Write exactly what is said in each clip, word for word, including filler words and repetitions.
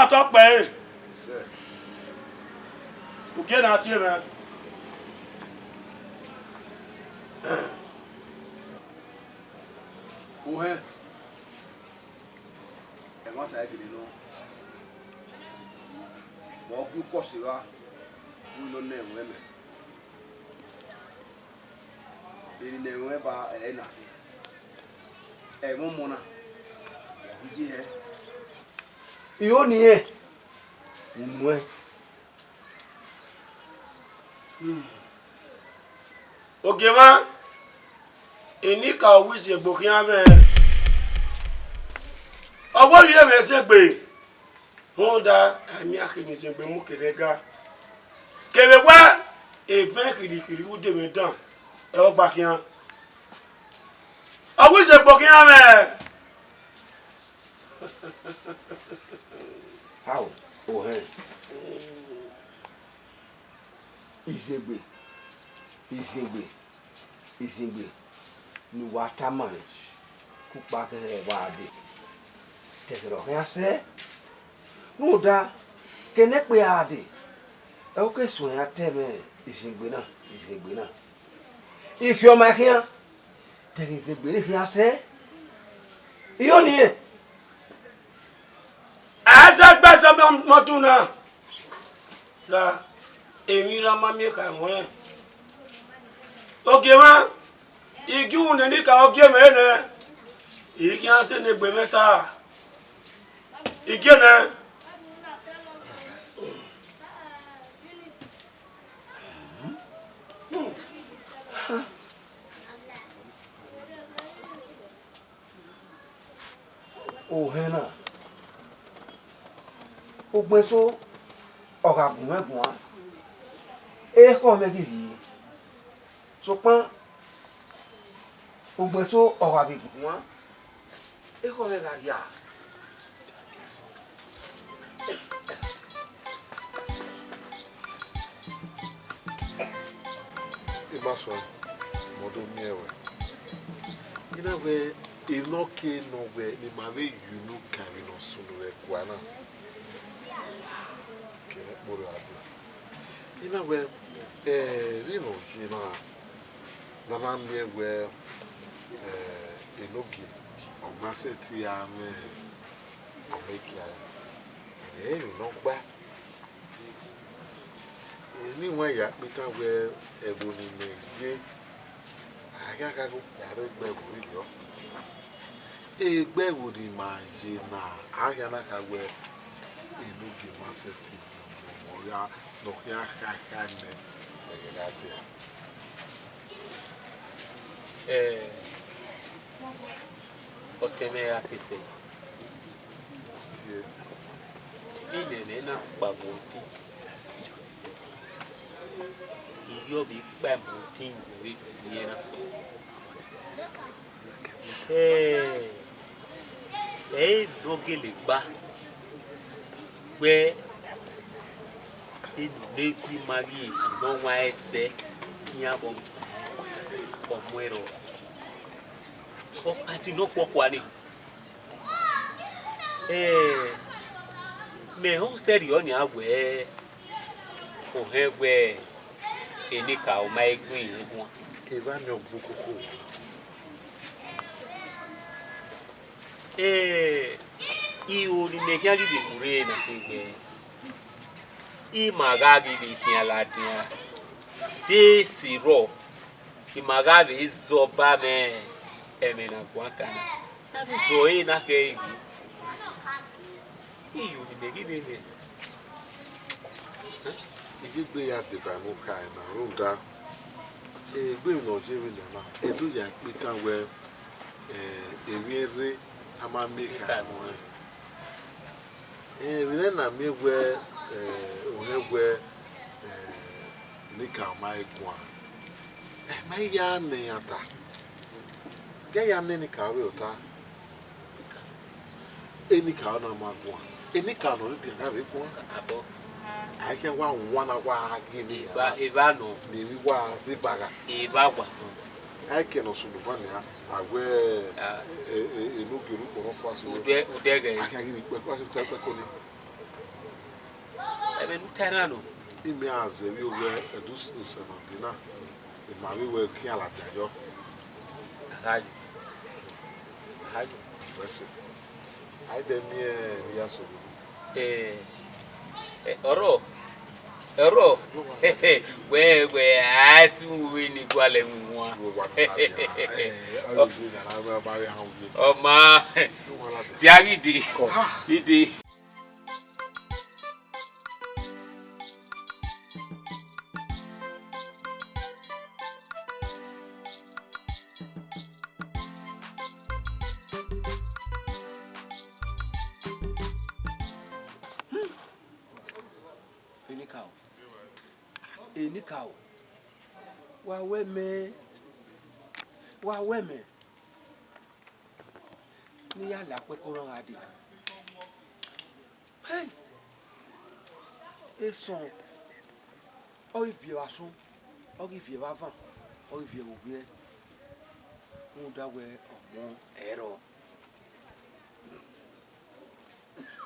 Tọkpẹ ẹre. Ugie na tie mwẹ. Ohẹn, ẹmwata gele nọ. Mẹ ọ gu ukọsi evba, u nọ nẹ ẹmwẹ mẹ. Eni ne ẹmwẹ ba ẹre na khin. Ẹmwẹ ọmọ na, ọ ghi ye hẹ. I ho ni rẹn, u nuẹn. Ogiemwa, enikaro wẹ izegbe khian mwẹ, ọ wẹ ovbi mwẹ izegbe. Rhunmwuda, a miẹn akhin ne izegbe mu ke rre ga. Kevbe wẹ evẹn khirhikhirhi vbe ude mwẹ dan, ẹ ọ gba khian. Ọ wẹ izegbe khian mwẹ. Ao, ohẹn. Izegbe, izegbe, izegbe ne uwa tama mwẹ, kukpa kẹghẹ wa dee. Tẹghẹrẹ ọ khian sẹ, rhunmwuda, ke ne ẹkpe a dee, ẹ ọ ke suẹn iran ta ẹmwẹ izegbe na, izegbe na. I khiọ ma khian, tẹghẹ izegbe ne khian sẹ, I ho ni rẹn. A sẹ gbe sẹ mẹ ọdun na, ra emwi ra ma miẹn kha ẹmwẹ. Ogiemwa, I gie uhunmwu ne enikaro gie mwẹ nẹ, I khian sẹ ne egbe mwẹ ta. I gie nẹ. Ohẹn na, ugbẹn eso ọ gha gu mwẹ guan, ekhọe mwẹ ghi rhie. Sokpan ugbẹn eso ọ gha vbe gu guan, ekhọe mwẹ gha rhia. I ma suẹn, mẹ ọ do miẹn ruẹ. I na wẹ, emwi ne ọ ke nọ wẹ ne ima vbe ye unu kan emwi ne ọ sunu vbe ẹguae na, ke ne kporhu a dee. I na wẹ, eh, vbene ọ ye na, ne a na miẹn wẹ, eh, enogie ọ ma sẹtin ra mwẹ ọmọ ekian, ẹ i re emwi ne ọ gba. Eni wan ya kpe itan wẹ ẹvbo ne imẹ ye, a khian gha gho ya rre egbe ẹvbo vberriọ. Egbe ẹvbo ne ima ye na, a khian na kha wẹ enogie ma sẹtin ye ọmọ ya ne ọ khian khae khae nẹ, ẹghẹ gha dia. Eh, ọtẹn mwẹ ra ke sẹ. Ine mwẹ na kpao mu odin. I yo vbe kpao mu odin vbe vbe na. Eh, ẹ i re ne ọ gele gba wẹ enu ne gu ima ghi ne ọ wan ẹsẹ iran vbe ọ mu ẹrọ. Ọ kpa di nọ khuọkhua ni. Eh, mẹ ọ sẹrriọ nian wẹ, ohẹn wẹ enikaro ma i gu irẹn guan. Evba ni ọ gbe ukoko. Eh, iro ne imẹ khian ghi vbe mu rre na khin wẹ, ima gha ghi vbe khian ladian, de ese rrọọ, ima gha vbe zẹ ọba mwẹ ẹmwẹ ne a guan kan na. Na vbe zẹ ọre na khẹ ẹre ghe. Iyo ne imẹ ghi vbe mwẹ. I ghi gbe ya deba ẹmwẹ okha ẹre na rhunmwuda, egbe emwi ne ọ ye vbe nọ na, e do ya kpe itan wẹ, eh, emwi ẹre a ma miẹn kha ẹmwẹ ọnrẹn. Eh, vbe nẹ na miẹn wẹ, eh, ohẹn wẹ, eh, enikaro ma i guan, ẹ ma i ya nẹ iran ta. Ghẹ ya nẹ enikaro vbe ọta. Enikaro na ma guan, enikaro ne ọ rre edian gha vbe guan. Kakabọ. A i khian wa wan na wa ghe ne evba, evba nọ. Ne emwi wa zẹ evba gha. Evba wa nọ. A i ke ne ọ sunu ban nian, a wẹ, ah, e, e, enogie ne ukpọn nọ fua so. Udẹ, udẹghẹ. A khian ghi ni kpẹ, kpẹ, kpẹ, kpẹ ko ni. Vbene u ta na nọ. Imẹ a zẹ vbe owẹ ẹdusẹ na be na, ima vbe wẹ khian ladian yọ. Aghayo. Aghayo. Wẹ sẹ. A i de miẹn ne I ya sẹ obo. Eh, eh, ọrọ, ọrọ. Wẹ, wẹ, a si mu vbe ne gualẹ winwan. Ọ ma, dia ghi de, ghi de. Enikaro, enikaro, wa wẹ mẹ, wa wẹ mẹ. Ne I ya la kpẹko na gha dee. Hey! Esọn, ọ ghi viẹ vbe asọn, ọ ghi viẹ vbe avan, ọ ghi viẹ vbe owiẹ, rhunmwuda wẹ ọmọ ẹrọ.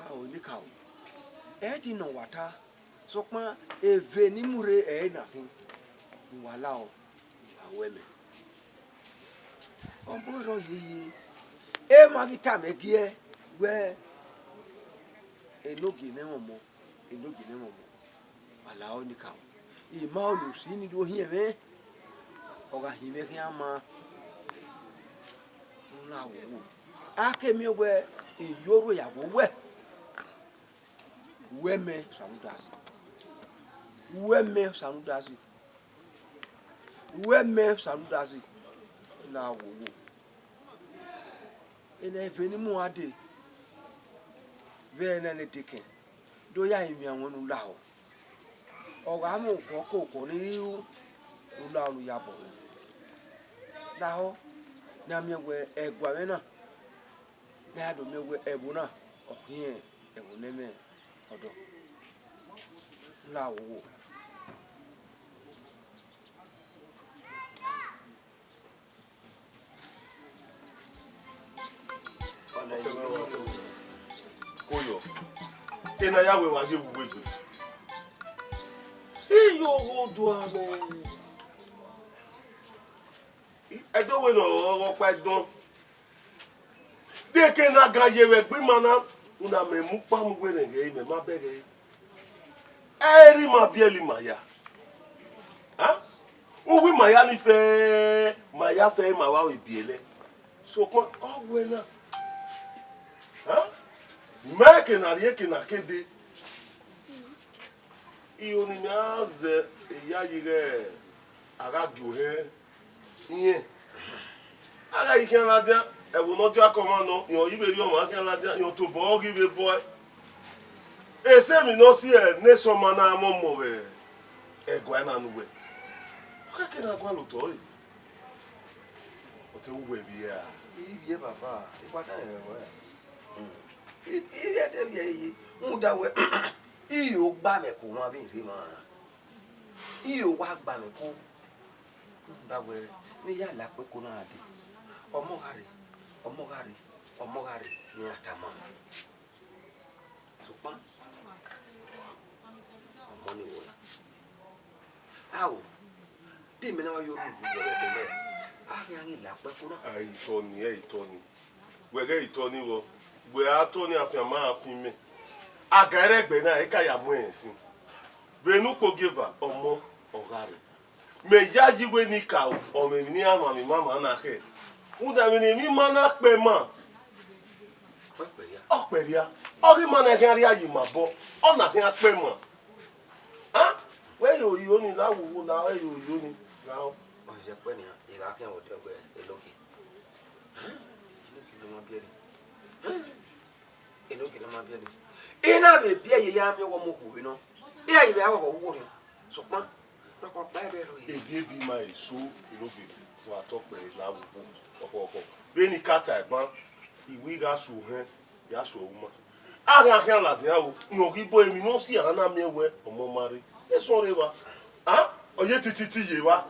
Ao, enikaro, ẹ i te nọ wa ta, sokpan eve ne I mu rre ẹre na khin, ne uwa la ọ, a wẹ mẹ. Ọmọ rrọọ yeye, emwa ghi tama ẹgiẹ wẹ, enogie ne ẹmwẹ ọmọ, enogie ne ẹmwẹ ọmọ, a la ọ enikaro. I ma ọnii, usi ni do hiẹn mwẹ, ọ gha hin mwẹ khian ma, u na wo wo. A ke miẹn wẹ, I yo orhu ya wo wẹ, wẹ mẹ Osanudazi, wẹ mẹ Osanudazi. Wẹ mẹ Osanudazi, na wo wo. Ena eve ne I mu a dee, vbe ẹna ne dekẹn, do ya rinmwian ruẹn ne u lahọ. Ọ gha mwẹ okọ ke okọ ne I ru, ne u lahọ ne u ya bọ mwẹ. Lahọ, ne a miẹn wẹ ẹguae mwẹ na, ne a ya do miẹn wẹ ẹvbo na, ọ khiẹn ẹvbo ne ẹmwẹ ọdọ. La wo wo. Koyọ, ena ya wẹ wa ye vbe uwu egbe. Iye owa odua mwẹ. Ẹdẹ wẹ ne ọ kpa ẹdọn. De ke na ga ye vbe ẹgbẹ ima na, una mẹ mu ukpa mu werriẹ ghẹ, mẹ ma bẹghe. Ẹ i re ima biẹlẹ ima ya. A? Uwu ima ya ni fẹ, ma ya fẹ, ma vbe aro biẹlẹ. Sokpan ọ wẹ na. A? Mẹ ke na rhie ke na ke dee. Iro ne I na zẹ eyayi ighẹ a gha gie ohẹn. Iyẹn, a gha ghi khian ladian, ẹvbo ne ọ dia kọ ọmwa nọ, irẹn ọ ghi vbe rhie ọmwa khian ladian, irẹn tobọ ọ ghi vbe bọe. Ese emwi ne ọ si ẹre ne esọma na mwẹ ọmọ vbe ẹguae na ne uwẹ, ọ khẹke ne a gualọ otọ ẹre. Ọ te uwẹ vbiẹ ra? I vbiẹ baba, I kpa dan rẹn ruẹ. I, I vbiẹ de vbiẹ yi, rhunmwuda wẹ, I yo gba mwẹ ke owan vbe I rre emwa ra. I yo wa gba mwẹ ko. Rhunmwuda wẹ, ne I ya la kpeko na gha dee, ọmọ gha rre, ọmọ gha rre, ọmọ gha rre, ne iran tama mwẹ. Sokpan, ọmọ ni wọọ. Ao, de imẹ na wa yo rhie uwu wẹ vbe ẹdẹ mwẹ, a khian ghi la kpeko na. A, itọ ni, ẹ, itọ ni. Wẹ ghẹ itọ ni vbọ, wẹ a tọ ni afianma a fin mẹ. A ga ẹrẹgbe na, e ka ya mu ẹnrẹn sin. Vbene ukpogieva, ọmọ, ọ gha rre. Mẹ yayi wẹ ne I ka ru, ọ mwẹ emwi ne iran mwẹ ima na khẹ. Rhunmwuda vbene emwi ima na kpẹ ma, ọ kpẹria. Ọ ghi ma na khian rhie aye ima obọ, ọ na khian kpẹ ma. A? Wẹ yo yo ni, la wo wo, la wẹ yo yo ni, la o. Ọ zẹ kpẹ nian, I gha khian vbe odẹ ọgbe Enogie. Enogie ne ọ ma biẹ nẹ. Enogie ne ọ ma biẹ nẹ. I na vbe biẹ ye ya miẹn ọghe ọmọ okhuo vbe nọ. Iran vbe a ghọghọ uwu orhiọn. Sokpan, rọkpọkpa ẹvbo ẹre. Ebiebi ma eso, Enogie, wa tọ kpẹre la vbe obo, ọkhọ, ọkhọ. Vbene I ka ta ẹgban, I wẹ I gha so ohẹn, ya so ẹre uma. A gha khian ladian o, irẹn ọ ghi bọ emwi ne ọ si a na miẹn wẹ ọmọ ma rre. Eso rre evba. A? Ọ ye tititi ye evba.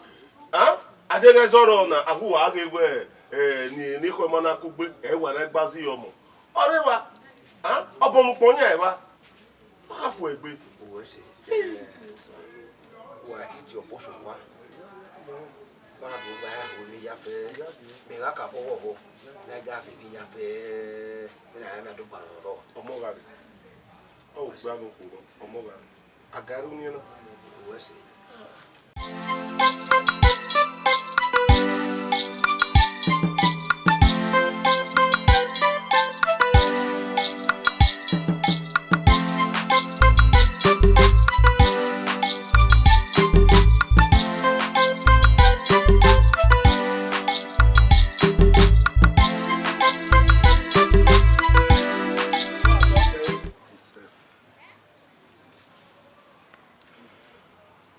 A? A deghẹ zọrọ na, a gu wa ghe wẹ, eh, ne, ne ekhọe ma na kugbe, ẹ wa na gba zẹ ọmọ. Ọ rre evba. A? Ọ bọ mu ukpọn yan evba. Ọ gha fo egbe. Uwẹ sẹ. Wa ki tie ọbọ sẹ owa. Ba do gba ya ho emwi ya fẹ. Mẹ gha ka bọ vbọ vbọ. Na ja ke emwi ya fẹ. Mẹ na ya mẹ do gba nọ rọ. Ọmọ gha rre. Ọ gba vbe okhuo, ọmọ gha rre. A ga rre uniẹn na. Uwẹ sẹ.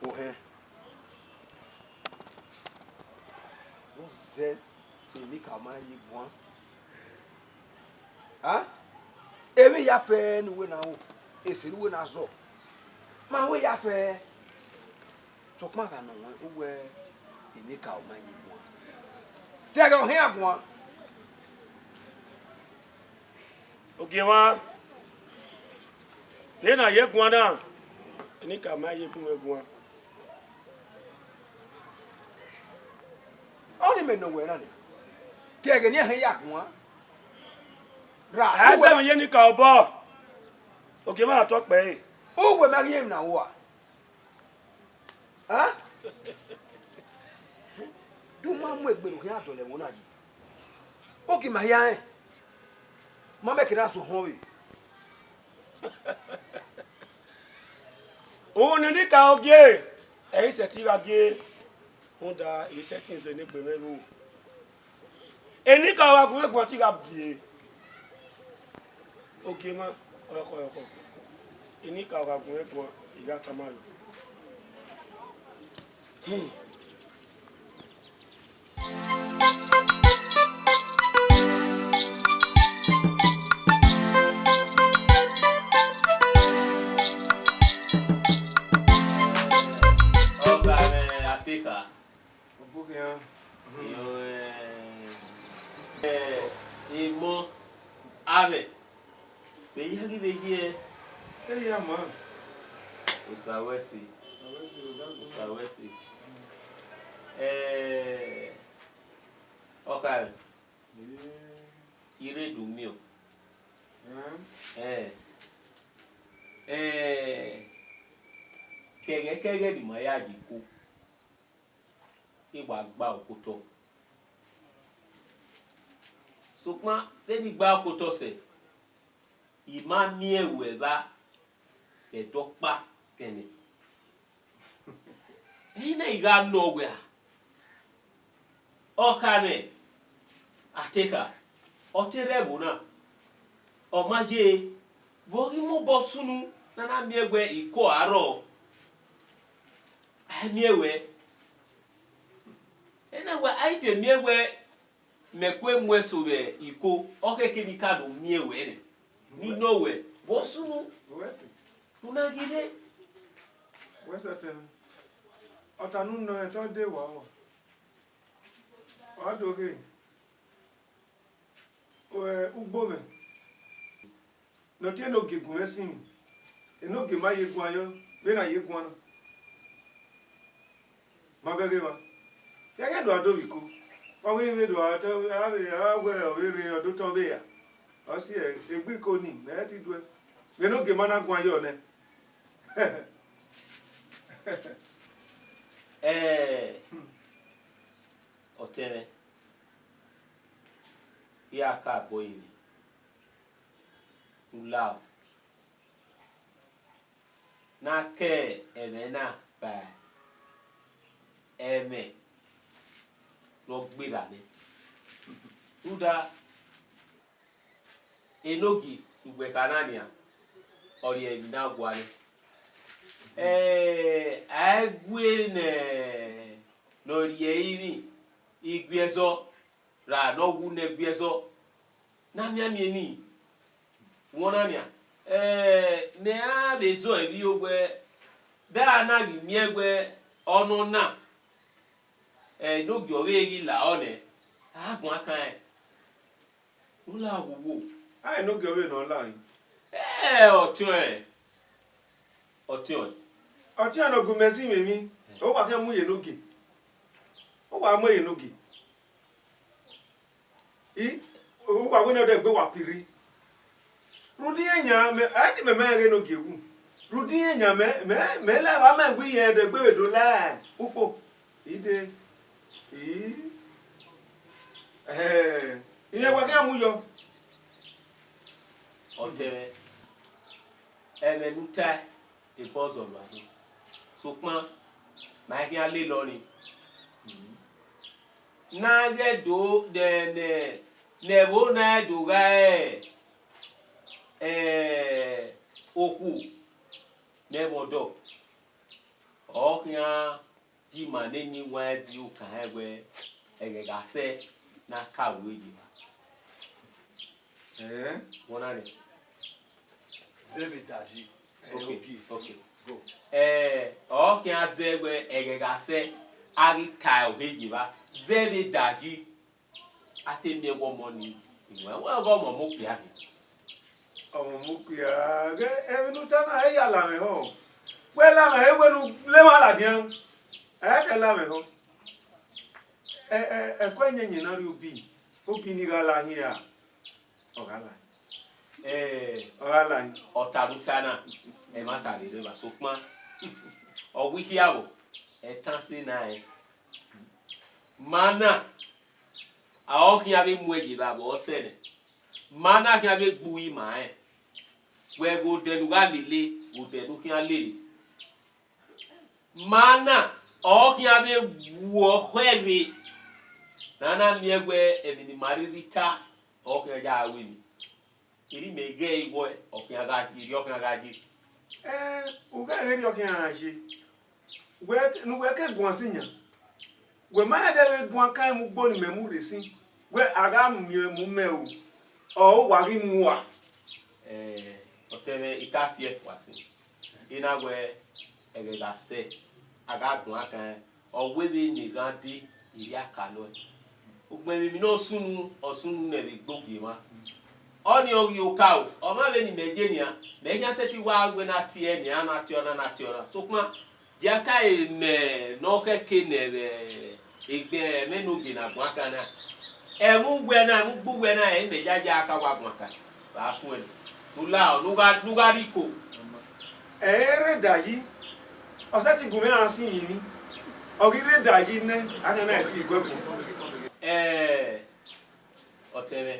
Ohẹn. Zẹ, emwi ka ma ye guan. A? Emwi ya fẹ ne uwẹ na ru, ese ne uwẹ na zọ. Ma wẹ ya fẹ. Sokpan gha nọ wẹ, uwẹ emwi ka ma ye guan. Te ẹghẹ ọ khian guan. Ogie mwa, ne na ye guan na, emwi ka ma ye gun mwẹ guan. Ọnii mẹ nọ wẹ na nẹ, te ẹghẹ ne iran hẹn ya guan. Ra, a uwẹ sẹ ma emwi ye emwi ka obọ. Ogie mwa tọ kpẹre. Uwẹ ma ghi emwi na ua. A? De u ma mu egbe ne u khian dọlọ ẹvbo na yi? Ogie ma hia rẹn, ma mẹ ke na sẹ ohọn vbe. Uhunmwu ne emwi ka ogie, ẹ i sẹtin gha gie, rhunmwuda ẹ i sẹtin zẹ ne egbe mwẹ ru. Emwi ka gha gun mwẹ guan te I gha biẹ. Ogie mwa, ọyọkhọ, ọyọkhọ. Emwi ka gha gun mwẹ guan, I gha tama rẹ. Hmm. Ọba mwẹ Atekha. Ọbokhian. Yo, eh, eh, emọ, avbe, vbe ya ghi vbe ye? Eya ma. Osa wẹ si. Osa wẹ si, oda Osa wẹ si. Eh, ọkha mwẹ. Eh. I rre do miẹn ọ. Eh. Eh. Eh. Kẹghẹ kẹghẹ ne ima ya ye iko, I wa gba oko otọ. Sokpan vbene I gba oko otọ sẹ, I ma miẹn ruẹ evba vbe ẹdẹ ọkpa kẹnẹ. Ẹre na I gha nọ wẹ a, ọkha mwẹ Atekha, ọ te rre ẹvbo na, ọ ma ye, vbe ọ ghi mobọ sunu ne a na miẹn wẹ iko a rrọọ? A i miẹn wẹ. Ena wẹ a i te miẹn wẹ mẹ kue mu ẹso vbe iko, ọ khẹke ne I ka do miẹn wẹ nẹ. Ne I nọ wẹ, vbe ọ sunu? Uwẹ sẹ. U na ghi rre. Uwẹ sẹ ọtẹn mwẹ. Ọta ne u nọ rẹn te ọ de wa ọ. Ọ do ghe, ẹ, ugbo mwẹ ne ọ tie enogie gu mwẹ sinmwi, enogie ma ye guan yọ, vbene a ye guan na. Ma bẹghe evba. Ẹghẹ do a do vbe iko, ọ ghi vbe do a tọ, a vbe, a wẹ ọ vbe rre, ọ do tọn vbe ra. Ọ si ẹe, egbe iko ni, mẹ i ti duẹ. Vbene ogie ma na guan yọ nẹ. Ẹẹ, ọtẹn mwẹ, I ra ka bọ ẹre mwẹ. U la o. Ne a ke ẹmwẹ na ba ẹmwẹ ne ọ gberra nẹ. Rhunmwuda, enogie ne uwẹ kha na nian, ọ rhie emwi na gua nẹ. Ẹ, a i gue ne, ne ọ rhie ẹrinmwi, I gu ẹzọ, ra ne ọ wu ne ẹgbẹe ẹzọ, ne a mianmian eni, wẹ ọna nian, ẹ, ne a vbe zọ emwi owẹ, de a na ghi miẹn wẹ ọ nọ na, ẹ, enogie ọvbehe ghi la ọnẹ, a guan kan ẹn. U la wowo. A enogie ọvbehe ne ọ la rin. Ẹ, ọtiọnrẹn. Ọtiọnrẹn. Ọtiọnrẹn ne ọ gu mẹ zẹ mwẹ emwi, ọ wa khian mu ye enogie. Ọ wa mu ye enogie. I, ọ wa wẹ ne ọ dẹ gbe wa pirri. Rhunmwuda iran yan mẹ, a i te mẹ ma rẹn ghe enogie wu. Rhunmwuda iran yan mẹ, mẹ, mẹ la evba mẹ wẹ irẹn dẹ gbe vbe do la ukpo. I de, i, eh, irẹn wa khian mu yọ. Ọtẹn mwẹ, ẹmwẹ ne u tae, ebọ zọ lua khin. Sokpan, ma i khian lele ọnii. Ne a ghẹ do ne, ne, ne ẹvbo na do gha re, eh, okhuo ne ẹmwẹ ọdọ, ọ khian yi ima ne eni wan zẹ okan hẹ wẹ ẹghẹ gha sẹ ne a ka ru ye evba. Eh? Wọ na nẹ. Zẹ vbe dayi. Eh, okay, okay. Go. Eh, ọ khian zẹ wẹ ẹghẹ gha sẹ, a ghi ka ọghe ye evba. Zẹ vbe dayi. A te miẹn wẹ ọmọ ni, iwẹ wẹ ọghe ọmọ mu okpia rre. Ọmọ mu okpia, ghẹ, emwi ne u ta na, ẹ ya la mwẹ họn. Wẹ la mwẹ họn, wẹ ne u le emwa ladian. Ẹ kẹ la mwẹ họn. Ẹ, ẹ, ẹko ẹyẹnyẹn na rrie obi, obi ni gha la hin ra? Ọ gha la. Eh, ọ gha la hin. Ọta ne u ta na, ẹmwata vbe rre evba, sokpan ọ wẹ ikhiavbo, ẹtan sẹ na rẹn. Ma na, a ọ khian vbe mu ẹre ye evba vbe ọsẹ nẹ. Ma na khian vbe gbe uwu ima rẹn. Wẹ ghe odẹ ne u gha lele, ghe odẹ ne u khian lele. Ma na, ọ khian vbe wu ọkhọe vbe. Ne a na miẹn wẹ emwi ne ima rhirhi ta, ọ khian ya ru emwi. Erha imẹ ghẹ iwẹ, ọ khian gha ye, erriọ khian gha ye. Eh, u ghẹ vbe erriọ khian gha ye. Wẹ, ne uwẹ ke guan sin yan. Wẹ ma rẹn dẹ vbe guan kan mu ugbo ne imẹ mu rre sin. Wẹ a gha miẹn mu mẹ o. Ọ wa ghi mua. Eh, ọtẹn mwẹ, I ka fi ẹfua sin. I na wẹ ẹghẹ gha sẹ, a gha guan kan, ọ wẹ vbene erhan dee, erriọ a ka nọ ẹe. Ugbẹn vbe emwi ne ọ sunu, ọ sunu nẹ vbe egbe ogie mwa. Ọnii ọ ghi oka o, ọ ma vbe ne imẹ ye nian, mẹ khian sẹtin wa wẹ na tie nian, na tie ọna, na tie ọna. Sokpan, dia ka emẹ ne ọ khẹke nẹ vbe egbe ẹmwẹ ne ogie ne a guan kan na. Ẹmwẹ uwẹ na, ẹmwẹ ugbo uwẹ na, ẹre imẹ yayi a ka wa guan kan. Vbe a suẹn nẹ, ne u la, ne u gha, ne u gha rhie iko. Ẹ i rre dayi, ọ sẹtin gu mwẹ ra sin yinmwi. Ọ ghi rre dayi nẹ, a khian na ẹtin iguẹ gun. Ẹ, ọtẹn mwẹ,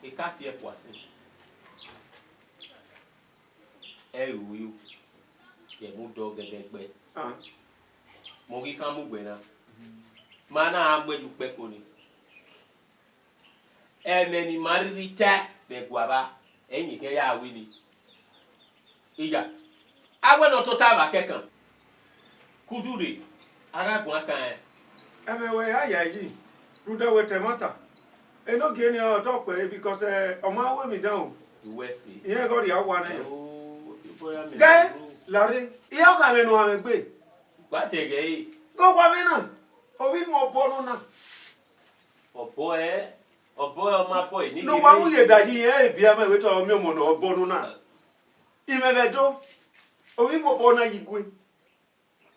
I ka fi ẹfua sin. Ẹ i ru yu, yẹ mu dọ gẹdẹgbẹ. Ah. Mẹ ọ ghi khan mu uwẹ na. Ma na a mu ẹyu kpẹko ni. Ẹmwẹ ne ima rhirhi tae vbe ẹguae evba, ẹre iyẹn khian ya ru ni. Iya, a wẹ ne ọ tota vbe akẹkan. Kudu rre, a gha guan kan ẹn. Ẹmwẹ wẹ ya ya yi, rhunmwuda wẹ ta ẹmwata. Enogie ni ọ tọ kpẹre, because, eh, ọ ma ru emwi dan o. Uwẹ sẹ. Irẹn ghe ọ rhie owa nẹ yọ. Oh, ghẹ, larre, iran gha mwẹ ne uwa mwẹ gbe. Gba tẹghẹ ẹre. Ghe owa mwẹ na, ovbi mu ọbọ nọ na. Ọbọ ẹ, ọbọ ẹ ọ ma bọ eni ne uwa mu ye dayi irẹn, ebiẹ mẹ wẹ te ọ miẹn ọmọ ne ọbọ nọ na. Imẹ vbe Ẹdo, ovbi mu ọbọ na ye igue.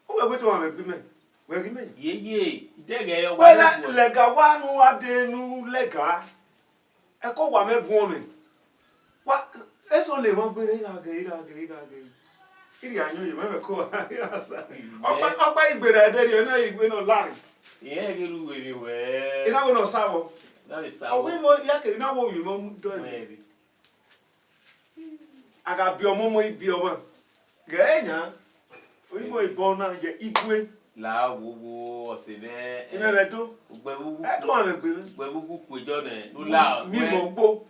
Uwẹ wẹ te uwa mwẹ gbe imẹ, wẹ ghe imẹ. Ye ye, idẹghẹ ọ wa wẹ lẹga wa ne uwa dee ne u lẹga. Ẹko wa mwẹ vuọn mwẹ. Wa, eso le emwa gberra, I gha ghe, I gha ghe, I gha ghe. I rhie ayọn ye mwẹ, mwẹ ko wa, I gha sa. Ọkpa, ọkpa igberra ẹdẹ rhie na, igbe nọ lare. Irẹn ghi ru wẹ vbe wẹ. I na wẹ ne ọ sa vbọ. Na vbe sa vbọ. Ọ wẹ vbọ, ya kere na wo ovbi mwẹ mu dọ ẹre. A gha biẹ ọmọ, ọmọ i biẹ ọmwa. Ghẹ yan, oyi mu ebọ na ye igue. La wo wo ọse mwẹ, eh, imẹ vbe Ẹdo. Ugbẹn vbe uwu, Ẹdo ọmwẹ gbe mwẹ. Ugbẹn vbe uwu ku ejọ nẹ, ne u la mi wẹ mọ ugbo.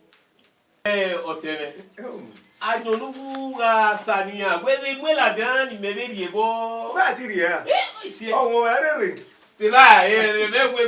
Eh, ọtẹn mwẹ. Eh, oh. Ayọn ne u gha sa nian, wẹ vbe mu ladian ne imẹ vbe rhie vbọ. Ọ gha ti rhie a? Eh, isi. Ọmọ mwẹ rere. Sila, eh, mẹ wẹ.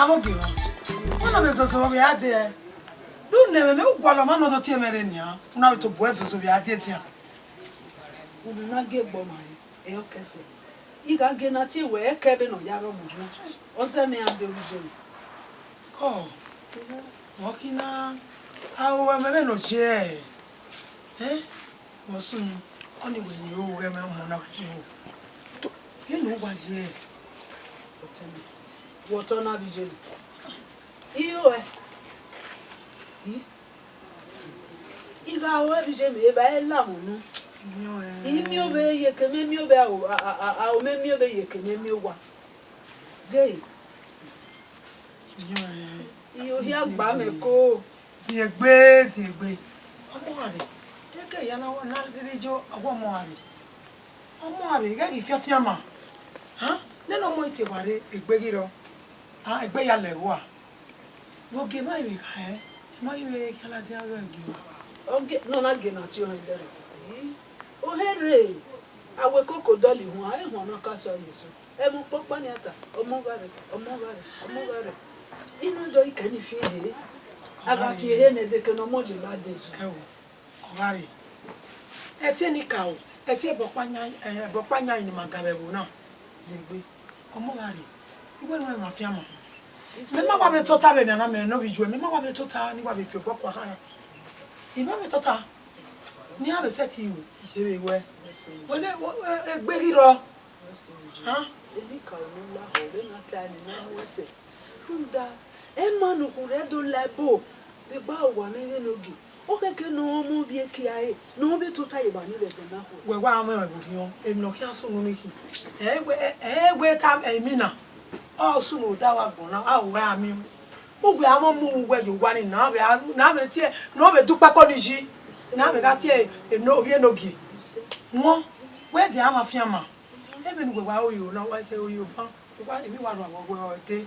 Avbe ogie mwa, wẹ ne ọ vbe zọ Dee, do nẹ mwẹ, mẹ gualọ ọmwa ne ọ do tie mwẹ rre nian, u na vbe tobọ ẹzozo vbe a die edian. Unu na gie egbe ọmwa re, ẹre ọ kẹsẹ. I gha gie ne a tie wẹ, ẹkẹ vbene ọ ya rre ọmọ na, ọ zẹ mwẹ iran de orijẹ. Kọ, ọ khin na, a ru ẹmwẹ vbene ọ ye ẹre. Vbe ọ sunu, ọnii wẹ ne I ru ẹmwẹ ọmọ na vbe I ru. Vbene uwa ye ẹre. Wẹ ọtẹn na vbe iye mwẹ. I ru ẹe. I gha ru ẹe vbe iye mwẹ, evba ẹre la mwẹ unu. I miẹn ovbe iyeke mwẹ miẹn ovbe aro, a, a, a, aro mwẹ miẹn ovbe iyeke mwẹ miẹn owa. Ghe. Iyo hia gba mwẹ ko. Ziengbe, ziengbe. Ọmọ gha rre. Eke ya na, na rhirhi yo, ọmọ gha rre. Ọmọ gha rre, ghẹ ghi fiafian ma. Ha? Nene ọmọ i te wa rre, egbe ghi rrọọ. Ha, egbe ya lẹ ẹre ua. Vbe ogie ma i vbe kha ẹn, ma i vbe khian ladian ghẹ gie ua. Ogie ne ọ na gie ne a tie ọnrẹn dẹrriọ. Ohẹn rre, a wẹ koko dọlọ ihuan, ihuan ne ọ ka sọ Jesu. Ẹmwẹ ọkpọkpa ni a ta, ọmọ gha rre, ọmọ gha rre, ọmọ gha rre. Inu do ikẹ ni fian ehe. A gha fian ehe ne ẹdẹ ke ne ọmọ ye ladian yi. Ẹ wo, ọ gha rre. Ẹtin ni ka o, ẹtin ẹbọ ọkpa yan, ẹbọ ọkpa yan ni ma ga vbe ẹvbo na. Ziengbe, ọmọ gha rre. I wẹ ne u ma fian ma. Mẹ ma wa vbe tota vbe nana mẹ ne ovbi iyuẹ, mẹ ma wa vbe tota ne I wa vbe fi obọ kua khara. I ma vbe tota. Ne iran vbe sẹtin ru, I ye vbe wẹ. Wẹ ne, egbe ghi rrọọ. Hàn? Emwi ka unu lahọ, vbene a ta ẹre ne I na mu ẹsẹ. Rhunmwuda, ẹmwẹ ne ukhurẹ do la ẹbo, deba owa mwẹ vbene ogie. Ọ khẹke ne ọ mu ovbi ekiare, ne ọ vbe tota ye evba ni vbe ẹdẹ na khuẹ. Wẹ wa mwẹ ẹvbo rhiọn, emwi ne ọ khian sunu ni khin. Ẹ wẹ, ẹ, ẹ wẹ ta ẹmina. Ọ sunu odaro agbọn na, a ru ẹre a miẹn. Uwẹ a mwẹ mu uwẹ ye owa ni, na vbe a, na vbe tie, ne ọ vbe dukpẹkọ ni yi. Na vbe gha tie, eno, ovbi enogie. Wọn, wẹ dia a ma fian ma. Ebe ne uwẹ wa ro iro na, wa te ro iro ban. Wa, emwi wa rua vbe ọghe ẹdẹ.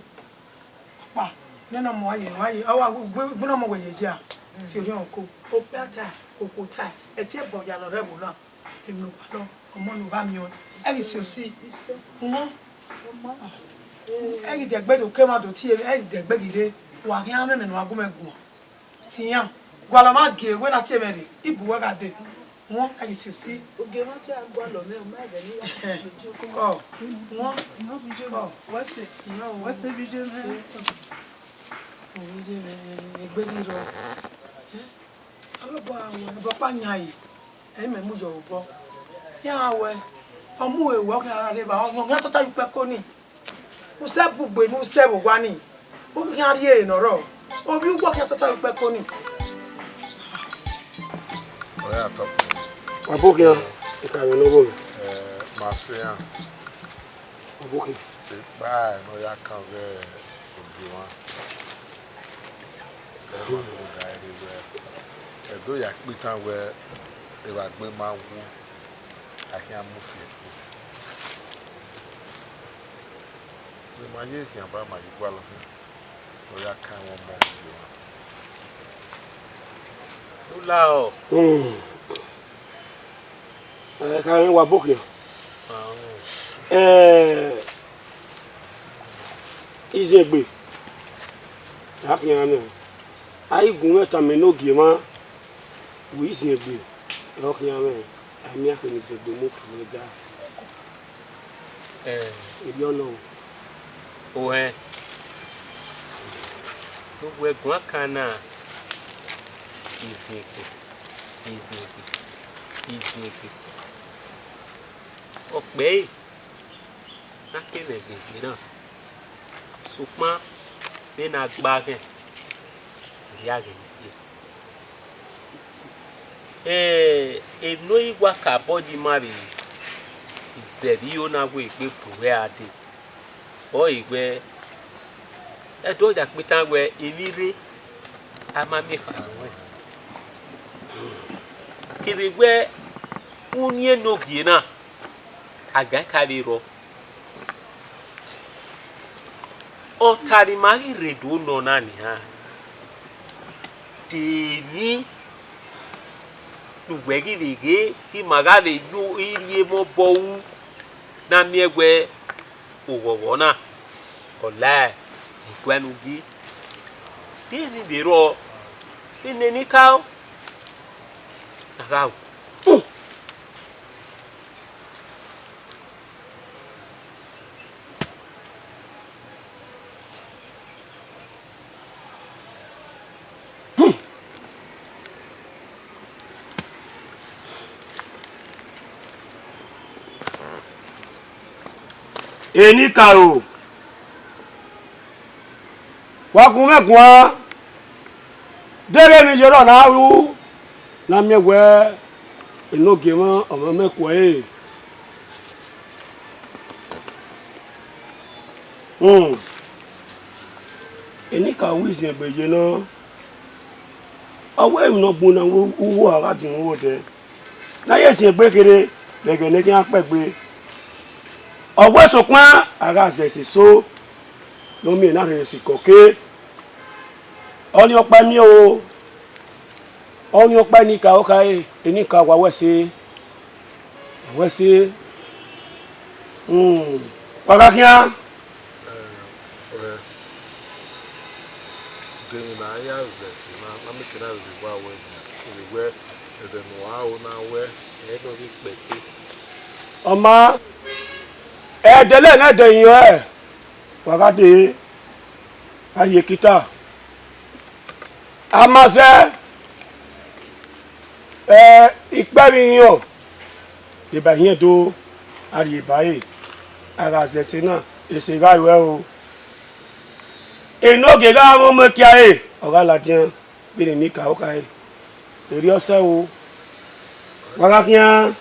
Ọkpa, nene ọmọ wa ye, wa ye, ọ wa gbe, gbe ne ọmọ wẹ ye ya. Si orhiọn ko. Okpia ta, okhuo ta, ẹtin ẹbọ ya ne ọ rre ẹvbo na. Emwi ne uwa nọ, ọmọ ne uwa miẹn, ẹ ghi si osi. Wọn. Ẹ ghi dẹgbe do ke emwa do tie, ẹ ghi dẹgbe ghi rre. Wa khian mwẹ ẹmwẹ ne uwa gu mwẹ guan. Tian, gualọ mwa gie wẹ na tie mwẹ rre, I bu uwẹ gha dee. Wọn, a ghi si osi. Ogie mwa te a gualọ mwẹ, ọ ma ẹghẹ ne I ya. Ẹhẹn. Kọ, wọn. Kọ. Wẹ se, wẹ se vbe iye mwẹ. Vbe iye mwẹ, egbe ghi rrọọ. Osanobua wẹ, ẹbọ ọkpa yan yi, ẹ i mẹ mu yọ obọ. Iran wẹ, ọ mu ehe, ọ khian rre evba, ọ khian tota ye ukpẹko ni. Usẹ bugbe ne usẹ vbe owa ni, u khian rrie ehe ne ọ rrọọ, ovbi uwu ọ khian tota ye ukpẹko ni. Ọ ya tọ. Wa bọ khian, eka vbe ne ọ vbo mwẹ. Eh, ma sẹ iran. Wa bọ khian. Ekpa ne ọ ya kan ọghe ogie mwa. Ẹ ma do gha rre wẹ, ẹdẹ ya kpe itan wẹ evba gbe ma wu, a khian mu fi ẹkpo. Ne ima ye khian ba ma ye gualọ khian, ne ọ ya kan ẹmwẹ ọmọ ogie mwa. U la ọ? Hmm. Ẹ, ka rẹn wa bọ khian. Eh, Iziengbe, a khian mwẹ. A i gu mwẹ tama enogie mwa, wẹ Iziengbe, ọ khian mwẹ. A miẹn akhin ne Iziengbe mu khin mwẹ da. Eh. Erriọ nọ. Ohẹn. Ne uwẹ guan kan na, Iziengbe, Iziengbe, Iziengbe. Ọ kpẹre ne a ke mwẹ Iziengbe na, sokpan vbene a gba aghẹn, ọ rhie aghẹn ye. Eh, emwi ne I wa ka bọ yi ima vbe izẹvbi iro na wẹ egbe bu ruẹ a dee. Ọre wẹ, ẹdẹ ọ ya kpe itan wẹ emwi rre, a ma miẹn ekpa ruẹ. Kevbe wẹ uniẹn ne ogie na, a ga ka vbe rrọọ. Ọta ne ima ghi rre do nọ na nian, de emwi ne uwẹ ghi vbe ghe, te ima gha vbe yo irhiemọ obọ ru, ne a miẹn wẹ oghọghọ na, ọ la ẹguae ne u gie. Eni vbe rrọọ, eni ne I ka ro, a gha ru. Enikaro, wa gu mwẹ guan, deghẹ emwi ye ọrọre na ru, ne a miẹn wẹẹ enogie mwẹ ọmwa mẹ ku ẹre. Hmm. Enikaro wẹ iziẹn egbe ye nọ, ọ wẹ emwi ne ọ gbunna uwu a gha dinmwi odẹ. Ne a ye siẹn egbe kherhe vbe ẹghẹ ne ọ khian kpẹgbe. Ọ wẹ sokpan a gha zẹ ẹse eso ne ọ miẹn ne a rherhe sikẹ ọke. Ọnii ọkpa miẹn o, ọnii ọkpa Enikaro khare, Enikaro wa wẹ ẹse, wa wẹ ẹse. Hmm, wa gha khian. Ẹ, ẹ, de emwi ne a ya zẹ ẹse na, ma miẹn ke na vbe wa wẹ nian, vbe wẹ ẹghẹ ne uwa ro na wẹ, ẹ i do ghi kpẹte. Ọ maa, ẹdẹlẹ ne ẹdẹ hin ọre, wa gha dee, a ye kita. A ma zẹ, ẹ, ikpẹvbe ihiọn, deba ihiẹn do, a rhie ba ẹre, a gha zẹ ẹse na, ẹse gha ruẹ o. Enogie gha mwẹ ọmọ ekia ẹre, ọ gha ladian. Vbene Enikaro khare, erriọ sẹ o. Wa gha khian.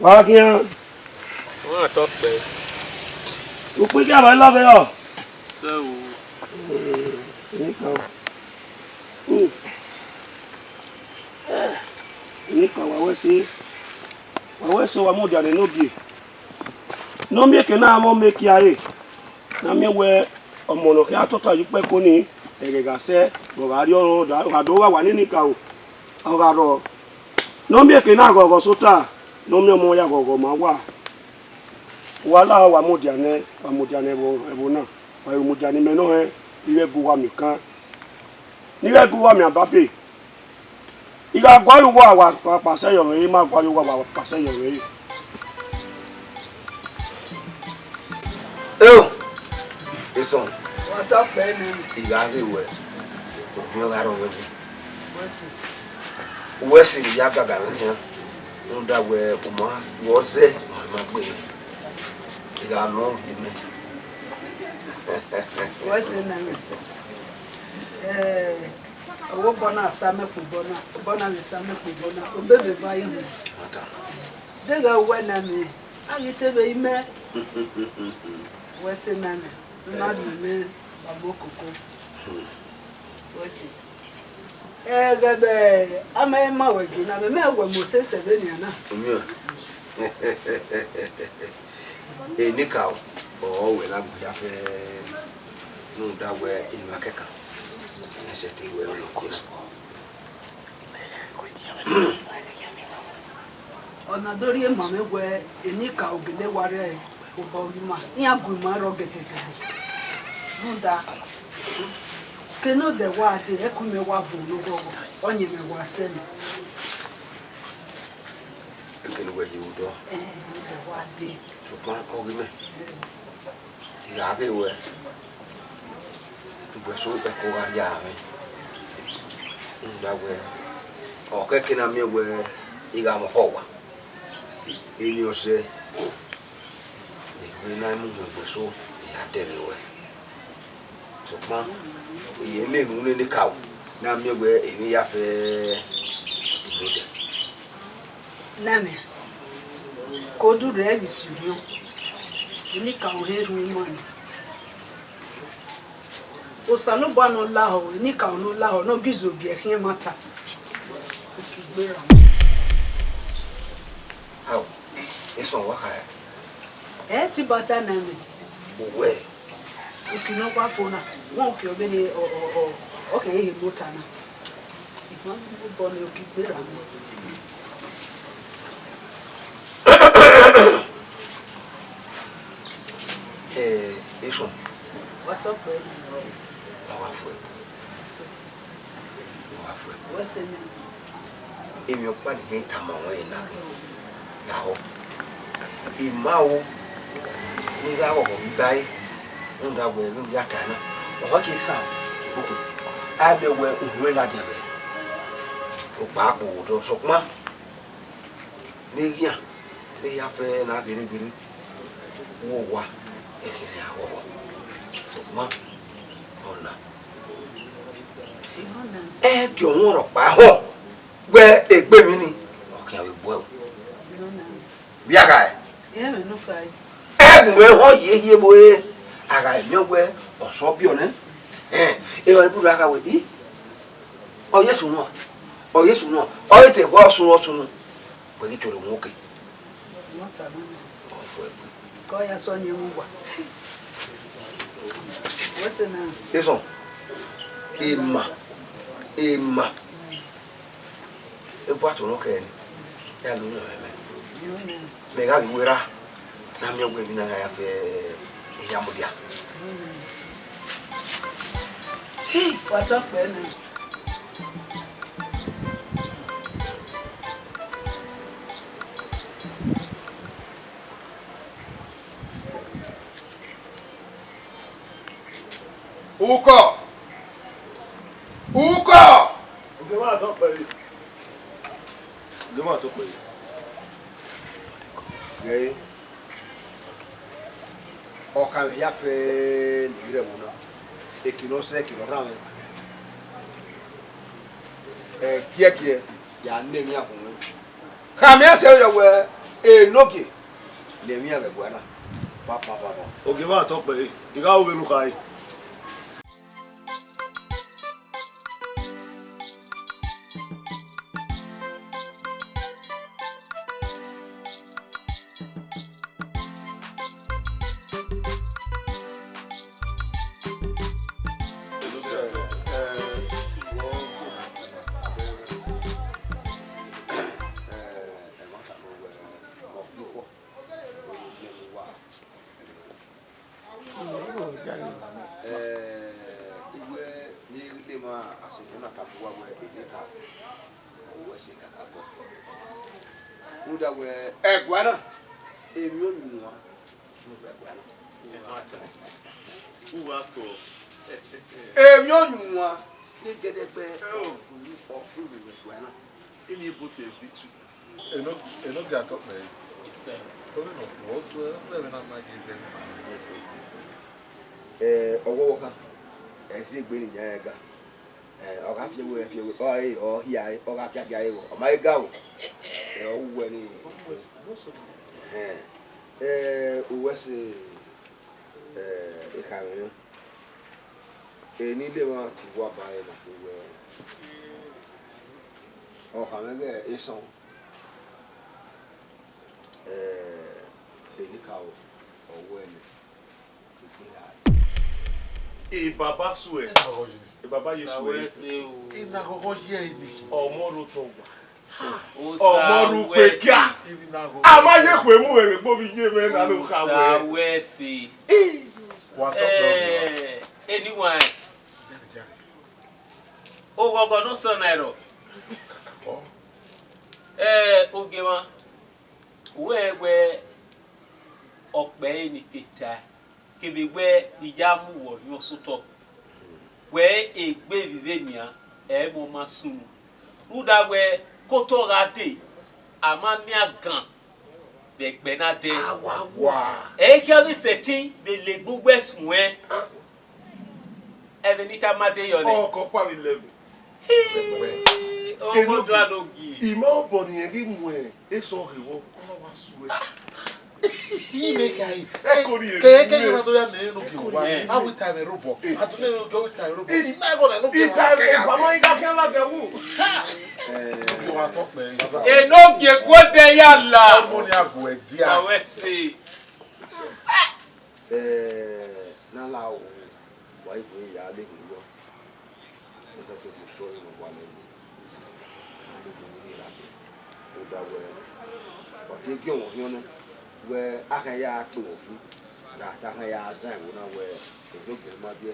Wa gha khian. Ukpin kia vbe love yọ. Sẹ o. Enikaro. Hmm. Enikaro, wa wẹ ẹse. Wa wẹ ẹse, wa mudia ne enogie. Ne ọ miẹn eke na mwẹ ọmọ ekia ẹre. Ne a miẹn wẹẹ ọmọ ne ọ khian tota ye ukpẹ ko nii, ẹghẹ gha sẹ, ọ gha rrie ọnrẹn, ọ gha do vba owa ne Enikaro, ọ gha rrọọ. Ne ọ miẹn eke na ghọghọ sẹ ota, ne ọ miẹn ọmọ ya ghọghọ ma uwa. Uwa lahọ, wa mudia nẹ, wa mudia nẹ ẹvbo, ẹvbo na, wa vbe mudia ne imẹ nọ hẹn, I ghẹ gu uwa miẹn okan. Ne I ghẹ gu uwa miẹn abafe. I gha gualọ uwa, wa, wa kpasẹ yọ mwẹ, I ma gualọ uwa, wa kpasẹ yọ mwẹ. Eo, Esọn. Wa tọ kpẹ nẹ. I gha ghe wẹ, ovbi ọ gha rrọọ vbe ẹvbo. Wẹ si. Wẹ si ne I ya gaga vbe nian. Rhunmwuda wẹ u ma, wẹ ọ zẹ, ọ ma gbe. I gha nọ rhie mẹ. Wẹ si nẹ. Eh, Ọghe obọ na sa mẹ kpo obọ na, obọ na vbe sa mẹ kpo obọ na, obọ vbe ba ye họn. Deghẹ uwẹ nẹ mẹ, a ghi te vbe imẹ. Wẹ sẹ nana, ne u na miẹn mẹ vbe amọ koko. Wẹ sẹ. Ẹghẹ vbe a ma ma wẹ gie na, mẹ, mẹ wẹ Mosis vbenian na. Enikaro, ọ wẹ na gu ya fẹ, rhunmwuda wẹ emwa kẹkan, ẹ sẹtin wẹ vbe oko na. Ọ na do rhie ma mwẹ wẹ Enikaro gele wa rre obọ ghi ma, iran gu ima rrọọ gẹdẹgẹdẹ. Rhunmwuda, ke ne odẹ wa dee, ẹkun mwẹ wa vuọn ne oghọghọ, ọyẹnmwẹ wa sẹ mẹ. Ekene uwẹ ye vbe odọ. Ẹhẹn, ne odẹ wa dee. Sokpan ọghe mẹ, I gha ghe wẹ, ugbẹn eso ẹko gha rrie mwẹ. Rhunmwuda wẹ, ọ khẹke ne a miẹn wẹ I gha mwẹ ọkhọ owa. Eni ọsẹ, egbe na i mu ugbẹn eso, I ya dẹghe wẹ. Sokpan, I ye miẹn unu ne Enikaro, ne a miẹn wẹ emwi ya fẹ I do dẹ. Nana, ke odu rẹ vbe isu rhiọn, Enikaro he ru ima nẹ. Osanobua ne ọ lahọ, Enikaro ne ọ lahọ, ne ọ ghi zẹ ogie khian ẹmwata. Okigbe ra. Ao, Esọn wa kha ya. Ẹ, te I ba ta nẹ mẹ. Uwẹ. Uki ne ọ gua fo na, wọn uki ọ vbe he, ọ, ọ, ọ, ọ khẹ he mota na. Igbọn obọ ne okigbe ra mẹ. Eh, Esọn. Wa tọ kpẹ. Ọ wa fu ẹre. Ọ wa fu ẹre. Wẹ sẹ nẹ. Emwi ọkpa ne I tama ruẹn na ghe, lahọ. I ma ro ne I gha ghọghọ vbe iba ẹre, rhunmwuda wẹ vbene u ya tae na, ọ wa ke san okhuo. A miẹn wẹ uhunmwu ladian vbe ogba kpo odọ, sokpan ne I ghian ne I ya fẹ na ghereghere, uwu owa ẹkẹrẹ a ghọghọ, sokpan ọna. Ẹ gie ọmwa rhọkpa họn wẹ egbe emwi ni, ọ khian vbe gbuẹ o. Vbe a ghae? Ẹ gu mwẹ họn hiehie vbe a ghae miẹn wẹ ọ sẹ ọbiọ nẹ. Ẹ, erha ni bun a gha wẹ, i, ọ ye sunu, ọ ye sunu, ọ ye te ẹghẹ ọ sunu, ọ sunu. Wẹ ghi toro mu oke. Ọ fuẹn egbe. Ke ọ ya sẹ ọyẹn mu uwa. Wẹ sẹ na. Esọn, ima, ima. Evba ato nọ kẹre ni, ya lo nọ ẹmwẹ. Mẹ gha vbe werra, ne a miẹn wẹ emwi na na ya fẹ eya mudia. Wa tọ kpẹ nẹ. Ukọ! Ukọ! Ogie mwa tọ kpẹ re. Ogie mwa tọ kpẹ re. Ghe, ọkhanmwẹ ya fẹ ne I rre ẹvbo na, eke ne ọ sẹ, eke ne ọ rhan mwẹ. Ẹgiẹgiẹ ya ne emwi akhuẹn mwẹ. Khama ẹsẹ yọ wẹ, enogie ne emwi vbe ẹguae na. Papa, papa. Ogie mwa tọ kpẹ re, I gha ru vbene u khare. Eh, iwẹ ne I rhie emwa asefo na tama uwa wẹ, Eneka, ọ wẹ ẹse kakabọ. Rhunmwuda wẹ ẹguae na, emwi oyunmwu sunu vbe ẹguae na. Uwa tọ. Emwi oyunmwu ne gẹdẹgbẹ, ọ sunu, ọ sunu vbe ẹguae na. Eni ebo te victory. Eno, eno ga tọ kpẹ. Isẹ. Ore no, wo tu, e, e, na ma gi vẹ ni ma. Eh, ọwọwọ kan, ẹ si egbe ne iyan rẹn ga. Eh, ọ gha fi ẹwe, ẹ fi ẹwe, ọ re, ọ hia re, ọ gha kia dia re vbọ, ọ ma he ga o. Eh, ọ wu wẹ ni. Eh, eh, uwẹ se, eh, ekhaemwẹ nọ. Eni le emwa ti wa ba re na, uwẹ, ọ khaemwẹ ghẹ esọn. Eh, Eneka o, ọ wẹ nẹ. E baba suẹ. E baba ye suẹ. Ina ghọghọ ye ẹre ni. Ọmọ ro tọ wa. Ọmọ ru pe kia. A ma ye khue mu vbe egbe ovbi iye mwẹ na, ne u kha wẹ. Wa tọ kpẹ. Eh, anyone. Oghọghọ ne ọ sẹ na ẹrọ. Eh, Ogiemwa, wẹ wẹ ọkpẹ ẹre ne I te tae, kevbe wẹ I ya mu wẹ orhiọn sotọ, wẹ egbe vbe ivbe nian, ẹ i mwẹ ọ ma sunu. Rhunmwuda wẹ ke otọ gha dee, a ma miẹn agan vbe ẹgbẹ na dẹ. Awawa. Ẹ i khian vbe sẹtin vbe legbe ugbẹ suẹn. Ẹmwẹ ne I tama de yọ nẹ. Ọkọ ọkpa vbe lẹ vbe. Hii, ọmọ do a do gi. I ma obọ ne irẹn ghi mu esọn ghe vbọ, ọ na wa suẹ. I mẹ ka yi. Eko ni ke ke ye na do ya nẹ no gi wa. A wi ta mẹ robọ. A do nẹ no gi wi ta robọ. I na go na no gi. I ta e ba ma i ga khian la de wu. Ha! Yo wa tọ kpẹ. Enogie guọdẹ ya la. Ọmọ ni a gu ẹ dia. Awẹ se. Eh, na la o, wa i bu ya le hin yọ. Ẹghẹ te gu sọ ne wa lẹ ni. Na le gu ni la ke. O da wẹ, ọ te gie ọmọ hiọn nẹ, wẹ a khẹ ya kpe wọ fu, da ta khẹ ya zan ẹvbo na wẹ, Enogie ma biẹ.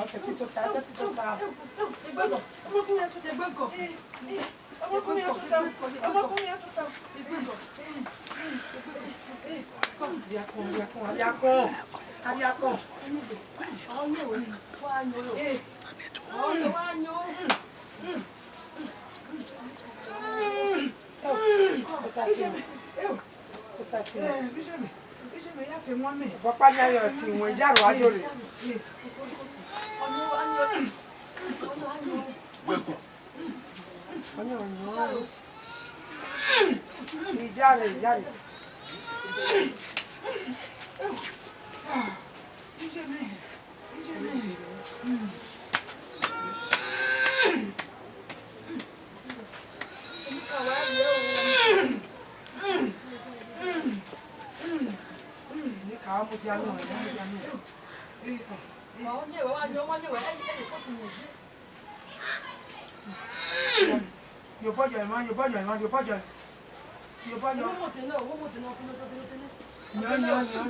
Ọ sẹ ti tota, ọ sẹ ti tota. Egbegọ. Ọmọkùnrin yẹn tota. Egbegọ. Ọmọkùnrin yẹn tota. Ọmọkùnrin yẹn tota. Egbegọ. Ariakọn, ariakọn, ariakọn. Ariakọn. Ọyọ wa yan o. Ọyọ wa yan o. Osatin. Osatin. Bọkpa ni ayọ ti wọn ya ro ajo re. Ọyọ, ọyọ. Iyare, iyare. Nika, ọ mudia nọ, ọ mudia nọ. Ye obọ yọ emwa, ye obọ yọ emwa, ye obọ yọ, ye obọ yọ. Yan, yan, yan.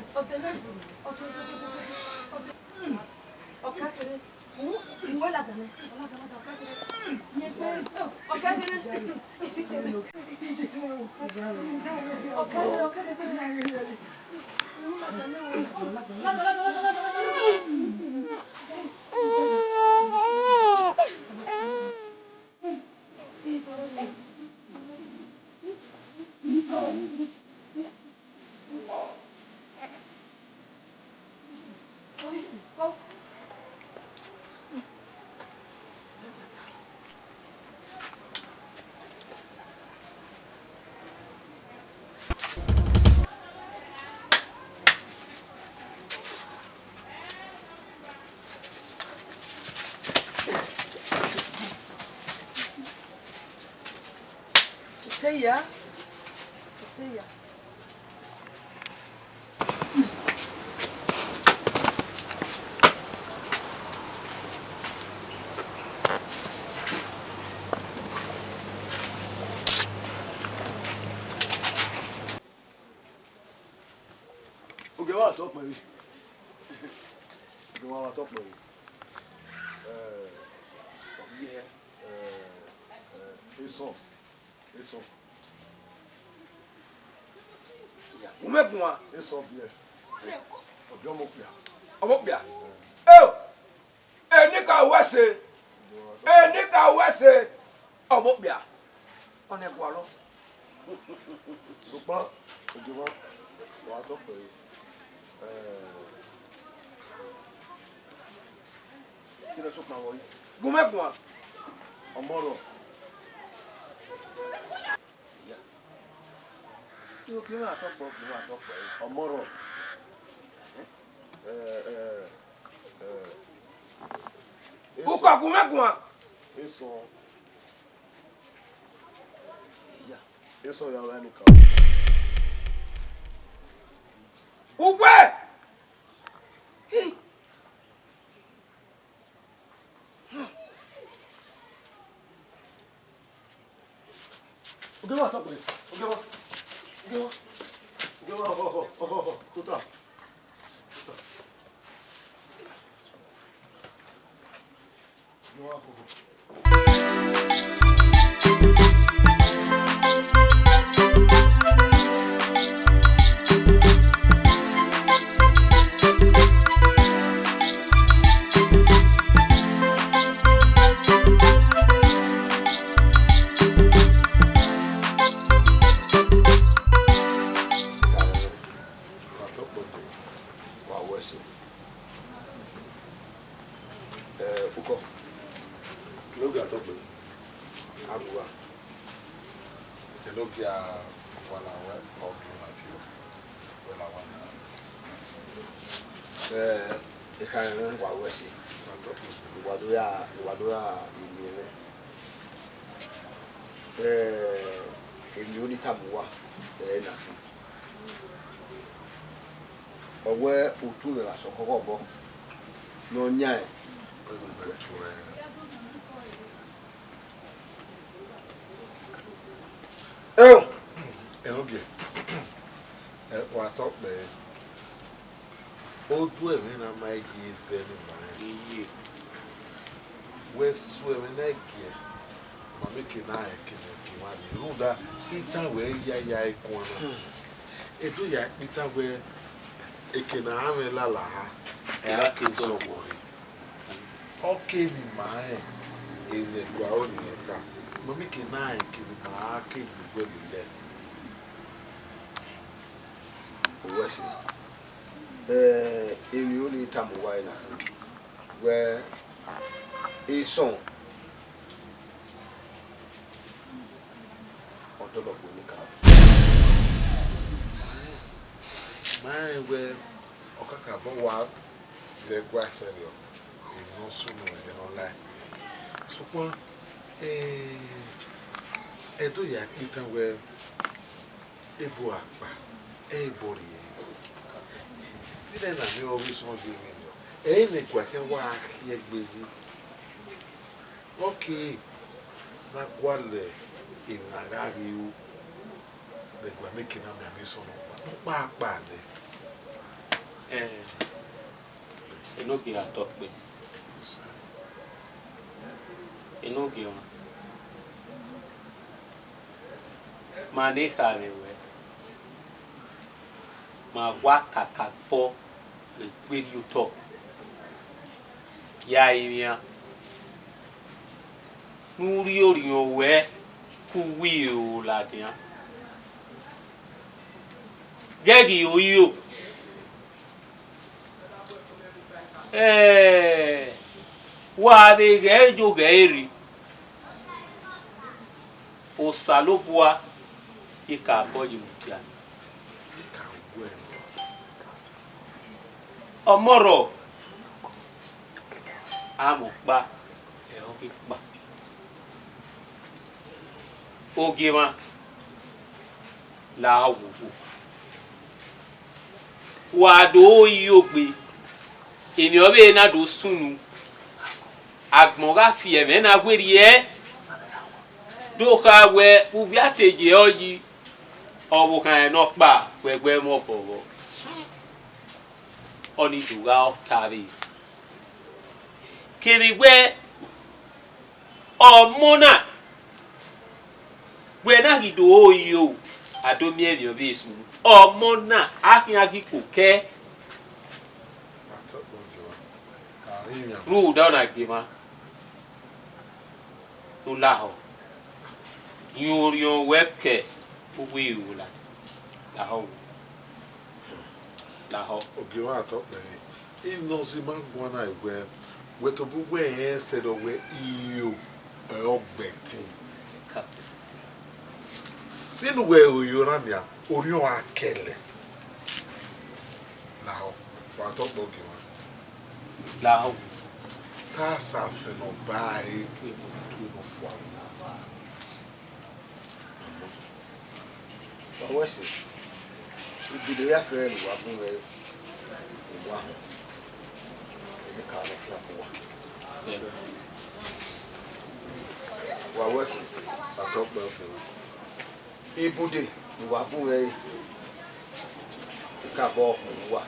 Ise ya. Ise ya. Ogie wa tọ kpẹre. Ogie wa tọ kpẹre. Eh, yeah, eh, eh, Esọn, Esọn. Ya, u mẹ guan. Esọn biẹ. Ọbiọmọ okpia. Ọmọ okpia. Eo! Enikaro ẹse. Enikaro ẹse. Ọmọ okpia. Ọna gualọ. Sokpan, Ogie wa, wa tọ kpẹre. Eh, kí lẹ sokpan vbọ yi? Gu mwẹ guan. Ọmọ rọ. Ogie wa tọ kpẹre, Ogie wa tọ kpẹre. Ọmọ rọ. Eh, eh, eh. Ukọ gu mwẹ guan. Esọn. Esọn ya vbe ẹnẹ kan. Uwẹ! Hi! Ogie wa tọ kpẹre. Ogie wa. Ogie wa. Ogie wa, ọhọ, ọhọ, ọhọ, ọhọ. Tota. Tota. Wa wẹ ẹse. Eh, ukọ. Enogie a tọ kpẹre. Agbua. Enogie a wa la wẹ ọ gie ma tie wẹ la wa na. Eh, ekhaẹmwẹ wa wẹ ẹse. Wa tọ kpẹre. Wa do ya, wa do ya emiẹn mwẹ. Eh, emwi ne I tama uwa, ẹ na khin. Ọ wẹ otu mwẹ gha sẹ ọkhọkhọ obọ ne ọ yan ẹn. Eo! Enogie, ẹ, wa tọ kpẹre. Odu ẹmwẹ na ma gie vẹ ne ima rẹn. Wẹ su ẹmwẹ na gie, ma miẹn eke ne a rẹn eke ne ọ gie mwa rrie. Rhunmwuda, I dan wẹ ya ya ekuan na. Edo ya kpe itan wẹ eke ne a mwẹ lala ha, ẹ a ke zọghọ ẹre. Ọ ke ne ima rẹn, emwi ne ẹguae ọnii rẹn ta, ma miẹn eke ne a rẹn eke ne ima ra ke ye uwẹ lele. Uwẹ ẹse. Eh, emwi ne I tama uwa ẹre na khin, wẹ Esọn, ọ dọlọ gbe enikaro. Ma rẹn wẹ ọ kakabọ wa vbe ẹguae sẹrriọ, emwi ne ọ sunu ẹghẹ ne ọ lae. Sokpan, eh, Ẹdo ya kpe itan wẹ, ebo akpa, ẹ i bọ rrie. Vbene na miẹn ọghe Esọn ye emwi nọ, Ẹre ne ẹguae khian wa khian gbe yi. Ọ ke na gualọ emwa gha ghe ru, ne ẹguae ke na mianmian isọn nọkpa, nọkpa kpa nẹ. Ẹn, enogie ra tọ kpẹ. Enogie ọmwa. Ma ne kha mwẹ wẹ, ma wa kakabọ vbe gberriotọ ya rinmwian ne u rhie orhiọn ruẹ ke uwu iro ladian. Ghẹ ghi ro iro. Ẹ, wa vbe ghẹ yo ghẹ rri, Osanobua i ka bọ ye mudia. Ọmọ rrọọ, amwẹ ọkpa, ẹ ọ ghi kpa. Ogiemwa, la wo wo. Wa do yi ogbe, emwi ọ vbe na do sunu, agbọn gha fi ẹmwẹ na werriẹ, do kha wẹ uvbi a te ye ọ yi, ọvbokhan nọkpa wẹ wẹ mwẹ obọ vbọ, ọnii do gha ta vbe. Kevbe wẹ ọmọ na, wẹ na ghi do ro iro, a do miẹn emwi ọ vbe sunu. Ọmọ na, a khian ghi koko ẹe. Rhunmwuda ọna gie emwa ne u lahọ, rhiọn orhiọn ruẹ ke uwu iro la, lahọ wo, lahọ. Ogie mwa tọ kpẹre, ivbi nọ zẹ ima guan na wẹ, wẹ tobọ uwẹ rẹn sẹ dọ wẹ iro ọre ọ gbẹtin. Vbene uwẹ ro iro na nian, orhiọn ọre a kẹlẹ. Lahọ, wa tọ kpẹre ogie mwa. Lahọ. Te asasẹ ne ọ ba ẹre ke mu tue ne ọ fua vbe. Wa wẹ ẹse, ibude ya fẹrẹ ne uwa bun mwẹ, uwa họn, emwi ka mwẹ fian mu uwa. Wa wẹ ẹse, atọ kpẹ ọkẹn. Ibude ne uwa bun mwẹ ẹre, I ka bọ họn uwa,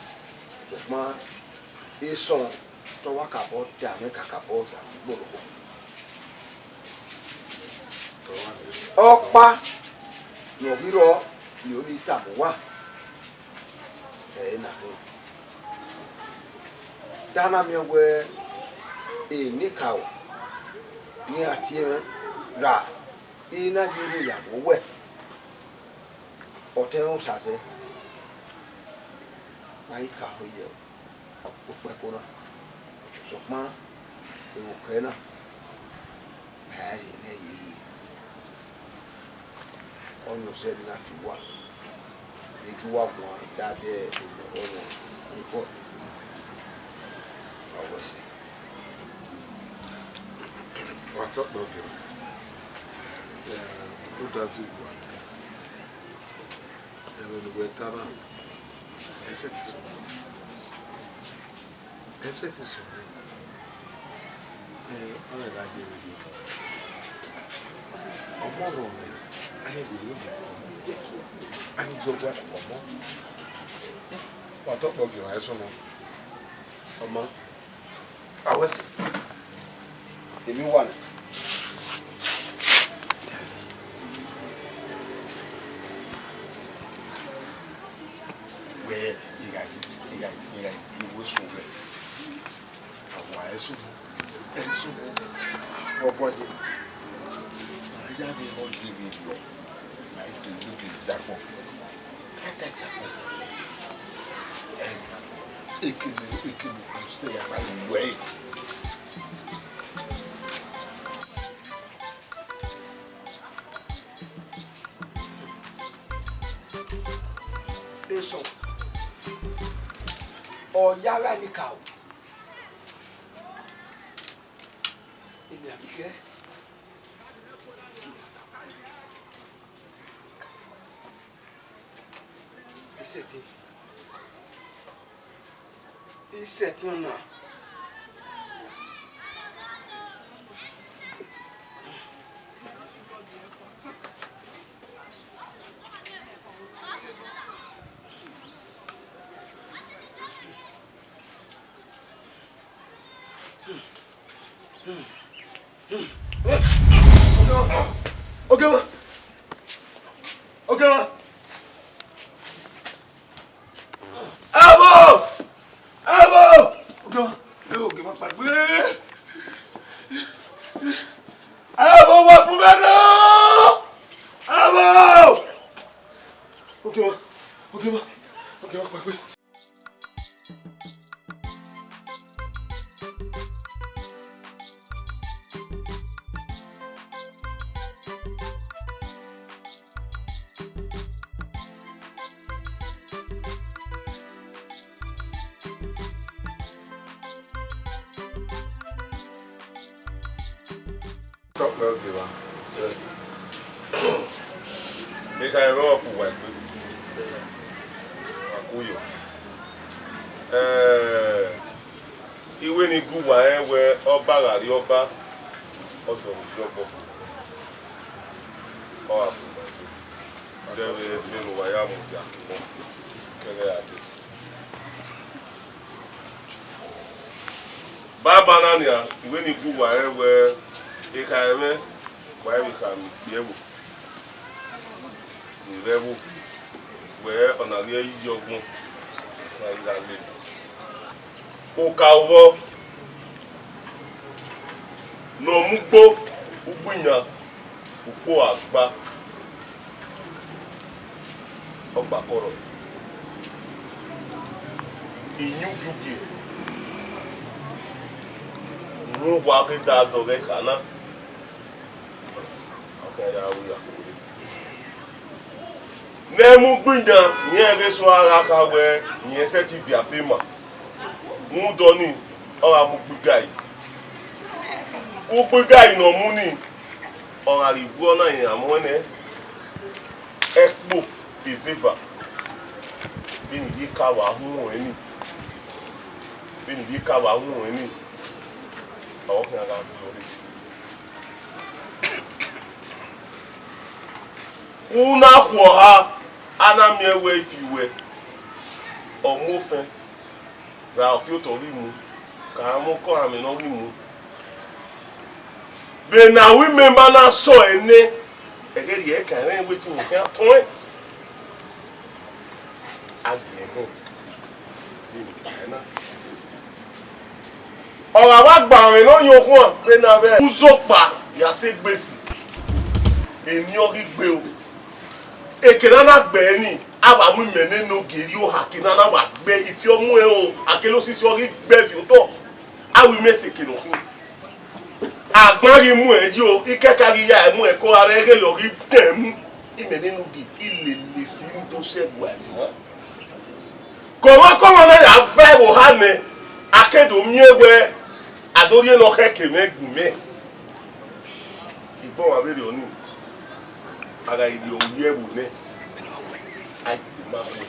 sokpan esọn te ọ wa ka bọ da mwẹ kakabọ da mwẹ igborokhuo. Ọkpa ne ọ ghi rrọọ ne ọ ni tama uwa, ẹre na khin. Te a na miẹn wẹ enikaro ne iran tie mwẹ ra, I na ye rhie ya vbe owẹ, ọtẹn mwẹ Osasẹ, ma i ka ho ye okpẹko na, sokpan evbokẹ na, ma i rhie nẹ ye rhie. Ọni ọ sẹ ne a tie uwa, ne I gie uwa guan da biẹ emwi ọghọghọ ni bọ. Wa wẹ ẹse. Wa tọ kpẹre ogie, eh, u da zẹ guan. Ẹmwẹ ne uwẹ ta na, ẹsẹtin sunu. Ẹsẹtin sunu. Eh, ọnrẹn gha ye vberriọ. Ọmọ rrọọ mwẹ, a ghi werriẹ ogie ọmọ, a ghi gie ọgua ọmọ. Wa tọ kpẹre ogie, wa sunu. Ọmọ. Awẹsi, emwi wa na. Wẹ, I gha, I gha, I gha gu uwẹ sunu wẹ. Awa ẹsu, ẹsu, ọbọdẹ. A ya vbe ọ ye vbe wẹ. Ma i do inu ghi dakpọ. Ekene, ekene, u sẹ ya vbe wẹ. Eso, ọ ya gha ni ka o. Emi a ghi khẹ. Isẹtin. Isẹtin ọna. Oke mwa. Oke mwa. Ẹvbo! Ẹvbo! Oke mwa. Ẹvbo, oke mwa kpaegbe. Ẹvbo, wa bu mwẹ nọ! Ẹvbo! Oke mwa. Oke mwa. Oke mwa kpaegbe. Tọpẹ ogieva. Ekharo ọfu wa egbe. Wa ku yo. Eh, iwẹ ni gu uwa rẹn wẹ ọba gha rrie ọba, ọdọ ghi rrie ọbọ. Ọ gha fu uwa egbe. Zẹvbe vbene uwa ya mudia kevbe kẹghẹ ra dee. Banbanna nian, iwẹ ni gu uwa rẹn wẹ ekharo mwẹ, wa i vbe khama ikpia ẹvbo ni rre ẹvbo, wẹ ọna ghi ye ọgbọn, ọna ghi gha lele. Okaro vbọ ne ọ mu ugbo, ugbo iyan, ukpo agba, ọgbakọrọ, iyugiugie, rhunmwuda ghe da dọghe kha na, ọ khian ya ru ya. Ne ẹ mu ugbo iyan, irẹn ghe eso a gha kha wẹ irẹn sẹtin viọ abe ima. Rhunmwuda ọnii, ọ gha mu ugbo igai. Ugbo igai ne ọ mu nii, ọ gha ghi gu ọna iran mu ẹnẹ, ẹkpo, eveva, vbene ivbi eka wa hu ẹre nii, vbene ivbi eka wa hu ẹre nii, ọ khian gha viọ rre. U na khuọha, a na miẹn wẹ ifi wẹ, ọ mu ofẹn, ra ọfiotọ ghi mu, ka a mu ọkọnmwẹ ne ọ ghi mu. Vbene a ru imẹ ma na sọ ẹre nẹ, ẹghẹ rhie ẹkan rẹn wẹ te irẹn khian tọn ẹn. A gie ẹnrẹn vbene I tae na. Ọ gha vbe gba mwẹ ne ọ yan okhuan vbene avbe uzọkpa ya sẹ egbe si, eni ọ ghi gbe o. Eke ne a na gbe ẹre ni, a vbe mu imẹ nene ogie rrie oha, eke ne a na vbe gbe ifi ọ mu ẹre o, a kele osisi ọ ghi gbe fi otọ, a ru imẹ sẹ eke ne ọ khin. Agbọn ghi mu ẹn yo, ikẹka ghi ya mu ẹn ko, a rẹ ghele ọ ghi dẹ mu. Imẹ nene ogie, I lele esi ne I do sẹ ẹguae emwa. Kọmwakọmwa na ya va ẹvbo oha nẹ, a ke do miẹn wẹ a do rhie ne ọ khẹke mwẹ gu mẹ. Igbọmwa vberriọ nii, a gha rhie owiẹ ẹvbo nẹ, a i ma khuẹ.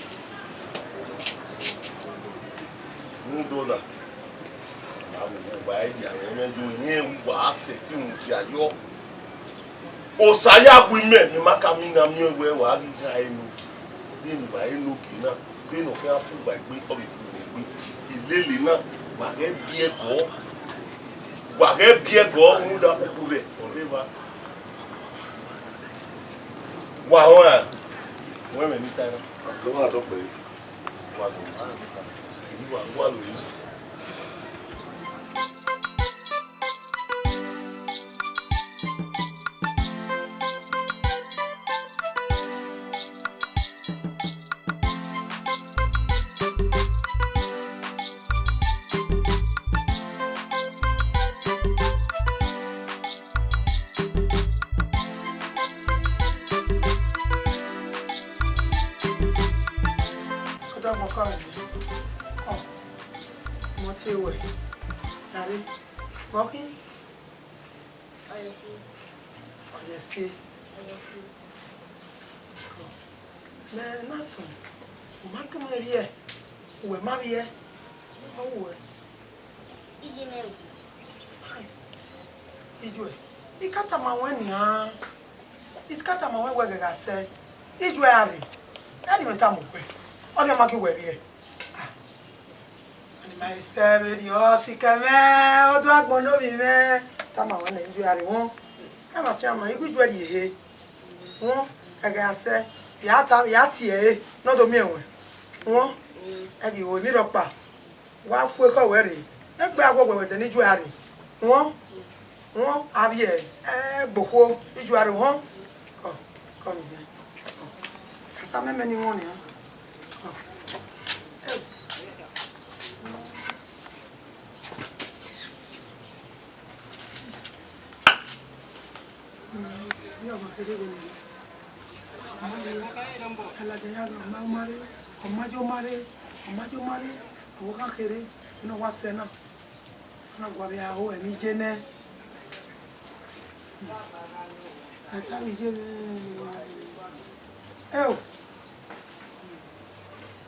Rhunmwuda ọna, a vbe uwa ya mwẹ yo, irẹn uwa sẹtin mudia yọ. Osa ya gu imẹ, mẹ ma ka mina miẹn wẹ wa ghi gha enogie, vbene uwa enogie na, vbene ọ khian fu uwa egbe, ọ vbe fu mwẹ egbe. Ilele na, wa ghẹ biẹ gọọ, wa ghẹ biẹ gọọ, rhunmwuda ukhu rẹ ọ rre evba. Wa rẹn, wẹ ẹmwẹ ne I tae na. Ọtẹn wa tọ kpẹre. Wa gọọ, wa gọọ, wa gọọ. Ọdọ ọmọ kọ rẹ, kọ, ọmọ te wẹ, dare, vbe ọ khin? Ọyẹse. Ọyẹse. Ọyẹse. Mẹ na sunu, u ma gu mwẹ vbiẹ, uwẹ ma vbiẹ, ọ wu uwẹ. Iye mwẹ ru. Ijuẹ, I ka tama ruẹn nian, I ka tama ruẹn wẹ ghẹghẹ a sẹ, ijuẹ a rre, ẹni mwẹ tama uwẹ, ọ ghi ma gu uwẹ vbiẹ. Ah, ọni ma i sẹ vberriọ, sikẹ mwẹ, ọ do agbọn ne ovbi mwẹ. Tama wẹ nẹ, ijuẹ a rre wọn. Ẹ ma fian ma, igu ijuẹ rhie ehe. Wọn, ẹghẹ a sẹ, ya ta, ya tie ẹre, ne ọ do miẹn ruẹn. Wọn, ẹ ghi ru emwi rhọkpa. Wa fu ekhọe ruẹ rre. Egbe a wẹ wẹwẹ dẹ ne ijuẹ a rre. Wọn, wọn, a vbiẹ, ẹ, gbe okhuo, ijuẹ a rre wọn. Kọ, kọ nẹ. Kasa mẹmẹ ne I wọn nian. Kọ. Ẹ. Ọ ma yo ma rre, ọ ma yo ma rre, ọ gha kherhe, ne ọ wa sẹ na, ọ na gua vbe aro ẹmwẹ iye nẹ. Ẹta vbe iye mwẹ. Eo.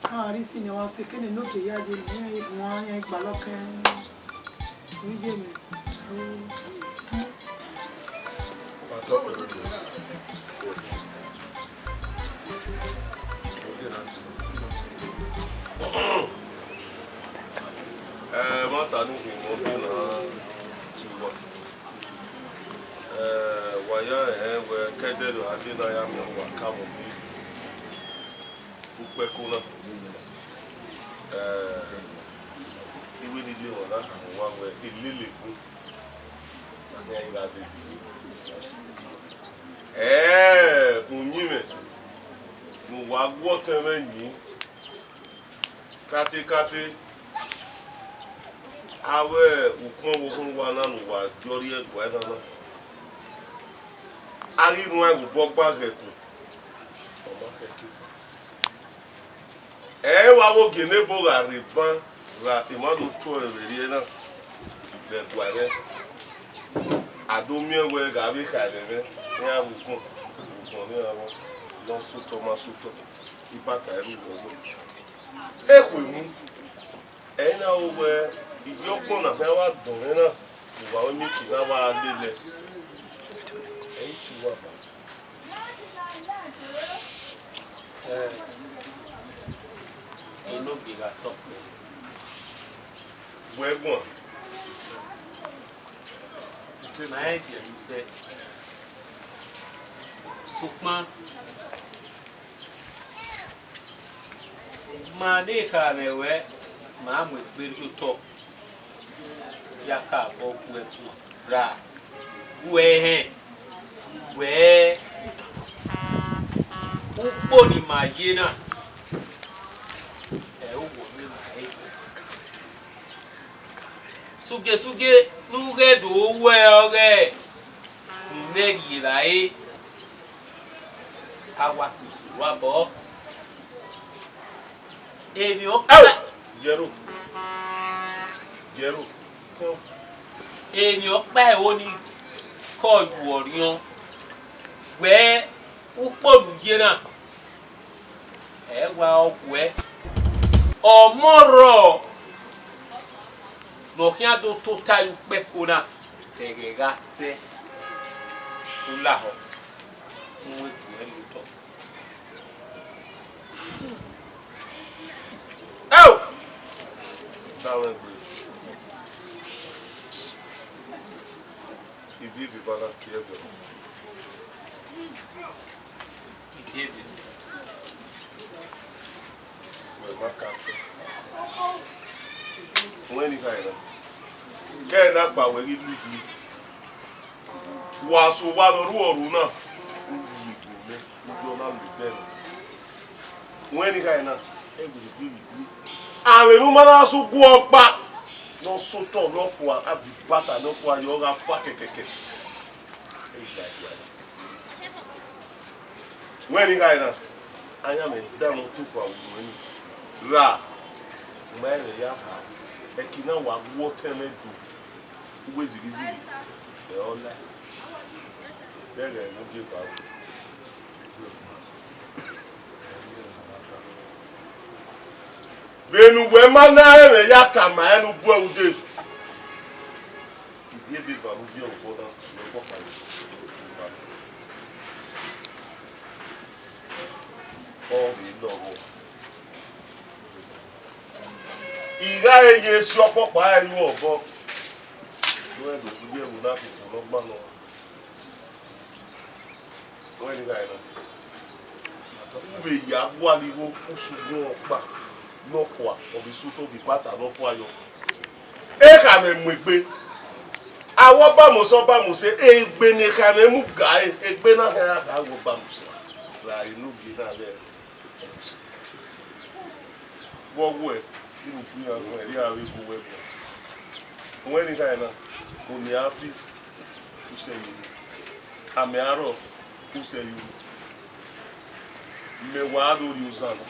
A ri si ne wa se kene ne ogie ya ye ne iran gbalọ kẹn. Iye mwẹ. Ẹ, ẹmwata ne uhin mwẹ ọ gbe na tie uwa. Ẹ, wa ya rẹn wẹ ke ẹdẹ ne a dee na ya miẹn uwa ka vbe ukpẹko na. Ẹ, I wẹ ne I le emwa na khama uwa wẹ, elele egbun, a khian gha dee. Ẹ, uyinmwẹ ne uwa gu ọtẹn mwẹ yin. Katekate, avbe ukpọn vbe okhunmwu uwa na ne uwa gie ọrriẹ gua na na, a ghi rhuan ẹvbo obọ gba ghẹ ẹkun, ọ ma khẹke. Ẹ i wa vbe ogie ne ebo gha rre ban ra emwa do tuẹ vbe rriẹ na vbe ẹguae mwẹ, a do miẹn wẹ gha vbe kha ẹmwẹ mwẹ, iran vbe ugbọn, vbe ugbọn ne iran rrọọ, ne ọ sotọ ma sotọ, ibata ẹre u rrọọ. Ekhue mu, ẹ i na ro wẹ, iye ọgbọn na khian wa dọn mwẹ na, uwa vbe miẹn eki na wa lele, ẹ i te uwa ba. Ẹ, enogie gha tọ kpẹẹ. Wẹ guan. Ma rẹn diẹ ne u sẹ. Sokpan, ma deghẹ kha mwẹ wẹ, ma mu egbe rhie otọ. Ya ka obọ gu ẹre tuan ra gu ẹre hẹn wẹ ukpo ne ima ye na, ẹ i re uwẹ ọmọ ima re. Sugesuge ne u ghẹ do wẹ ọghẹ ne imẹ rhie evbare, a wa kpe sẹ uru abọ. Emwi ọkpa. Ẹo! Yẹro. Yẹro. Emwi ọkpa ẹvbo ni kọ yu ọriọn. Wẹ ukpo ne u ye na, ẹ wa ọ guẹ. Ọmọ rrọọ ne ọ khian do tota ye ukpẹko na, ẹghẹ gha sẹ, u lahọ, u wẹ guẹ rhie otọ. Ẹo! Danmwẹ gbe. Ivie ivie va na kie ẹgbẹe. Ivie ivie. Wẹ ma ka sẹ. Wẹ ni kha ẹre. Kẹ na gba wẹ ghi lu igbiri. Wa so owa ne ọ ru ọru na, u yi egbe mẹ, u yọ na lu ẹdẹ nọ. Wẹ ni kha ẹre na, ẹ wẹ egbe ghi gbe. Avbe ne u ma na sẹ ugu ọkpa, ne ọ sẹ otọ ne ọ fua, a viọ ibata ne ọ fua, yọ gha fua kẹkẹkẹ. Ẹ i ya ya. Wẹ ni gha na, ayan mwẹ dan ne ọ te fua vbe unu ẹni. Ra, ma ẹmwẹ ya ha, ẹki na wa gu ọtẹn mwẹ do, uwu ezighi izighi, ẹ ọ la. Vbe ẹghẹ ne u deba ru. Vbene uwẹ ma na rẹn mwẹ ya tama ẹn ne u bu ẹre ude. Ivie ebe eva ne u viọ vbe obọ na, ne ọ kpọkpa ye. Ọ vbe lọghọ. I gha re ye si ọkpọkpa ẹre ru obọ. Ne u rẹn do kugbe ẹvbo na koko. Ne ọ gba nọ. Wẹ ni gha na. U vbe ya gualọ igho usun ọkpa ne ọ fua, ọ vbe sẹ otọ ghi bata ne ọ fua yọ. Ekhaemwẹ mu egbe. Awẹ ọbamose, ọbamose, egbe ne ekhaemwẹ mu ga ẹre, egbe na khian ya gha wẹ ọbamose. Ra enogie na vbe ẹmwẹ. Vbe ọ wẹ, iruku iran nọ, ẹre a vbe gu wẹ guan. Wẹ ni gha na, onian fi, usẹ ye unu. Amẹ arọ, usẹ ye unu. Mẹ wa do rhie ozan nọ.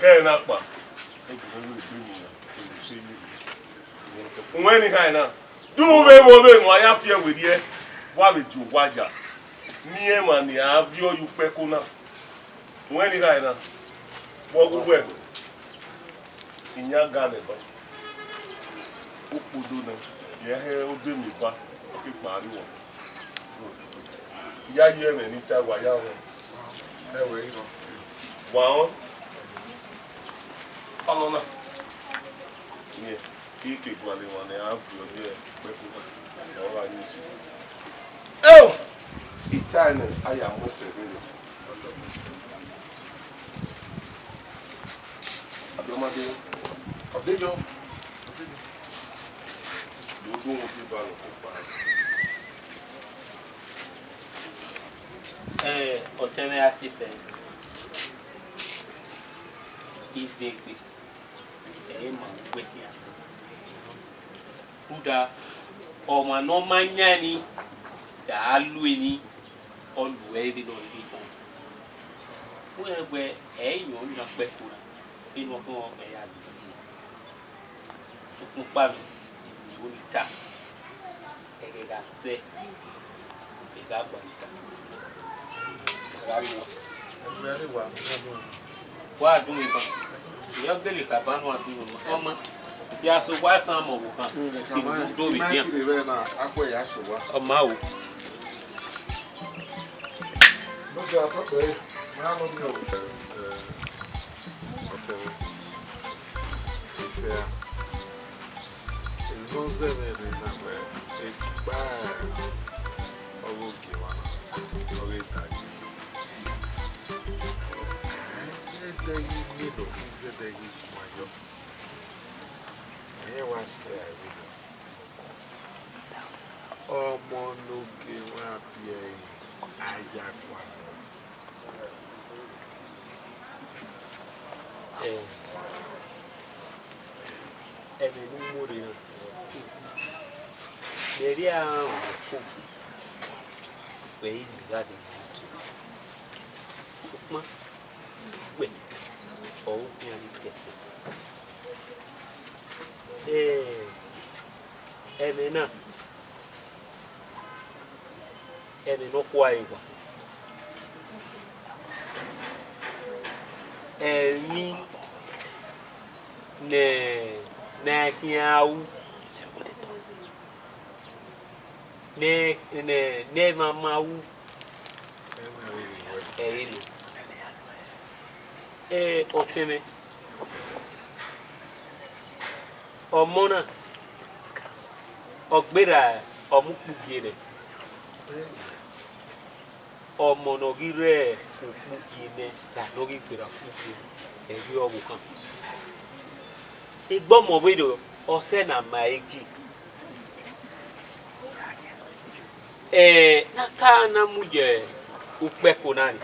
Ẹre na kpa, ẹgbẹn wẹ egbe ni na, usẹ ye unu. Wẹ ni gha na, du vbe vbo vbe emwa ya fi ẹre werriẹ, wa vbe die owa ya. Miẹn emwa ni a viọ ye ukpẹko na. Wẹ ni gha na, vbe ọ gu wẹ, iyan ga nẹ ba, ukpodo nẹ, yẹ hẹ odẹ mẹ eva, ọ ke kpa rrie uwa. Ya ye ẹmwẹ ne I ta, wa ya họn. Ẹwẹ, I rọ. Wa họn. Ọnọ na. Yẹ, I ke gualọ emwa ne a viọ ye ukpẹko na, ọ gha yin isi. Eo! I tae nẹ, a ya mu ẹsẹ vberriọ. Abiọma de, ọ de yọ. Do do wọn ke ba lọ ko kpa. Ẹ, ọtẹn mwẹ a ke sẹ, I zẹ egbe, ẹ i ma uwẹ khian. Rhunmwuda, ọmwa ne ọ ma yan ni, gha lu eni, ọ lu ẹre vbene ọ rhirhi khan. Wẹ rẹn wẹ ẹ i yan ọna kpẹko na, vbene ọ khọn ẹ ya lu ẹre. Sokpan ọkpa mwẹ, I miẹn vbene I ta, ẹghẹ gha sẹ, ẹ gha gba ita. Wa dun mwẹ ban. Iyẹn gele ka ba nu a dun mwẹ ban. Ọma, ya so wa kan mọ vbe kan. Ibu do vbe dian. Ọ ma o. Ẹ, ẹ, ọtẹn mwẹ, isẹ a, emwi ne ọ zẹ mwẹ rre na wẹ, egba ọghe ogie mwa na, ọ ghi da yi. Zẹdẹ ghi miẹn ne ọ ghi zẹdẹ ghi guan yọ. Ẹi wa sẹ a vberriọ. Ọmọ ne ogie mwa biẹ ẹre, a ya guan. Ẹ, ẹmwẹ ne u mu rre na, mẹ rhie aro vbe ọkọ, wẹ i gha de ya tu. Sokpan, wẹ ọre u khian ni kẹsẹ. Ẹ, ẹmwẹ na, ẹmwẹ ne ọ khua ẹre wa. Ẹmwẹ ne, ne a khian ru, ne, ne, ne ẹmwẹ ma ru, ẹre nọ. Ẹ, ọtẹn mwẹ, ọmọ na, ọ gberra ọmọ ukpugie nẹ. Ọmọ ne ọ ghi rre ukpugie nẹ, ra ne ọ ghi gberra ukpugie nẹ, ẹ i re ọvbokhan. Egbe ọmọ vberriọ, ọ sẹ ne a ma ẹre gie. Ẹ, ne a ka na mu ye ukpẹko na ni,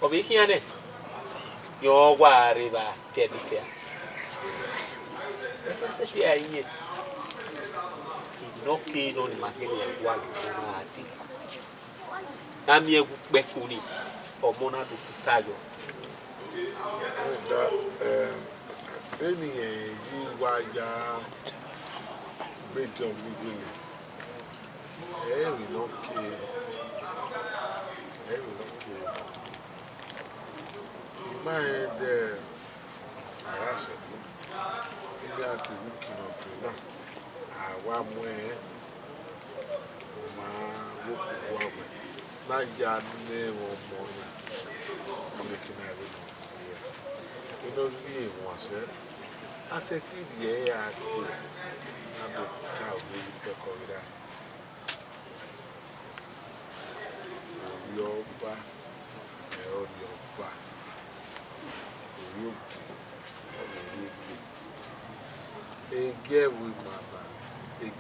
ọ vbe khian nẹ, rẹn ọ wa rre evba tẹbitẹ a. Ẹ sẹtin a iyẹn, emwi ne ọ kere nọ ni ma kere ẹguae na gha dee. Ne a miẹn ẹwu ukpẹko ni, ọmọ na do tuta yọ. Rhunmwuda, em, vbene irẹn ye wa ya gbe Jọn vbe iwele, ẹ i re emwi ne ọ kere, ẹ i re emwi ne ọ kere. I ma rẹn dẹ, a gha sẹtin, iran kevbe uki ne ọ dee na, a wa mu ẹn, ọ ma vbe okhuo uwa wẹ, ne a ya nẹ ẹmwẹ ọmọ na, ọmọ ekin na vbe nọ. Vbene ọ rhie wan sẹ, a sẹtin rhie ẹre a dee, ne a do ka owa vbe ukpẹkọ vbe ra.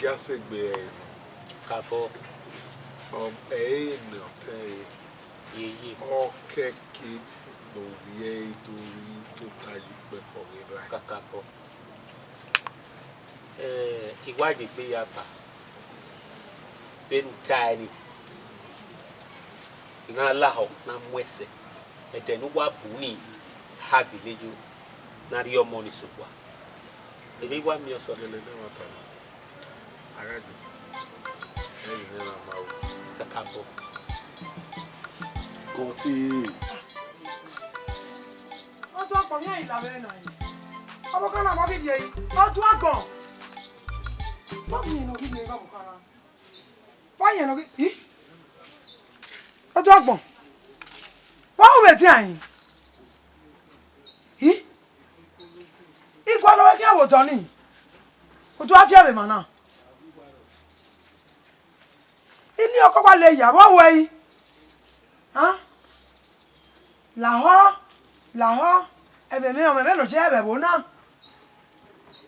Ya sẹ egbe ẹre nọ. Kakabọ. Ọ, ẹ i re ne ọ tẹn re. Yeye. Ọ kẹke ne ovbi ẹre do rri tota ye ukpẹkọ vbe erha. Kakabọ. Eh, I wa ye egbe ya ba, vbene u tae ni, I na lahọ na mu ẹsẹ, ẹdẹ ne uwa bu ni ha gele yo, ne a rhie ọmọ ni sẹ owa. Ere I wa miẹn ọsọ? Gele ne ẹmwata na, a gha gbe, ẹ i re ne a ma ru. Kakabọ. Kọtẹ. Ọdọ agbọn, iran i la vbe na yi. Ọvbokhan na, vbọ ghi rhie yi? Ọdọ agbọn. Vbọ ghi rhie ne ọ ghi rhie yi, ọvbokhan na? Vbọ rhie ne ọ ghi, i? Ọdọ agbọn. Vbọ ru vbe edian yi? I? I gualọ ruẹ khian vbe odọ nii. U do gha viẹ vbe emwa na. Ini ọkọ wa le ya, vbọ ru ẹre? A? Lahọ, lahọ, ẹmwẹ mwẹ, ọmwẹ mwẹ ne ọ ye ẹvbo na.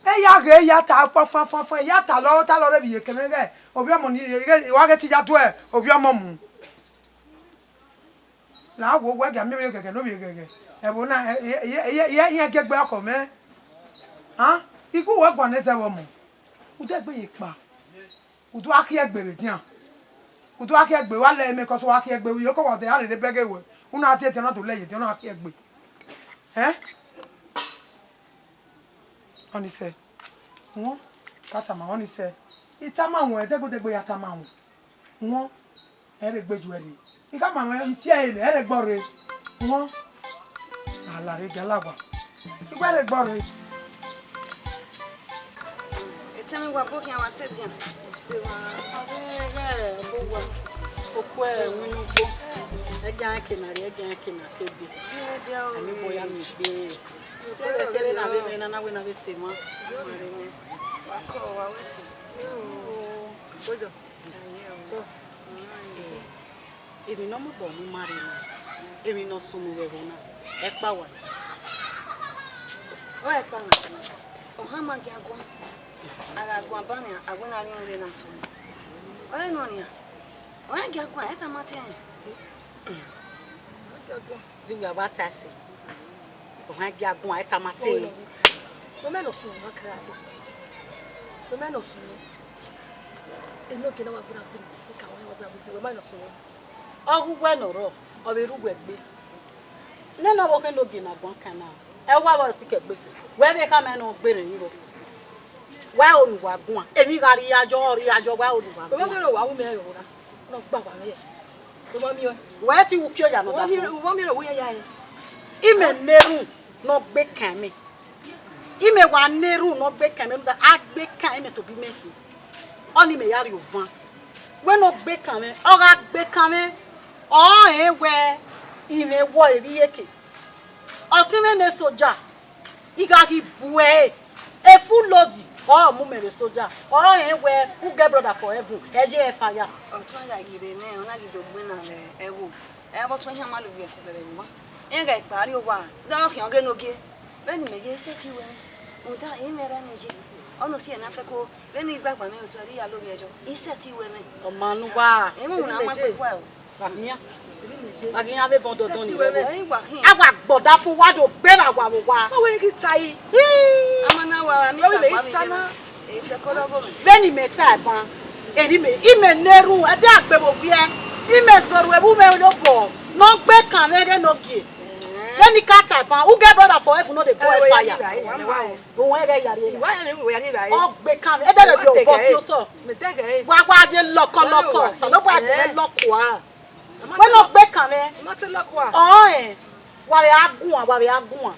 E ya ghe, e ya ta fanfanfanfan, e ya talọ, talọ rre vbe iyeke mwẹ ighẹ ovbi ọmọ ni, ighẹ wa ghe te I ya do ovbi ọmọ mu. La wo, wẹ gia miẹn ovbi eghẹghẹ ne ovbi eghẹghẹ. Ẹvbo na, ẹ, ẹ, ẹ, ẹ, ẹ, iran gie egbe ọkọ mwẹ. A? I gu wẹ guan ne zẹ vbe ọmọ. U de gbe ye kpa. U do gha khiẹ egbe vbe edian. U do gha khiẹ egbe, wa lẹ mẹ, cos wa khiẹ egbe, u ye okọ wa de, a rherhe bẹghe wẹ. U na die edian, na do lẹ ye edian, u na khiẹ egbe. Ẹn? Ọni sẹ. Wọ, ka tama, ọni sẹ. I tama wẹ, dẹgbodẹgbo ya tama wẹ. Wọ, ẹ rhe gbe ju ẹre. I ka ma mwẹ, I tie ẹre mẹ, ẹ rhe gbe ọre. Wọ, a la rre, gia la wa. I gbe ẹre gbe ọre. Etẹn mwẹ, wa bọ khian, wa sẹ edian. Sẹ wa, avbe ẹghẹ ọghe owa, okhuo ẹrinmwi ne ugbo, ẹgian ke na rrie, ẹgian ke na ke dee. Ẹmwẹ bọ ya miẹn egbe. Kere kere ne avbe mwẹ na na wẹ ne avbe sẹ emwa. Wa kọ, wa wẹ sẹ. Oyo. Aye o. Emwi ne ọ mobọ mu ima rre na, emwi ne ọ sunu vbe ẹvbo na, ẹkpa wa di. Ọ ẹkpa na, ọ hama gia guan, a gha guan ban nia, a wẹ ne a rhie ọnrẹn na sunu. Ọ rẹn nọ nia, ọ rẹn gia guan, ẹ tama te ẹnrẹn. Rhunmwuda wa ta ẹse, ọ rẹn gia guan, ẹ tama te ẹnrẹn. Wẹ ma nọ sunu, ma kẹra gbe. Wẹ ma nọ sunu. Enogie ne a wa gbe na gbe, ne ka wa wa gbe na gbe, wẹ ma nọ sunu. Ọ ghi uwẹ ne ọ rrọọ, ọ vbe rre uwẹ egbe. Nene ọvbokhan enogie ne a guan kan na, ẹ wa vbe sikẹ gbe sẹ, wẹ vbe khama ẹn ne ọ gberẹn ivbo. Wa ho ne uwa guan, emwi gha rri ayọ, ọ rri ayọ, wa ho ne uwa guan. Wẹ ma miẹn ọre, wa wu mẹ ẹre ọvbokhan, ne ọ gba wa mwẹ. Wẹ ma miẹn ọre. Wẹ te wu kie oya ne ọ da fo. Wẹ ma miẹn ọre, wu ya ya ẹre. Imẹ ne erhunmwu ne ọ gbe kan mẹ. Imẹ wa na erhunmwu ne ọ gbe kan mwẹ, rhunmwuda a gbe kan imẹ tobọ imẹ khin. Ọnii mẹ ya rrie ovan. Wẹ ne ọ gbe kan mwẹ, ọ gha gbe kan mwẹ, ọ rẹn wẹ I mwẹ wọ evbi iyeke. Ọtẹn mwẹ ne soja, I gha ghi bu ẹre, e full load, ọ mu mẹ vbe soja. Ọ rẹn wẹ u get brother for heaven, ẹ ye hellfire. Ọtẹn gha ghi rre nẹ, ọ na ghi do gbe na vbe ẹvbo. Ẹ vbe ọtẹn hia ma lele ẹkugbe vbe owa. Iran ghẹ kpa rrie owa, de ọ khian ọghe enogie. Vbene imẹ ye, I sẹtin wẹ mwẹ. Rhunmwuda, imẹ rre ne ye. Ọ nọ si ẹre ne a fẹko, vbene I gbe agbọn mwẹ otọ, ẹre I ya lovbiẹ yọ. I sẹtin wẹ mwẹ. Ọ ma ne uwa. Emwa na ma gbe kua o. Wa khian. Wa khian vbe bọ dọdọn ni wẹ. Ẹ, wa khian. A wa gbọdafun, wa do gbe vbe awa vbe owa. Ọ wẹ ghi ta yi. Hii. A ma na wa, wa mi ta kpa vbe ta na. Vbene imẹ ta ban, eni mẹ, imẹ ne erhunmwu, ẹdẹ a gbe vbe owiẹ, imẹ zẹ orhu ẹvbo mwẹ ye obọ, ne ọ gbe kan mwẹ ghe enogie. Vbene I ka ta ban, u get brother for heaven no dey go hellfire. Ruẹn ghẹ ya rrie na. Ọ gbe kan mwẹ, ẹdẹ rẹ rhie obọ si otọ. Wa, wa ye lọkọlọkọ, Osanobua gbe mwẹ lọkua. Wẹ ne ọ gbe kan mwẹ. Ọrẹn, wa vbe a guan, wa vbe a guan.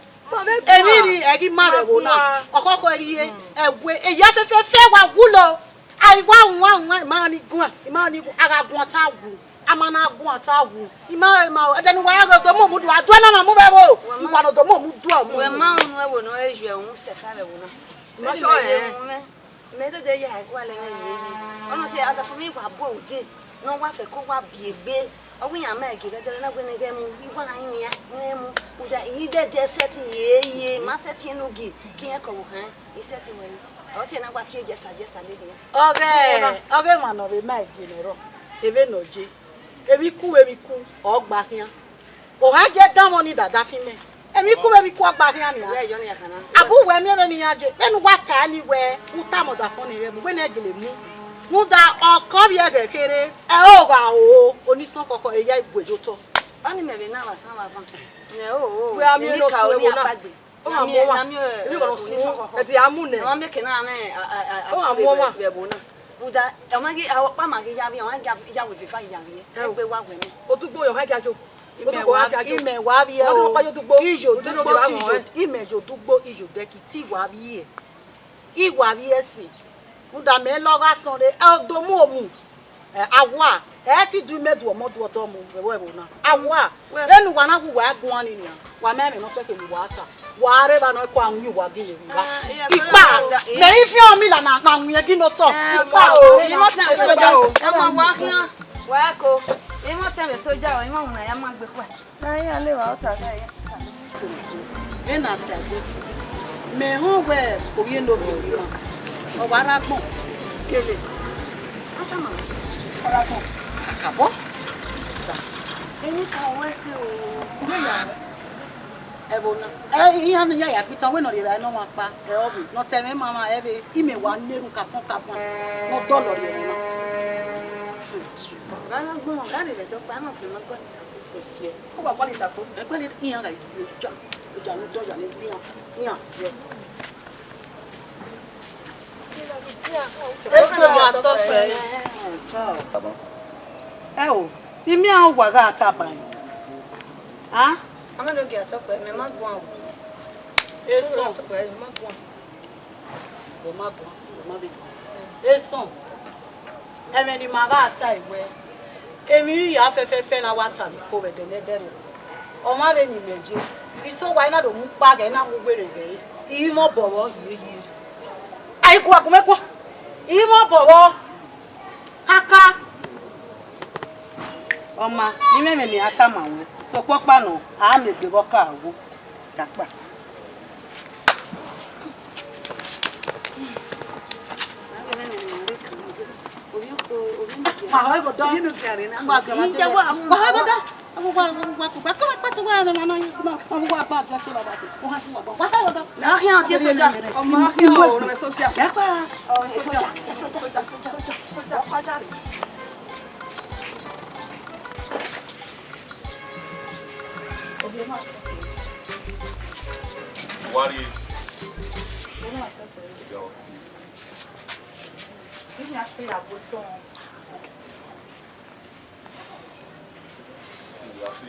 Emwi rri ẹghi ma vbe ẹvbo na, ọkhọkhọ ẹre, ẹwe, eya fẹfẹfẹ wa wulo. Ai wa wan wan, ima ni guan, ima ni gu-, a gha guan ta wu, a ma na guan ta wu. Ima, ima, ẹdẹ ne uwa ya ghe odomo mudu, a duẹ na ma mu vbe ẹvbo, uwa ne odomo mudu ọmọ. Wẹ ma unu ẹvbo ne ọ re ju ẹhun sẹfa vbe ẹvbo na. Ima sọ ẹ. Mẹ dede ya ẹgualọ ẹmwẹ yeye. Ọ nọ si adafo mwẹ wa bu ẹre ude, ne ọ wa fẹko wa biẹ egbe. Ọ wẹ iran ma ẹgie dẹdẹrẹ na wẹ ne ghẹ mu, I wa rinmwian, ne ghẹ mu. Uda, I dẹdẹ sẹtin yeye, ma sẹtin enogie, ke irẹn ke ọvbokhan, I sẹtin wẹ ni. Ọ si na wa tie jesa jesa lele. Ọghe, ọghe emwa ne ọ vbe ma ẹgie nẹ rọ, evbe ne ọ ye, emwi ku vbe emwi ku, ọ gba khian. Oha gie danmwẹ ni dada fi mẹ. Emwi ku vbe emwi ku, ọ gba khian nian. Wẹ yọ ne ya kana. Abu wẹ miẹn vbene iran ye, vbene uwa ta ni wẹ, u tama ọdafẹn ne ghẹ mu, wẹ ne gele mu. Rhunmwuda ọkọ vbiẹ ghẹ kherhe, ẹ o gha o, onisọn khọkhọ, eya igue ye otọ. Ọni mẹ vbe na vbe asan vbe avan. Nẹ o, o, Wẹ a miẹn emwi ne ọ ka suẹn oni ẹvbo na. Akpagbe. Ọ ma muọmwa. Emwi gọnọ sun, ẹdẹ a mu nẹ. Ọ ma miẹn ke na mwẹ a, a, a, Ọ ma muọmwa. Vbe ẹvbo na. Rhunmwuda, ọ ma ghi, a, ọkpa ma ghi ya vbiẹ, ọ ma ghi ya, ya wẹ efa ya vbiẹ. Ẹ o. Egbe wa wẹ mẹ. Odugbo yọ, ọ ma ghi ya yo. Odugbo wa ghi ya yo. Imẹ wa vbiẹ o. Ọ ma ghi ọkpa yo odugbo. Iye odugbo ti yo. Imẹ ye odugbo, iye odẹki ti wa vbiẹ. I wa vbiẹ ẹse, rhunmwuda mẹ lọ gha sọnre, ẹ, ọ do mu omu, ẹ, awa, ẹ ti du imẹ du ọmọ du ọdọ mu vbe ẹvbo na. Awa, vbene uwa na wu uwa guan ni nian, wa ma ẹmwẹ ne ọ kpẹkẹ ne uwa ta, wa rre evba nọ, ẹko a wu uwa gie vbe evba. Ikpa, mẹ i fian mi la na, na wiẹn ghi ne otọ. Ikpa o. Imọtẹn vbe soja o, ẹ ma wa khian, wa ẹko, imọtẹn vbe soja o, imọ na ya ma gbe kpa. Na ya le wa ọta na ya tita. Vbene a ta ẹdẹ, mẹ họn wẹ ovbi enobi ọvbirri na, ọ wa rre agbọn. Kele. Atama. Ọ rre agbọn. Kakabọ. Emwi ka wẹ ẹse o. Uwẹ ya. Ẹvbo na. Ẹ, iran ne iran ya kpitan, wẹ ne ọ rhie evbare ne ọ wan kpa, ẹ, ọ vbe, ne ọ ta ẹmwẹ ma mwa, ẹ vbe, imẹ wa na erhunmwu ka sọn ka fan, ne ọ dọlọ rhie ẹvbo na. Gha na gbọmọ, gha rhie ẹdẹ ọkpa, ẹ ma fian ma gbọmọ. Kò sí ẹ. Ó wà pálí ìtàkùn. Ẹ pẹ́lẹ́ iyan gha ìjà, ìjà ló dọ̀yà ní díàn, díàn yẹ. Eso wa tọpẹ. Ẹ o, imian wa gha taba. A? A ma do gie a tọpẹ, mẹ ma guan o. Eso. Tọpẹ, mẹ ma guan. Wẹ ma guan, wẹ ma vbe guan. Eso. Ẹmwẹ ne ima gha tae wẹẹ, emwi hia fẹfẹfẹ na wa ta vbe iko vbe ẹdẹ ne ẹdẹrriọ, ọ ma vbe ne imẹ ye, iso wa i na do mu kpa ghẹ, i na mu werriẹ ghẹ, i mwẹ obọ vbọ hiehie. A i kua gu mwẹ kua, i mwẹ obọ vbọ kaka. Ọ ma, I mwẹ ẹmwẹ ne I ra tama ruẹn, sokpan ọkpa nọ, a miẹn egbe vbe ọka vbo. Dakpa. Ma hẹ ẹghodo. Ma hẹ ẹghodo. Na khian ọtẹn soja. Dakpa. Soja, soja, soja, soja, soja, soja, soja. Wa rrie. Iya te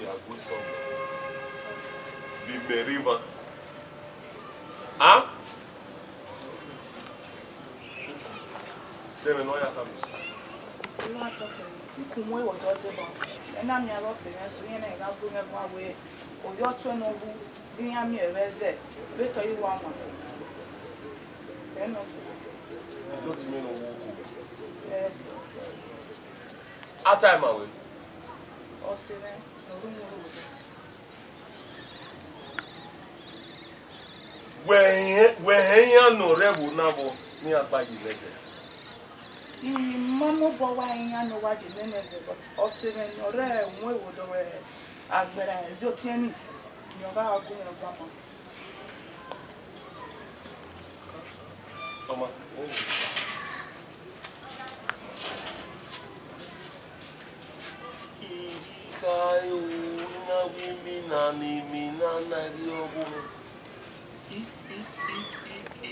ya gu eso. Vbe imẹ rre evba. A? Dẹmwẹ ne ọ ya khama esa. Ẹ ma tọ fẹ, ikun mu ẹvbo dọ deba. Ẹ na miẹn avbe ọse mwẹ sẹ, irẹn na gha gu mwẹ guan wẹẹ, ovbi ọtuẹn ne ọ wu, iran miẹn vbe ẹzẹ, vbe tọ i wa wan. Ẹ nọ. Ovbi ọtẹn mwẹ ne ọ wu uku. Ẹ. A ta ẹe ma wẹ? Ọse mwẹ, ne ọ ru unu rre owa. Wẹ hẹn, wẹ hẹn iran ne ọ rre ẹvbo na vbọ ne iran gba ye mwẹ zẹ? I ma mobọ wa iran ne ọ wa ye mwẹ mwẹ zẹ, but ọse mwẹ ne ọ rre uwu ẹvbo dọ wẹ agbẹra ẹzi otiẹn ni, ne ọ gha gu mwẹ guan ma. Ọma. Ivbi kha o, I na wẹ imina ne imina na ghi ọghe mwẹ. I, i, i, i, i,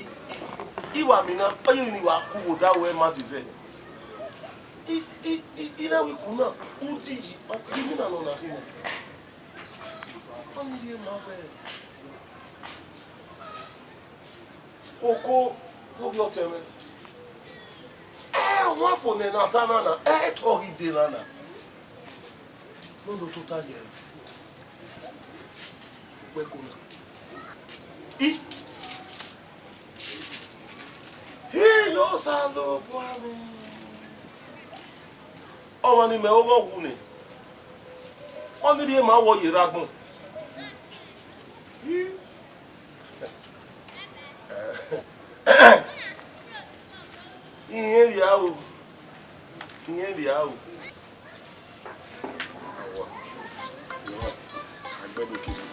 i. I wa mina, ọ ye emwi ne I wa ku vbe odaro ẹre ma dizẹ. I, i, i, I na wẹ ikun na, u di yi, ọ, imina nọ na khin na. Ọni rhie ma wẹẹ, Koko, ovbi ọtẹn mwẹ. Ẹ, ọmwa fo nẹ ne a ta na na, ẹ, te ọ ghi de na na. Nene otota yẹ. Wẹ ko na. I. He yo Osanobua mwẹ. Ọmwa ne imẹ ọghọ wu nẹ. Ọni rhie ma wẹ ọ ye rre agbọn. I. Ẹ, Irẹn vbe aro, irẹn vbe aro. Awa, agbẹdokere.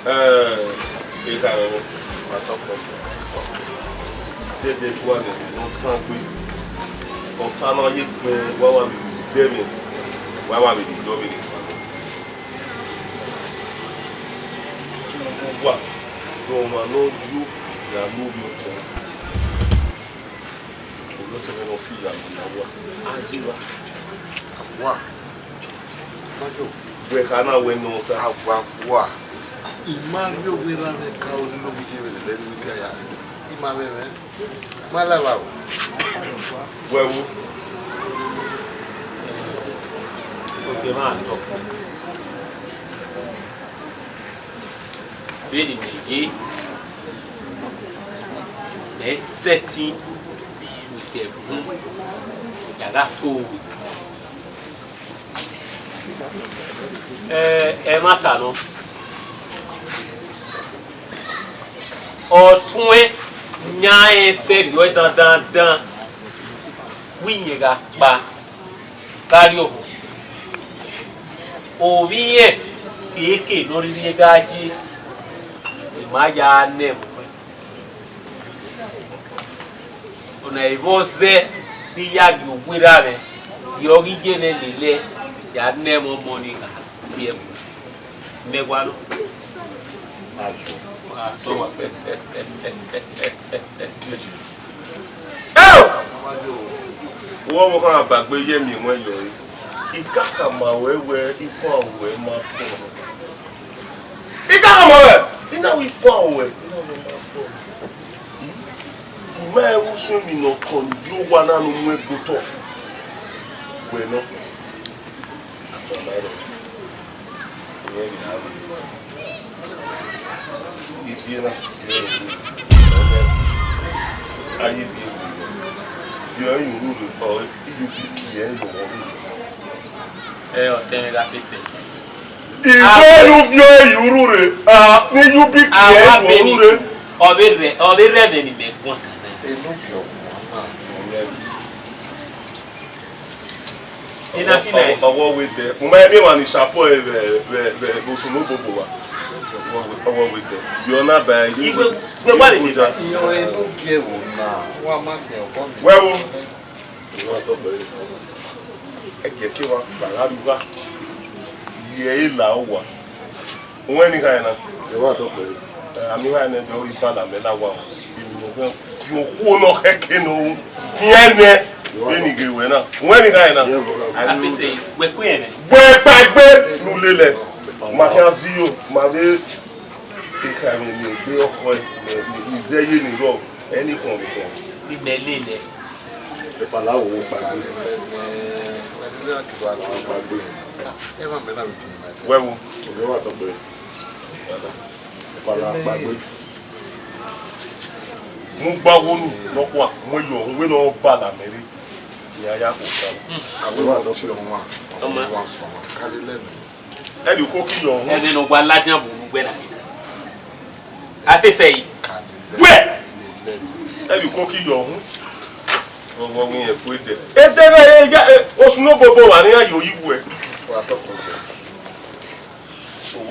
Ẹ, ekhaẹmwẹ, wa tọ kpọ. Zẹdẹ gua nẹ ne ọ tan gbe. Ọta na ye gbẹn, wa wa vbe zẹ mwẹ, wa wa vbe yọ vbe ne kpa. Uwa, ne ọmwa ne ọ yo ya ne ovbi ọtẹn. Ovbi ọtẹn mwẹ ne ọ fi ya ne uwa. A ye evba. Awa. Wẹ kha na wẹ ne ọ ta. Awa, awa. I ma miẹn owa erha mwẹ ka ru ne ovbi ye vbe lele ne uwa ya. I ma mwẹ mwẹ. Ma la evba o. Wẹ wo. Oke ma tọ. Vbene imẹ ye, mẹ sẹtin vbe Idẹbu ya gha to owe. Ẹ, ẹmwata nọ. Ọtuẹn yan rẹn sẹrriọ dandandan, wẹ irẹn gha kpa gha rrie ọmọ. Ovbi irẹn keke ne ọ rhirhi gha ye, I ma ya nẹ ẹmwẹ. Ọna vbe ọ zẹ ne I ya rhie owa erha mwẹ, rhie ọghe iye mwẹ lele, ya nẹ ẹmwẹ ọmọ ni gha tie ẹmwẹ. Mẹ wa nọ. Ayo. Wa tọ wa. Eo! Wẹ ọvbokhan bagbe ye miẹn ẹmwẹ yọ re. I kakama ruẹ wẹ ifan ruẹ ma kpọ. I kakama ruẹ, I na wẹ ifan ruẹ, I na wẹ ma kpọ. I ma rẹn vbe usun emwi ne ọ kọn ne I gie owa na ne u mu ẹn gbe otọ. Wẹ nọ. Ivie na, a ye ivie, viọ ẹre ye urhu rre, ọ, I U B K ẹ ye ọghọ rre. Ẹ, ọtẹn mwẹ gha fese. Iwẹ ne u viọ ẹre ye urhu rre, a, ne I U B K ẹ ye urhu rre. Ọ vbe rẹ, ọ vbe rẹ ẹmwẹ ne imẹ guan. Enogie ọmọ na, ọ rẹ. Ena khin na. Ọwọ, ọwọ wẹ dẹ. U ma miẹn emwa ni support vbe, vbe, vbe, vbe osun ne obobo wa. Ọwọ wẹ, ọwọ wẹ dẹ. Yọ na ba. Igwe, igwe wa vbe ba. Iyọnrẹn ne u gie ẹvbo na, wa ma khian ọkọ ni. Wẹ wo. Ẹ jẹ ke wa gba gha rugha. Ye e la uwa. Uwẹ ni gha na. Ẹ wa tọ kpẹre. Ẹ, a mi wa nẹ dọ iba la mẹ la wa. Fi okhuo nọ khẹke nọ ru. Fiẹn nẹ. Vbene I ghe ruẹ na. Uwẹ ni gha na. Afese, wẹ ku ẹmwẹ. Wẹ gba egbe ne u lele. Ma khian zẹ iyo, ma vbe ekhaẹmwẹ ne egbe ọkhọe, ne, ne, ne izẹye ni rrọọ, ẹ ni khuọnmwi khuọnmwi. Imẹ lele. Epala wo kpagbe. Kpagbe. Wẹ wo. Ovbi wa tọ kpẹre. Epala kpagbe. Mu gba wo nu nọkua, mu yọ, wẹ ne ọ ba la mẹ re. Ni a ya ko ta. Ovbi wa tọ kpẹre ọmwa. Ọmwa. Wa sọ ọmwa. Kale lẹ mẹ. Ẹvbo uko ki yọ uhunmwu. Ẹvbo ne ọ wa ladian vbe unu uwẹ na. Afese yi. Wẹ! Ẹvbo uko ki yọ uhunmwu. Ọwọ wẹ irẹn fu edẹ. Edẹ na ya, e, osun ne obobo wa ne iran yo yi wẹ.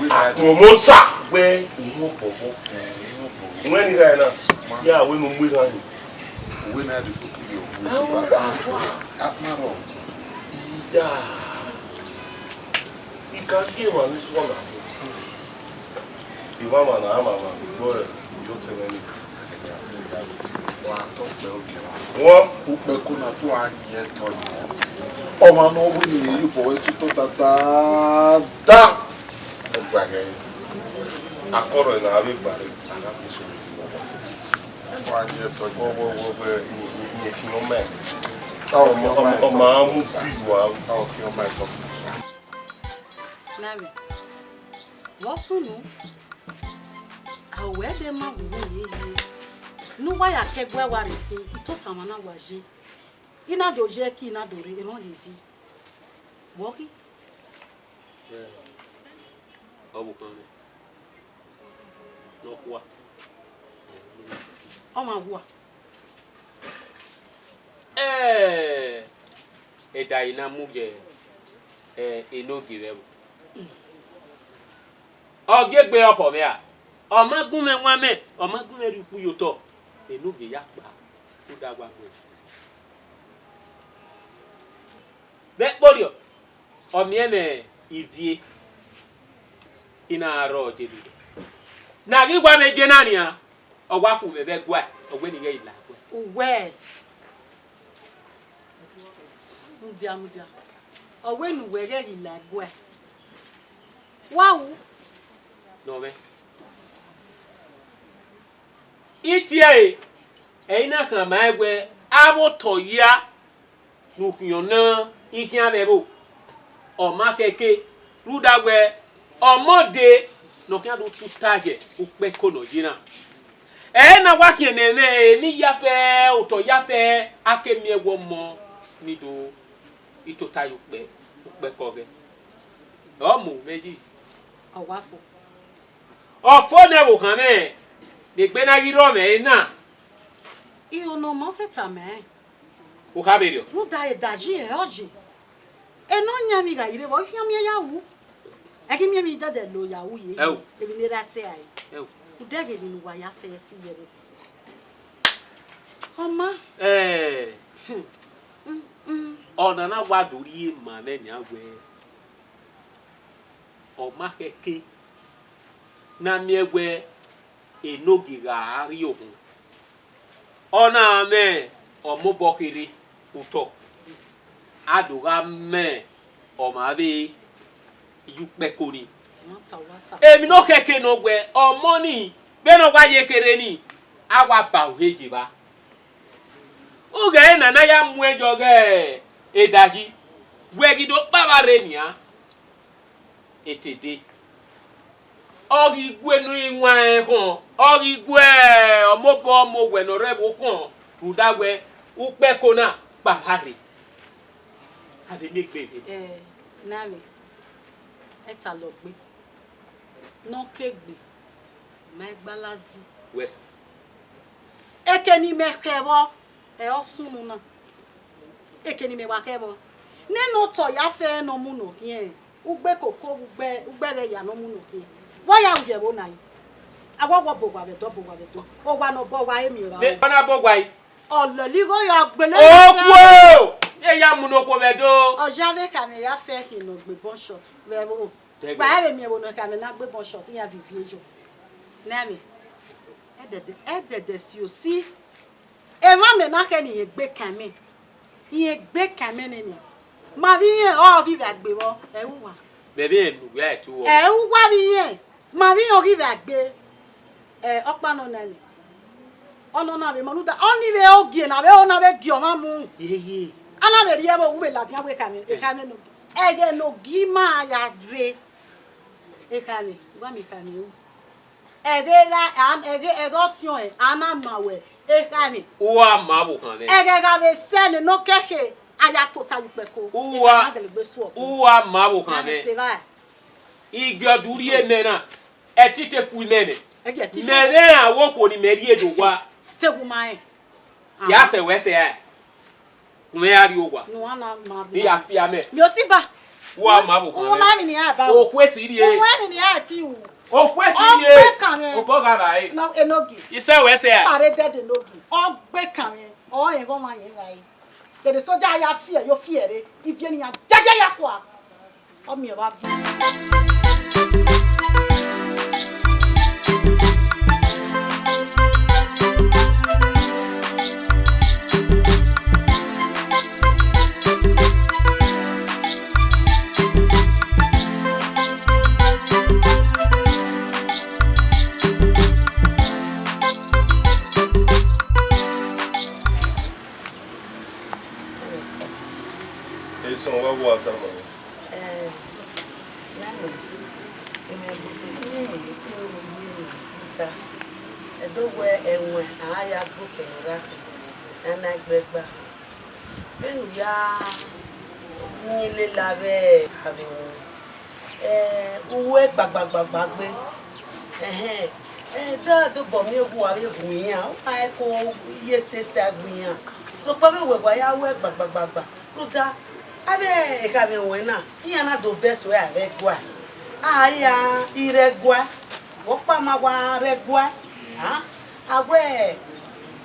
Akpọnmwẹ osa wẹ uhunmwu ọbọbọ. Uwẹ ni gha na, ya wẹ ne u mu ighan yi. Uwẹ na ẹvbo uko ki yọ uhunmwu. Akpọnmwẹ. Iya. I ka gie emwa ni sua na. Emwa na, a ma ma gbe ẹre, yo te mwẹ ni. Wa tọ kpẹ ogie na. Wọn. Ukpẹ ko na tu a yin ẹtọ yi. Ọmwa ne ọ wu ni ye obọ ẹre tutu dada. Ọ gba ghe. Akọrọ na avbe gba re, a na fi so. Wa yin ẹtọ yi. Wọ, wọ, wọ, wọ, i, i, i, i, i, ọmọ ẹ. Ọ ma mu bi wa. Nare, vbe ọ sunu, a wẹ ẹdẹ ma vbe uwu yeye, ne uwa ya ke ẹguẹ wa rre sin, I tota mwa na wa ye. I na do ye ẹki, I na do rre, emwa rrie ye. Vbe ọ khin? Ọvbokhan mwẹ, nọkhua. Ọmwa wua. Ẹ, ẹdẹ a i na mu ye, ẹ, Enogie vbe ẹvbo. Ọ gie egbe ọkhọ mwẹ ra? Ọ ma gun mwẹ wan mẹ, ọ ma gun mwẹ rhie ukpu ye otọ, Enogie ya kpa, u da wa mu ẹn. Vbe ẹkpo rriọ, ọ miẹn mwẹ ivie, I na rrọọ je rre. Ne a ghi wa mwẹ je na nian, ọ wa khu mwẹ vbe ẹguae, ọ wẹ ne I ghẹ ghi la ẹguae. Uwẹ, mudia, mudia, ọ wẹ ne uwẹ ghẹ ghi la ẹguae. Wa ru. Nọ mwẹ. I tie ẹre, ẹ i na khama ẹn wẹ, avbe otọ hia ne ukhiọn na i khian vbe ẹvbo, ọ ma khẹke, rhunmwuda wẹ, ọmọ dee ne ọ khian do tuta ye ukpẹ ẹko ne ọ ye na. Ẹ i na wa khian ne ẹmwẹ emwi ya fẹ, otọ ya fẹ, a ke miẹn wẹ ọmọ ni do i tota ye ukpẹ, ukpẹ ẹko ọghẹ. Ọ mu mwẹ yi. Ọ wa fo. Ọ fo nẹ vbe okhan mwẹ, ne egbe na ghi rrọọ mwẹ na. Iro ne ọ ma ọ te tama ẹn. U kha vberriọ. Rhunmwuda edaji ẹre ọ ye. Enọ yan emwi gha i rre vbe ọ i khian miẹn ya ru. Ẹ ghi miẹn emwi dẹdẹ lo ya ru ye. Ẹo. Emwi ne erha sẹ rae. Ẹo. Udẹghe emwi ne uwa ya fẹ ẹse ye ẹvbo. Ọ ma. Ẹ. Hmm. Mm, mm. Ọna na wa do rhie ma mwẹ nian wẹẹ, ọ ma khẹke ne a miẹn wẹẹ Enogie gha rrie okhun. Ọ na mwẹ ọmobọ kherhe otọ, a do gha mẹ ọmwa vbe iye ukpẹ ẹko nii. Emwi ne ọ khẹke nọ wẹẹ, ọmọ nii, vbene ọ wa ye kherhe nii, a wa ba uhe ye evba. Ughẹ na na ya muẹn yọ ghe edayi, wẹ ghi do kpa vba rre nian, etede. Ọ ghi gu enu iwinna khọn, ọ ghi gu ọmobọ ọmọ owẹ ne ọ rre ẹvbo khọn, rhunmwuda wẹ ukpẹ ẹko na kpa vba rre. A vbe miẹn egbe rre. Ẹ, ne a vbe, ẹtalọ gbe, ne ọ ke gbe, ma i gba lazu. Wẹ sẹ. Eke ne imẹ khẹ vbọ, ẹ ọ sunu na. Eke ne imẹ wa khẹ vbọ, nene otọ ya fẹ ne ọ mu nọ khian, ugbe koko, ugbe, ugbe ẹghẹ ya ne ọ mu nọ khian. Vbe ọ ya ru ye ẹvbo na yi? A wa wọ bọ owa vbe ẹdẹ, ọ bọ owa vbe ẹdẹ. Owa ne ọ bọ owa, e miẹn evba. Vbe ọ na bọ owa yi? Ọ lele igho ya gbele. Okhuo! Ye ya mu ne okhuo vbe ẹdẹ. Ọ ya vbe ka mwẹ ya fẹ khin ne ọ gbe bun shot vbe ẹvbo. Dẹgẹ. Wa ẹ vbe miẹn vbe ne ọ ka mwẹ na gbe bun shot, iran vivi eyo. Nẹ mwẹ. Ẹdẹdẹ, ẹdẹdẹ si osi. Emwa mẹ na khẹ ne irẹn gbe kan mẹ. Irẹn gbe kan mẹ nene. Ma vbe irẹn ọ ghi vbe gbe vbọ, ẹ uwa. Mẹ vbe rẹn ne uwa ẹtu ọ. Ẹ uwa vbe irẹn. Ma vbe irẹn ọ ghi vbe gbe. Ẹ, ọkpa nọ nẹ nẹ. Ọ nọ na vbe ma nuda. Ọni vbe ogie na vbe, ọ na vbe gie ọmwa mu. Yeye. A na vbe rhie ẹvbo, u vbe ladian wẹ ekhami, ekhami no. Ẹghẹ ne ogie ima ya rre. Ekhami, wa miẹn ekhami ru. Ẹghẹ ra, a, ẹghẹ, ẹghẹ ọtiọnrẹn, a na ma wẹ ekhami. U wa ma vbe okhan mwẹ. Ẹghẹ gha vbe sẹ ne nọ kẹkhe, a ya tota ye ukpẹ ẹko. U wa, ekhami a gele gbe suọ. U wa ma vbe okhan mwẹ. Amẹ se evba. Igie ọdurrie mẹ na, ẹtin te ku imẹ nẹ. Ẹgie ẹtin. Mẹ rẹn rẹn avbe okhuo ne imẹ rhie do owa. Te gu ma rẹn. Ya sẹ wẹ sẹ a. Mẹ ya rrie owa. Ne uwa na ma. Ne ya fia mẹ. Mẹ osi ba. Wa ma vbe okhan mwẹ. Uwa ma ni a ba. Okhuo esi rrie. Uwa ni ni a ti wu. Okhuo esi rrie. Ọ gbe kan mwẹ. Obọ gha vba re. No, Enogie. I sẹ wẹ sẹ a. Pare dẹdẹ Enogie. Ọ gbe kan mwẹ. Ọ rẹn ghe ọmwa yẹn vba re. Dede soja ya fiẹ, yo fiẹ re. Ivie ne iran jaja ya kua. Ọ miẹn vbe agbọn. Eso wa wa tama. Eh, nana, imẹ bu ke yin te ru ye ni ta. Ẹdo wẹ ẹwẹn a ya gbe ofẹn ne ọ rha khin, a na gbe gba. Vbene u ya yin lela vbe avbe ẹwẹn, eh, u ru ẹgbagbagbagba gbe. Ẹhẹn, Ẹdẹ a dobọ miẹn owa vbe gun iran, u ma rẹn ko ye state state gun iran. Sokpan vbe wẹ wa ya wẹ gbagbagbagba, rhunmwuda avbe ekhaemwẹ ruẹn na, iran na do vẹ ẹse ua vbe ẹguae. A ya i rre ẹguae, vbe ọkpa ma wa rre ẹguae, a, a wẹ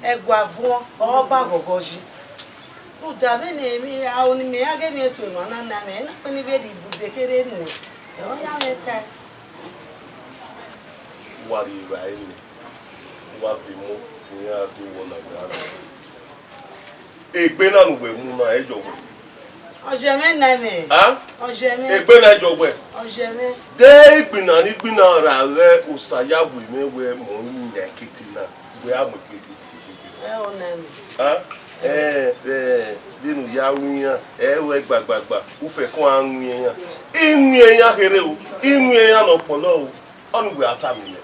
ẹguae vuọn, ọ ba ghọghọ yi. Rhunmwuda vbene emwi aro ne imẹ ya ghe emwi eso emwa na na mwẹ, na kpe ne I vbe rhie ibude kherhe nuẹn, ẹ ọ ya mwẹ tae. U wa rhie evbare nẹ, u wa viọ emọ ne iran do wẹ ọna wẹ a rre. Egbe na ne uwẹ mu na, ẹ yọ wẹ. Ọyẹmwẹ na mwẹ. A? Ọyẹmwẹ. Egbe na yọ wẹ. Ọyẹmwẹ. De igbinna ne igbinna ra ghẹ Osa ya wu mwẹ wẹ mọ yin yan ekete na, wẹ a mu egbe. Ẹ ọ na mwẹ. A? Ẹ, ẹ, vbene u ya ru iran, ẹ wẹ gbagbagba, u fẹko a ru iran. I ru iran kherhe o, I ru iran ne ọ kpọlọ o, ọni uwẹ a tama mwẹ.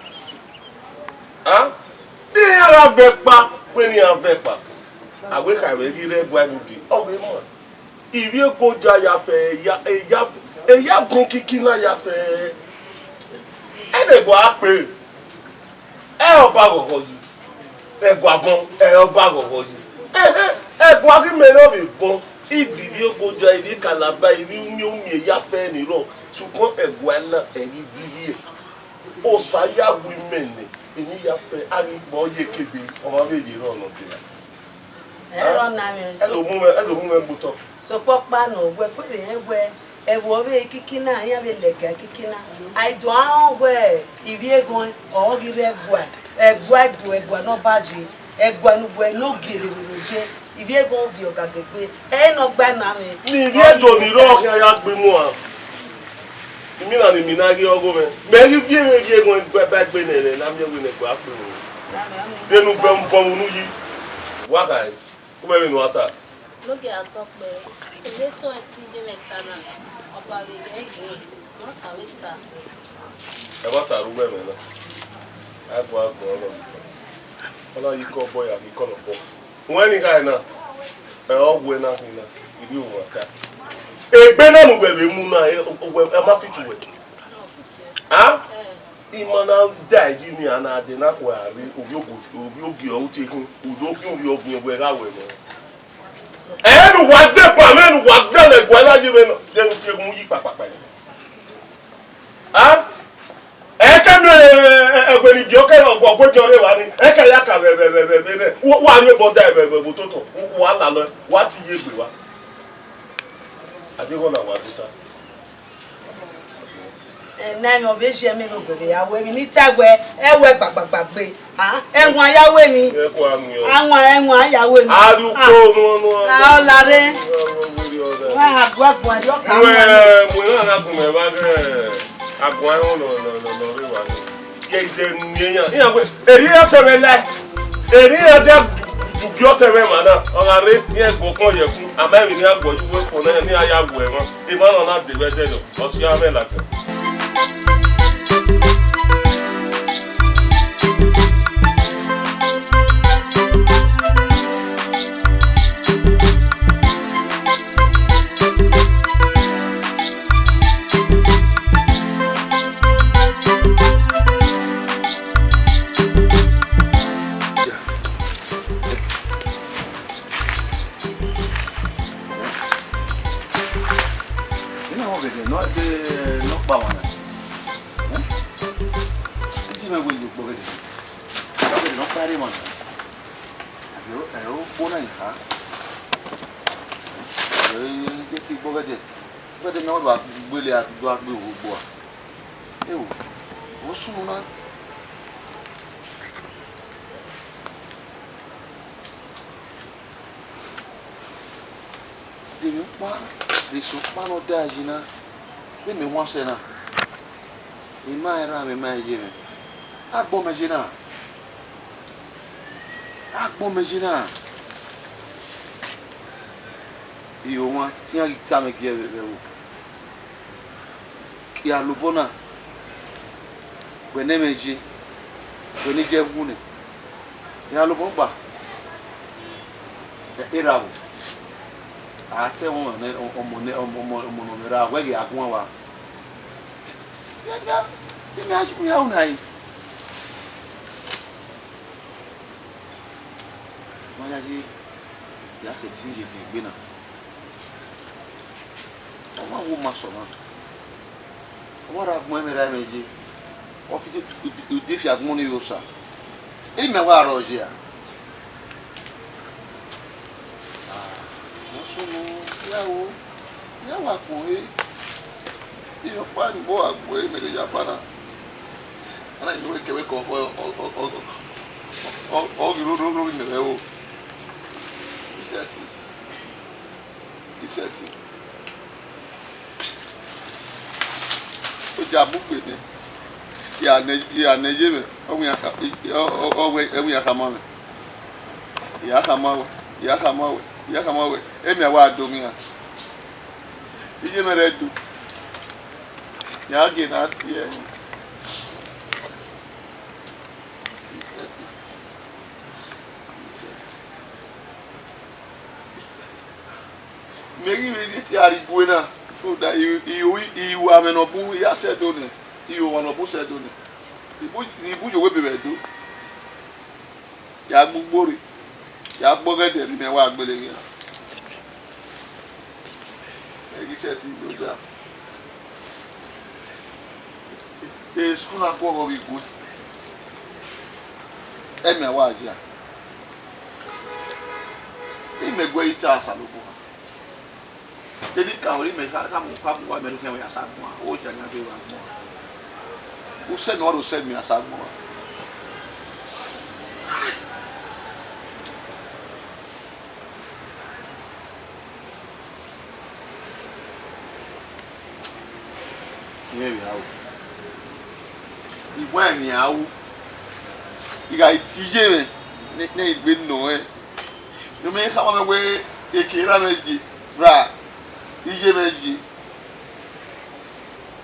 A? De iran gha vẹ ẹkpa, wẹ ne iran vẹ ẹkpa. A wẹ kha vbe ghi rre ẹguae ne ude, ọ vbe ma. Ivbi ego ya ya fẹ, eya, eya, eya vọn ikiki na ya fẹ. Ẹnẹ ẹguae a kpe, ẹ ọ ba ghọghọ yi. Ẹguae vọn, ẹ ọ ba ghọghọ yi. Ẹhẹn, ẹguae ghi mẹ ne ọ vbe vọn. Ivbi ivbi ego ya, ivbi Kalaba, ivbi umiẹn umiẹn ya fẹ ni rrọọ. Sokpan ẹguae na, ẹ ghi divbiẹ. Osa ya wu imẹ nẹ, emwi ya fẹ, a ghi kpọ ye kebe, ọmwa vbe ye rrọọ nọ kera. Ẹ rọ na mwẹ. Ẹ do mu mwẹ, ẹ do mu mwẹ gbe otọ. Sokpan ọkpa nọ, wẹ kue vbe rẹn wẹ, ẹvbo ọvbehe ikiki na, iran vbe lẹga ikiki na. A i do rẹn wẹ, ivbi eghọn, ọ ghi rre ẹguae, ẹguae do, ẹguae ne ọ ba ye, ẹguae ne uwẹ ne ogie rere ye. Ivbi eghọn viọ ọgagegbe, ẹ i nọ gba na mwẹ. Ne ivbi edo ni rrọọ khian ya gbe muan. Imina ne imina ghi ọgho mwẹ. Mẹ ghi viọ emwi ivbi eghọn ba egbe nẹ, ne a miẹn wẹ ne ẹguae a kpe mwẹ. Vbene u bọ unu yi. Wa kha ẹn. U mwẹ vbene u a ta. Nogie a tọ kpẹ, ene sọn ẹtin ye mwẹ ta na, ọba vbe ghẹ ghe, ọ ta vbe ta. Ẹmwata ru uwẹ mwẹ na. Agbọn agbọn ọnọ. Ọ na ye ikọ obọ ya ghe ikọ nọkpọ. Uwẹ ni ghae na, ẹ ọ wẹ na khin na, I rhie owa ta. Egbe na ne uwẹ vbe mu na, ẹ, uwẹ, ẹ ma fit uwẹ. A? Ima na da yi ni a na dẹ na khua rre, ovbi ogo, ovbi ogie ọ tie khin, udo khin ovbi ọgbiẹn wẹ gha wẹ nẹ. Ẹ ne uwa deba mwẹ ne uwa dẹlẹ guẹ na ye mwẹ nọ, de ne u tie gun yi kpakpakpa. A? Ẹ kẹ miẹn ẹgbẹe ni viọ kẹ ọguọguọ ediọn rre evba ni, ẹ kẹ ya ka vbe, vbe, vbe, vbe, vbe, vbe, wa rhie obọ da vbe, vbe, vbe ototọ, wa lalọ, wa te iye egbe wa. Adeghọna wa do ta. Ẹ, na emwi ọ vbe ziẹ mẹ vbe ogbẹghe ya wẹ emwi ne I ta wẹ, ẹ wẹ gbagbagbagbe. A, ẹwaẹn ya wẹ emwi. Ẹ kua miẹn. Awaẹn, ẹwaẹn ya wẹ emwi. A rhie ukpo nuan nuan. A, ọ la rre. Wa ha guaguan rhie ọka nuan. Wẹ, mu iran na gun mẹ vba ghe aguan ẹmwẹ nọ, nọ, nọ, nọ rre evba ni. Ye ize miẹn iran. Iran wẹ, erriọ iran tẹmwẹ la. Erriọ iran dia du, du, du gie ọtẹn mwẹ emwa na. Ọ gha rre, iran gbe ọkpọn ye ẹkun. A ma emwi ne iran guẹ ye uwu ẹkpọ na, ne iran ya guẹ emwa. Emwa na na de vbe ẹdẹdẹ, ọ si iran mwẹ ladian. Ena ọghe ọgẹdẹ ne ọ de ne ọ kpa mwa na. Iji mwẹ wẹ ye ogbọghe ọgẹdẹ ne ọ kpa rre mwa na. Ẹ o, ẹ o, ukpo na i kha. Ẹ i te te igbọghe ọgẹdẹ. Ọgẹdẹ ne ọ rua gbele a do a gbe ohu gbo a. Eo, ọ sunu na. De emwi ọkpa, de eso ọkpa ne ọ da yi na, vbe mẹ wan sẹ na, I ma rẹn erha mwẹ, I ma rẹn iye mwẹ. Agbọn mẹ ye na, agbọn mẹ ye na. Iro wan, te iran ghi tama ẹre gie vbe ẹvbo. Iyalobọ na, wẹ ne ẹmwẹ ye, wẹ ne iye wu nẹ. Iyalobọ gba, erha vbo? A te ẹmwẹ ọmọ nẹ, ọmọ, ọmọ, ọmọ, ọmọ ne ọ mwẹ erha, wẹ ghi a guan vba. Iran, iran, iran, iran, iran, iran, iran, iran, iran, iran, Ya ye, ya sẹtin ye zẹ egbe na. Ọ ma wo ma sẹ ọmwa. Ọ wa ra gbẹn mwẹ ra mwẹ ye. Ọ ke de, de, de fi agbọn ni ye osa. Eni mẹ wa rrọọ ye a? Ah, ọ sunu, ya wo, ya wa kpọnmwẹ. Iye ọkpa ni mo wa gbe mẹ do ya ba na. Ana inu wẹ kẹvbe kọ, ọ, ọ ghi roro roro mẹ vbe o. Isẹtin. Isẹtin. Oja mu gbe nẹ. Ya nẹ, ya nẹ ye mwẹ. Ọ wẹ iran kha-, ọ, ọ, ọ wẹ, ọ wẹ iran khama mwẹ. Ya khama wẹ, ya khama wẹ, ya khama wẹ. Emwi a wa do mwẹ iran. Iye mwẹ rẹ do. Ya gie na tie. Isẹtin. Isẹtin. Mẹ ghi vbe rhie tie a rrie igue na, rhunmwuda I, I, I ru amwẹ ne ọ bun, I ya sẹ do nẹ, I ru ọmwa ne ọ bun sẹ do nẹ. I bu, I bu ye owẹ ebe vbe Ẹdo. Ya gbe ugbo rre, ya gbe ọghẹdẹ ne imẹ wa gbele ghe iran. Ẹ ghi sẹtin do ya. School na guọghọ vbe igue. Ẹmwẹ wa ya. Imẹ gu ẹre ta Osanobua. Eni ka ori mẹ kha, ka mu, ka mu uwa mẹ ne u khian mwẹ ya sa guan, o ja yan de wa guan. Usẹ mẹ ọre usẹ mẹ ya sa guan. Irẹn vbe aro. I wẹ ẹmwẹ aro. I gha tie iye mwẹ, ne, ne I gbe nọ rẹn. Ne ọ miẹn khama mwẹ wẹẹ, eke erha mwẹ ye, ra iye mwẹ ye.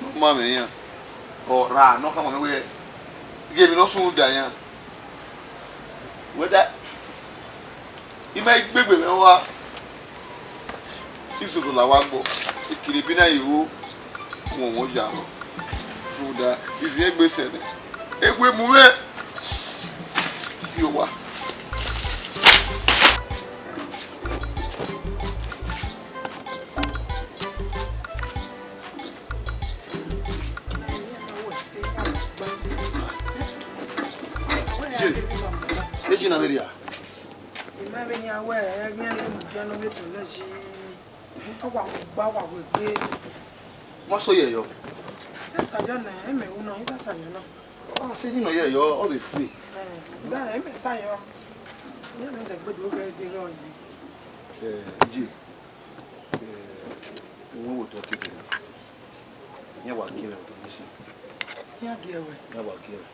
Ne ọ ma mwẹ iran. Ọ ra ne ọ khama mwẹ wẹẹ, ghẹ emwi ne ọ sunu da iran. Wẹ da, I ma i gbegbe mwẹ wa, I zozo la wa gbọ, ekirri ebi na I ru, wọnwọn ya rrọọ. Rhunmwuda, I zin egbe sẹ nẹ, ewe mu mwẹ, I owa. Eji na vbe rria? I ma vbe yan wẹ, ẹghian ni mu dia nọ vbe tọn lẹ yi. Ọ wa mu gba, ọ wa wẹ egbe. Wa so yẹ yọ? Te sa yọ nẹ, emẹ wu nọ, I ta sa yọ nọ. Ọ se yi nọ yẹ yọ, ọ vbe free. Eh, da, emẹ sa yọ. Iran ni dẹ gbe do ghe de rọ yi. Eh, Eji, eh, uwẹ wo tọ kebe na. Iran wa gie mwẹ vbe ọdọ mwẹ sin. Iran gie wẹ? Iran wa gie mwẹ.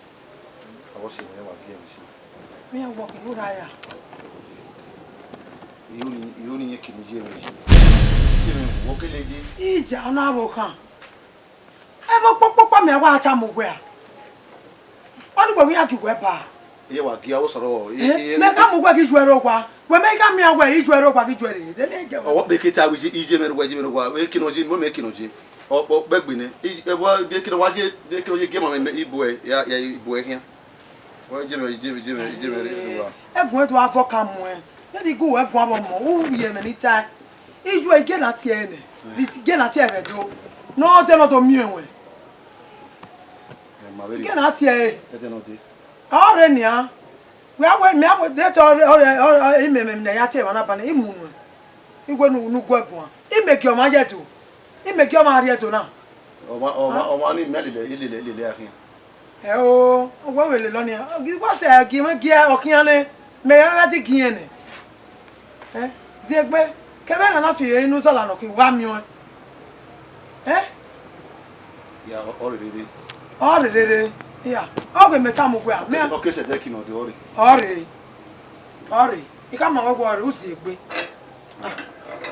Avọ sẹ wẹ, iran wa gie mwẹ sin. Iran wa gie ura ya. Iro ni, iro ni iran kene ye mwẹ yi. Ye mwẹ, wọ kele ye. Ija, ọ na vbe okhan. Ẹmwẹ ọkpọkpọkpọ mẹ wa tama uwẹ a. Ọnii wẹ iran gie uwẹ ba. Iye wa gie avbe sọrọ, i, Eh, i, mẹ ka mu uwẹ ghi yu ẹre owa. Wẹ mẹ i ka miẹn wẹ i yu ẹre owa ghi yu ẹre. De ne ge. Ọwọ kpeke ta wẹ iye, iye mẹ ru wa, iye mẹ ru wa. Wẹ kene ọ ye, mẹ kene ọ ye. Ọ, ọ, kpẹgbe nẹ. I, ẹ, wẹ, de kene wa ye, de kene ọ ye gie ma mẹ, mẹ, I bu ẹ, ya, ya, I bu ẹ khian. Wẹ iye mẹ, iye mẹ, iye mẹ, iye mẹ ru wa. Ẹguẹn do avọ ka muẹn. Yẹrẹ igue uwẹ guan vbe ọmọ, u rhie ẹmwẹ ne I tae. I yu ẹre, igie na tie ẹre nẹ. Vbe igie na tie ẹre vbe Ẹdo. Ne ọ dẹ ne ọ do miẹn ruẹn. Ẹ ma vbe rhie. Igie na tie ẹre. Ẹdẹ ne ọ dee. Ọ rre nian. Wẹ a wẹ, mẹ a wẹ, de te ọre, ọre, ọre, imẹ, mẹ, mẹ ya tie ẹmwẹ na ba nẹ, I mu nuẹn. I wẹ ne u, ne u gu ẹre guan. Imẹ gie ọmwa ye Ẹdo. Imẹ gie ọmwa rrie Ẹdo na. Ọmwa, ọmwa, ọmwa ni mẹ lele, lele, lele a khian. Ẹ o, wẹ vbe lele ọnii, wa sẹ gie mwẹ gie ọ khian nẹ, mẹ ya ra di gie nẹ. Ẹ, ziegbe, kevbe na na fi inu zọla nọ khin, wa miẹn ọẹn. Ẹ? Ya, ọ, ọ rherere. Ọ rherere, ya. Ọ ghe mẹ tama uwẹ a, mẹ Ọ ke sẹ dẹ ki nọ de ọ rre. Ọ rre. Ọ rre. I ka ma wẹ wẹ ọ rre, u ziegbe. Ah,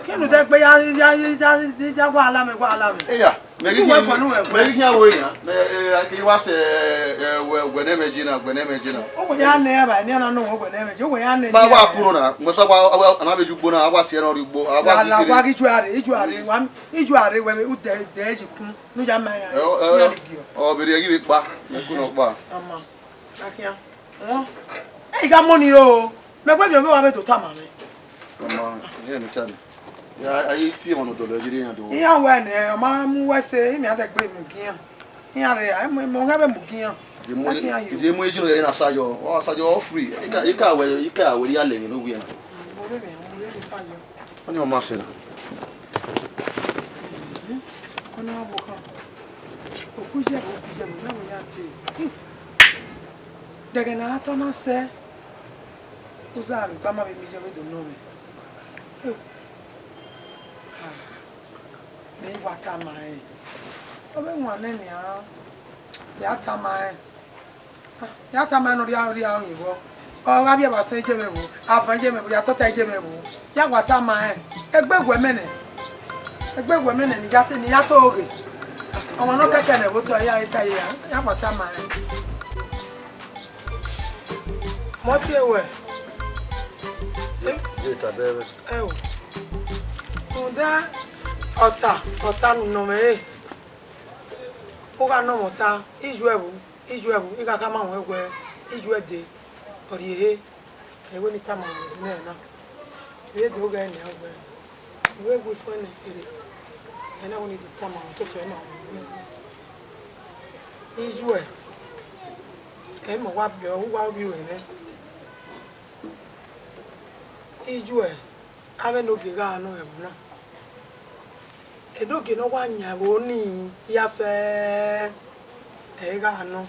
kinu de gbe ya, ya, ya, ya, ya wa la mẹ, wa la mẹ. Eya, mẹ ghi Uwẹ khian, guan, uwẹ guan. Mẹ ghi khian ru eyan, mẹ, eh, ke wa sẹ, eh, wẹ, wẹ ne mẹ je na, wẹ ne mẹ je na. Uwẹ ya nẹ ba, ni ana no wẹ ne mẹ je, uwẹ ya nẹ. Ma wa kuro na, mo sọ wa, wa, ana be ju gbo na, wa tie na ri gbo, wa La, la, gidi. Wa ghi ju are, i ju are, wa, i ju are, wẹ, u de, de yi kun, nu ya ma ya. Ẹ, ọ, ẹ, Ya ọ, ni gi ọ. Ọ bẹrẹ ghi vbe kpa, mẹ ku nọ kpa. Ama, akia. Wọn. Ẹ, i ga mọ ni o. Mẹ wẹ miẹn ọmọ wa vbe do tama mwẹ. Ọma, iran ne tama. Ya, a i tie emwa ne ọ dọlọ ye iran do. Iran wẹ nẹ, ọ ma mu wẹ ẹse, imẹ a dẹgbe mu gi iran. Iran rre, a mu, mu ghẹ vbe mu gi iran. Ẹ ti iran yo. Ide mu eji nọ yẹre na sa yọ, ọ sa yọ ọ free. I ka, i ka wẹ, i ka wẹ ya lẹ emwi ne u wiẹ na. Mo rre mẹ, mo rre sa yọ. Ọni ọ ma sẹ na. Ọni ọ bọ kan. Oku jẹ, oku jẹ, mo na wẹ ya te. Dẹghẹ ne a tọ na sẹ. Uza vbe gba ma vbe mi yọ vbe do nọ mwẹ. Eo. Ah, mẹ i wa tama rẹn. Ọ vbe wan nẹ nian, ya tama rẹn. Ah, ya tama rẹn ne ọ rhia, ọ rhia oyin vbọ. Ọ gha vbiẹ vbe asọn, iye mwẹ vbo, avan, iye mwẹ vbo, ya tota, iye mwẹ vbo. Ya wa tama rẹn. Egbe wẹ mẹ nẹ. Egbe wẹ mẹ nẹ, ne I ya te, ne I ya to ghe. Ọmwa ne ọ kẹkẹ nẹ vbe otọ, ya i ta ye ya, ya wa tama rẹn. Mọ tie wẹ. Ye ta bẹrẹ. Ẹo. Rhunmwuda ọta, ọta ne u nọ mwẹ re. U gha nọ mwẹ ọta, iye ẹvbo, iye ẹvbo, I gha khama ruẹ wẹ, iye ẹde, ọ rhie ehe. Ẹ wẹ ne I tama ruẹ nẹ na. I vbe do ghẹ nian wẹ, I vbe gu ifuẹn nẹ kherhe. Ẹ na wẹ ne I do tama ruẹ, toto ẹre ma wẹ nẹ na. Iye, ẹ ma wa biẹ, u wa vbiẹ ruẹ mwẹ. Iye, avbe enogie gha nọ ẹvbo na. Enogie ne ọ wa yan ẹvbo ni, ya fẹ ẹ i gha nọ.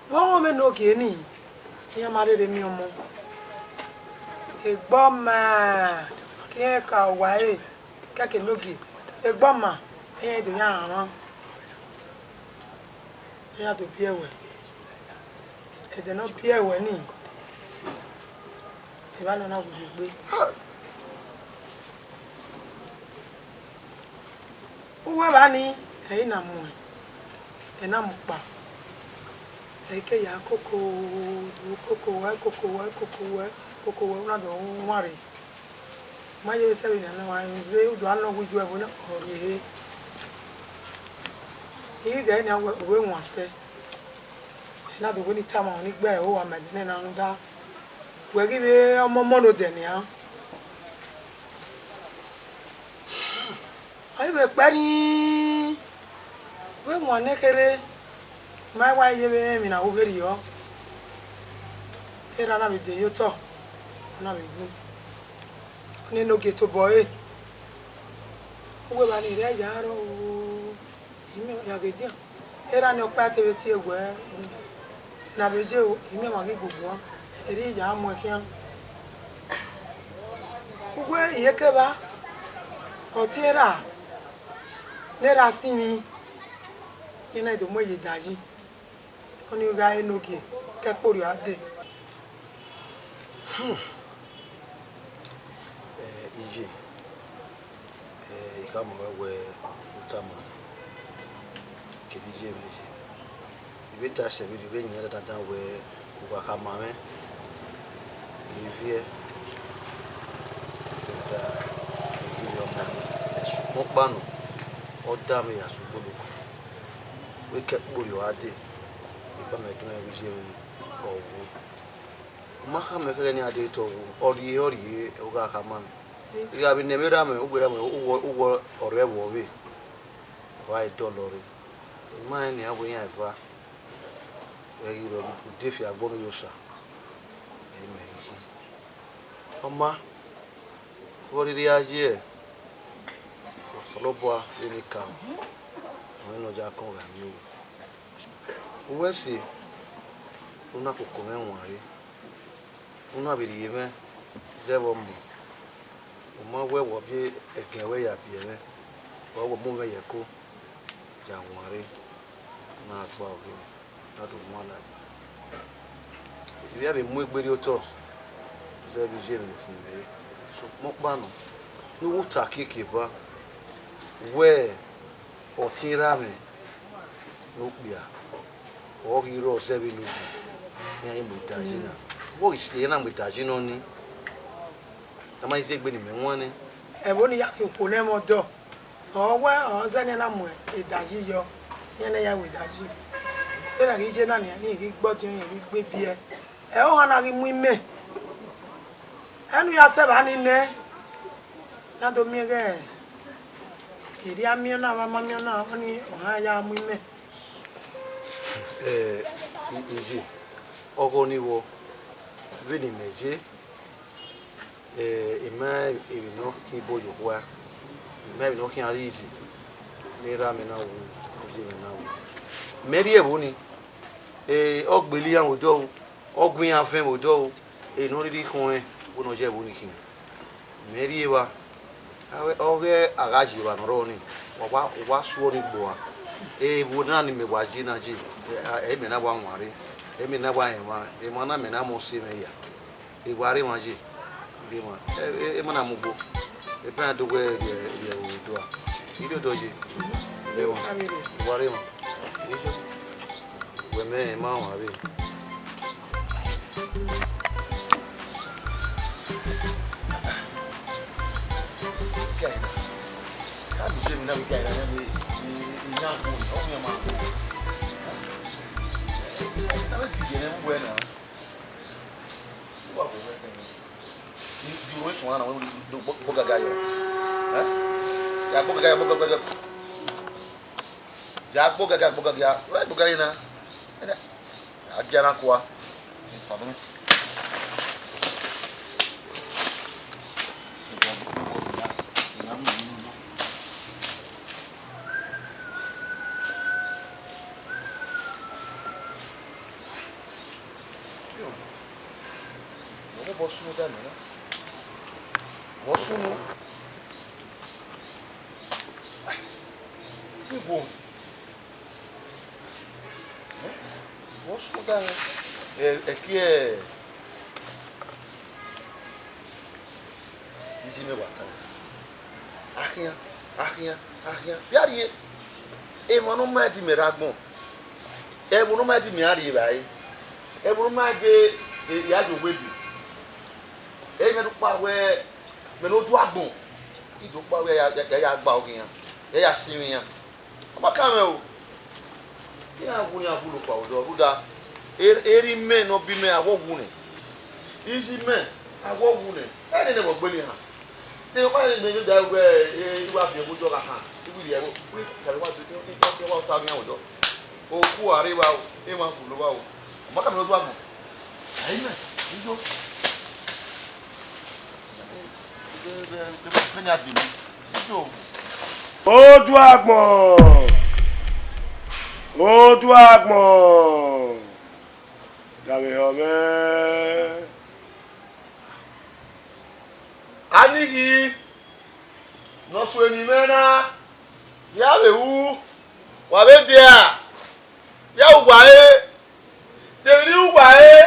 Vbe ọmọ enogie ni, iran ma rherhe miẹn ọmọ. Egbe ọma, ke irẹn ka owa ẹre, kẹkẹ enogie, egbe ọma, iran do ya rhanmwa. Iran do biẹ ruẹ. Ẹdẹ ne ọ biẹ ruẹ ni, evba nọ na wu egbe. Uwu evba ni, ẹ i na mu, ẹ na mu kpa. Ẹ i ke ya koko, koko wẹ, koko wẹ, koko wẹ, koko wẹ, u na do wan rre. Ma ye vbe sẹ vbene a nọ, wa rre udu a nọ wẹ iye ẹvbo na, ọ rhie ehe. I ghi ghe nian wẹ, u vbe wan sẹ. Ẹ na do wẹ ne I tama ruẹ ne I gbe ẹre owa ma ẹdẹ nẹ na rhunmwuda wẹ ghi vbe ọmọ ọmọ ne odẹ nian. Ọ i vbe kpẹe nii, vbe wan nẹ kherhe, ma i wa ye vbe emwi ne a ru vberriọ, erha na vbe de ye otọ, ọ na vbe gun, ọnii ne ogie tobọ ẹre, uwu evba ni rre ya rrọọ o, imẹ ya ghe edian, erha ni ọkpa te vbe tie wẹ, ne a vbe ye o, imẹ ma ghi gu guan, erha I ya mu ẹn khian. Uwu iyeke evba, ọ tie erha, ne erha sinmwi, iran na do mu ẹn ye dayi, ọnii gha re ne ogie ke ẹkpo rriọ a dee. Hmm. Eh, iye, eh, I khama ruẹ wẹ u tama, kevbe iye mwẹ ye. I vbe ta sẹ vberriọ, I vbe yan dandan wẹ u gha khama mwẹ, I viẹ, rhunmwuda I ghi vbe ọmọ, sokpan ọkpa nọ, ọ da mwẹ ya sẹ ugboloko. Wẹ ke ẹkpo rriọ a dee, I gba mẹ do rẹn vbe iye mwẹ, ọ wu. U ma khama ẹn khẹkhẹ ne iran dee te ọ wu, ọ rhie, ọ rhie, u gha khama mwẹ. I gha vbe ne ẹmwẹ erha mwẹ, uwu erha mwẹ, uwu, uwu ọrrẹ vbe ọ vbe, ọ gha dọlọ rre. I ma rẹn nian wẹ iran eva, ẹ ghi rrọọ, u de fi agbọn ye Osa, ẹ i mẹ ghi khin. Ọ ma, vbe ọ rhirhi a ye, Osanobua vbene I ka, ọ rẹn ne ọ ya kọn gha miẹn owa. Uwẹ ẹse, u na koko mwẹ wanre, u na vbe rhie mwẹ zẹ vbe ọmọ, u ma wẹ wẹ ọ biẹ ẹgẹn ruẹ ya biẹ mwẹ, ọ wẹ ọ mu mwẹ ye ẹko ya wanre, u na gba ọghe mwẹ, u na do mu ladian. I vbe ya vbe mu egbe rrie otọ zẹ vbe iye mwẹ ne u khin mwẹ re, sokpan ọkpa nọ, ne uwu ta kiekieba wẹ ọtẹn erha mwẹ ne okpia, ọ ghi rrọọ zẹ vbene u gu, iran i mu idayi na. Vbe ọ ghi si iran na mu idayi nọ nii, a ma i zẹ egbe ne imẹ wan nẹ. Ẹvbo ne I ya khian okhuo ne ẹmwẹ ọdọ, ọ wẹ ọ zẹ ne iran na mu idayi yọ, iran ne ya mu idayi. Vbene a ghi ye na nian, iran ghi gbe ọdiọn, iran ghi gbe ebiẹ. Ẹ, ohan na ghi mu imẹ. Ẹ ne u ya sẹ evba ni nẹ, na do miẹn ghẹ, erriọ a miẹn ọna, vbe a ma miẹn ọna, ọni ohan ya mu imẹ. Ẹ, I- Iye, ọghọ ni vbọ, vbene imẹ ye, ẹ, I ma emwi ne ọ khian ibo ye okhua, I ma emwi ne ọ khian ghi izi, ne erha mẹ na wu, ne iye mẹ na wu. Mẹ rhie ẹvbo ni, ẹ, ọ gbele iran vbe odọ o, ọ gu iran vẹn vbe odọ o, ẹ, ne ọ rhirhi khọn ẹn, wẹ ne ọ ye ẹvbo ni khian. Mẹ rhie evba, a- ọghe a gha ye evba ne ọ rrọọ ni, wa wa wa suọ ni gbo a. Evbo na ni mẹ wa ye na ye, ẹ, a- ẹ mẹ na wa wanre, ẹ mẹ na wa rẹn emwa, emwa na mẹ na mu ọse mwẹ ya. Evba rre emwa ye, rre emwa, ẹ, ẹ, emwa na mu ugbo, epa do wẹ rhie rhie ẹvbo vbe odọ a. I rhie odọ ye, rre emwa, evba rre emwa. Iye, wẹ mẹ emwa ọmwa vbe. Ka miẹn iye emwi na vbe ga erha mwẹ vbe, vbe, vbe iran gho, ọ miẹn ma gho. Na vbe dìde ne mu wẹ na. Uwa gho wẹ tẹn. Di, di oro esuan na, wẹ do gbo, gbo gaga yọ. Eh? Ya gbo gaga, gbo gaga. Ya gbo gaga, gbo gaga. Wẹ gbo gaga na. Ẹdẹ. A gia na kua. Yo, vbe obọ sunu da mẹ na. Vbe ọ sunu? Igho. Vbe ọ sunu da mẹ? Ẹ, ẹki ẹ, iye mwẹ wa ta. Akhian, akhian, akhian. Vbe a rhie, emwa ne ọ ma di mẹ rre agbọn, ẹvbo ne ọ ma di mẹ a rhie evbare, ẹvbo ne ọ ma de, e, ya ye owe bi. Ẹ, mẹ do kpa wẹ, mẹ ne odu agbọn, I do kpa wẹ ya, ya, ya, ya gba oghian, ya, ya sinmwi iran. Ọ ma kan mwẹ o. Iran wu, iran wu lo kpa odọ, rhunmwuda, er-, erha imẹ ne ọ bi mẹ, a wọ wu nẹ. Iye imẹ, a wọ wu nẹ. Ẹ nene ẹvbo gbele iran. De ọkpa ne mẹ da wẹ, e, I wa biẹ vbe odọ gha khan, I wi rhie ẹvbo, wi, da vbe wa do, wa ta ọghian vbe odọ. Oku a rre evba o, emwa khulo vba o. Ọ ma kan mwẹ ne odu agbọn. Amen. Ijo. Ijo. Odu agbọn, odu agbọn, da vbe họ mwẹ. Anighi ne ọ so eni mwẹ na, ya vbe ru, wa vbe dia, ya ru uwa re, de emwi ne I ru uwa re.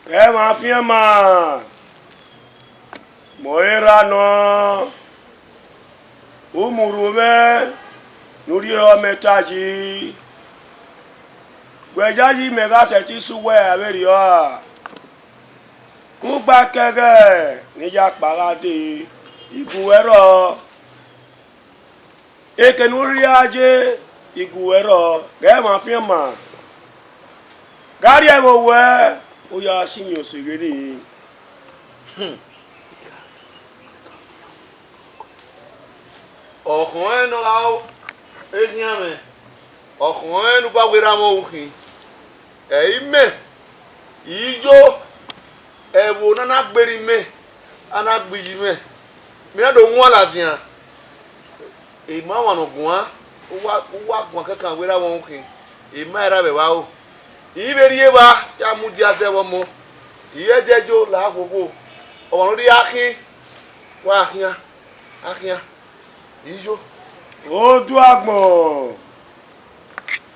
Ghẹ mwa fian ma, mẹ ọre erha nọ, u mu urhu mwẹ ne u rhie ọmẹta yi. Wẹ yayi mẹ gha sẹtin sẹ uwẹ avberriọ ra? Kugba kẹghẹ ne I ya kpa gha dee, I gu uwẹ rrọọ. Eke ne u rhie a ye, I gu uwẹ rrọọ, ghẹ mwa fian ma. Gha rhie ẹvbo wẹ, u ya sinmwi oseghe nii. Ọ khọn ẹn ne ọ gha ru eghian mwẹ, ọ khọn ẹn ne u ba werriẹ amwẹ ọvbokhan. Ẹ i mẹ, I yo ẹvbo ne a na gberra imẹ, a na gbe iyi mwẹ, mẹ na do wan ladian. Emwa ọmwa ne ọ guan, u wa, u wa guan kankan werriẹ amwẹ ọvbokhan, emwa i ra vbe evba ro. I vbe rhie evba ya mudia zẹ vbe ọmọ, I i ẹdẹ yo la okhuo okhuo, ọmwa ne ọ rhie akhin, wa khian, a khian, I yo. Oduagbọn,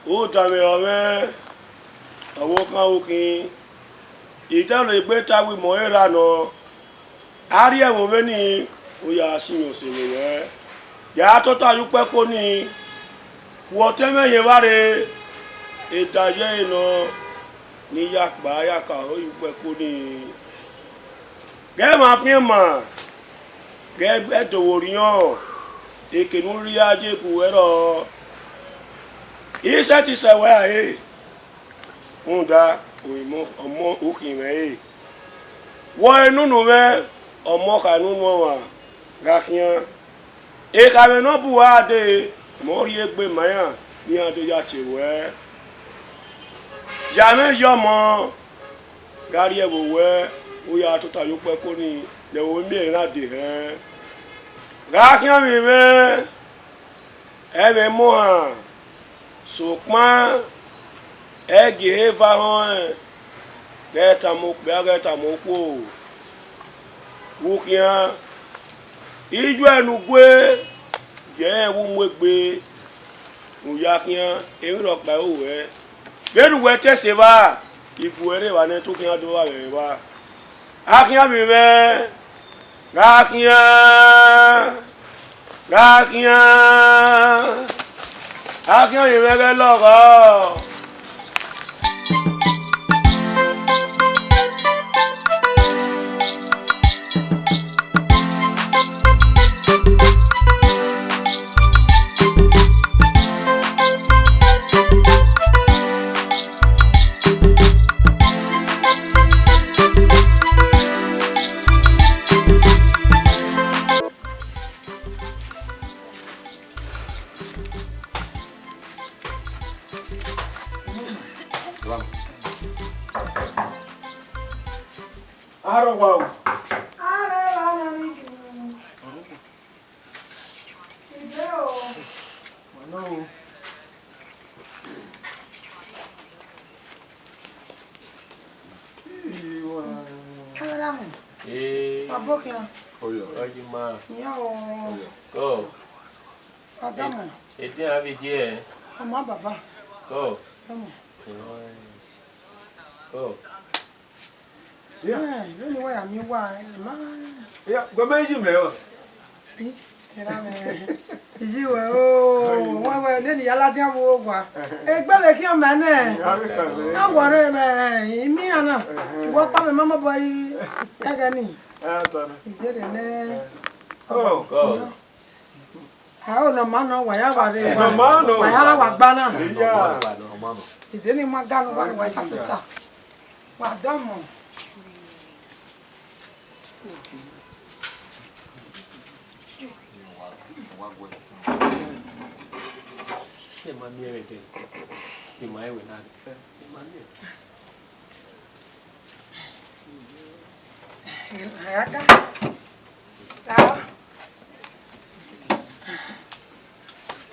u danmwehọ mwẹ, ọvbokhan ru khin, I dọlegbe ta wẹ imẹ ọre erha nọ, a rhie ẹvbo mwẹ nii, u ya sinmwi osẹmwi ruẹ, ya tota ye ukpẹko nii, ku ọtẹn mwẹ hin evbare, eda ye ẹre nọ, ne I ya kpa ya ka aro ye ukpẹko nii. Ghẹ mwa fian ima, ghẹ ẹdẹ vbe orhiọn, eke ne u rhie a ye gu uwẹ rrọọ. I sẹtin sẹ wẹ rae, rhunmwuda, Ọmọ, ọmọ ukhin mwẹ re. Wẹ ọre nunu mwẹ, ọmọ kha nunu ọmwa gha khian. Ekhaemwẹ ne ọ bu uwa dee, mẹ ọ rhie egbe ma iran ne iran do ya tie ruẹ. Ya mwẹ ye ọmọ, gha rrie ẹvbo ruẹ, u ya tota ye ukpẹ ẹko nii, ne ẹvbo miẹn na dee hẹ. Gha khian vbe mwẹ, ẹmwẹ mọ han, sokpan ẹ gie ehe eva họẹn, ghẹ tama okpia, ghẹ tama okhuo. Vbe u khian, iyuẹ ne u gue, gie ẹre vbe u mu egbe, ne u ya khian, emwi rhọkpa i ru ruẹ. Vbene uwẹ te sẹ evba, igue ẹre evba nẹ, te u khian do vba vbe evba. A khian vbe mwẹ, gha khian, gha khian, a khian vbe mwẹ ghẹ lọghọ. Vamos. Arrọghọ. Arrọghọ, nani. Ide o. Wano. Kameraman. Eh. Wa bọ khian. Oyo. Oyo ma. Iya o. Oyo. Go. Wa dama. Edian avbe iye. Ọmọ baba. Go. Dama. Go. Yeah. Eh, vbene wa ya miẹn uwa, eh, ma. Yeah, gọmẹ yi mẹ o. Ih, erha mwẹ. Iyi wẹ o, wẹ wẹ, nene ya ladian vbe owa. Egbe vbe khian mẹ nẹ. Ya vbe khian mẹ. A wọrọ mwẹ, imi ana. Wọ pa mẹ ma mobọ yi, ẹghẹ ni. Ah, tana. Iyere nẹ. Oh. Go. A o nọ ma nọ, wa ya wa rre, wa, nọ ma nọ, wa ya ra wa gba na. Iya. Ide ni ma ga nu wa ni wa ka tota. Wa dọmọ. Ẹ ma miẹn ẹmwẹ dẹ, ẹ ma ẹwẹ na, ẹ ma miẹn. Aga. Lao.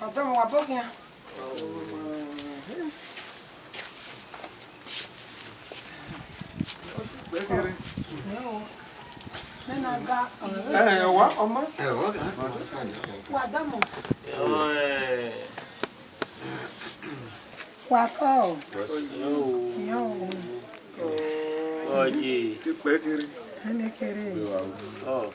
Ọdọ mẹ wa bọ khian. Mẹ na ga. Ẹ, wa, ọma. Wa dọmọ. Wa kọ. Yo. Ọye. Ẹne kere. Ọ.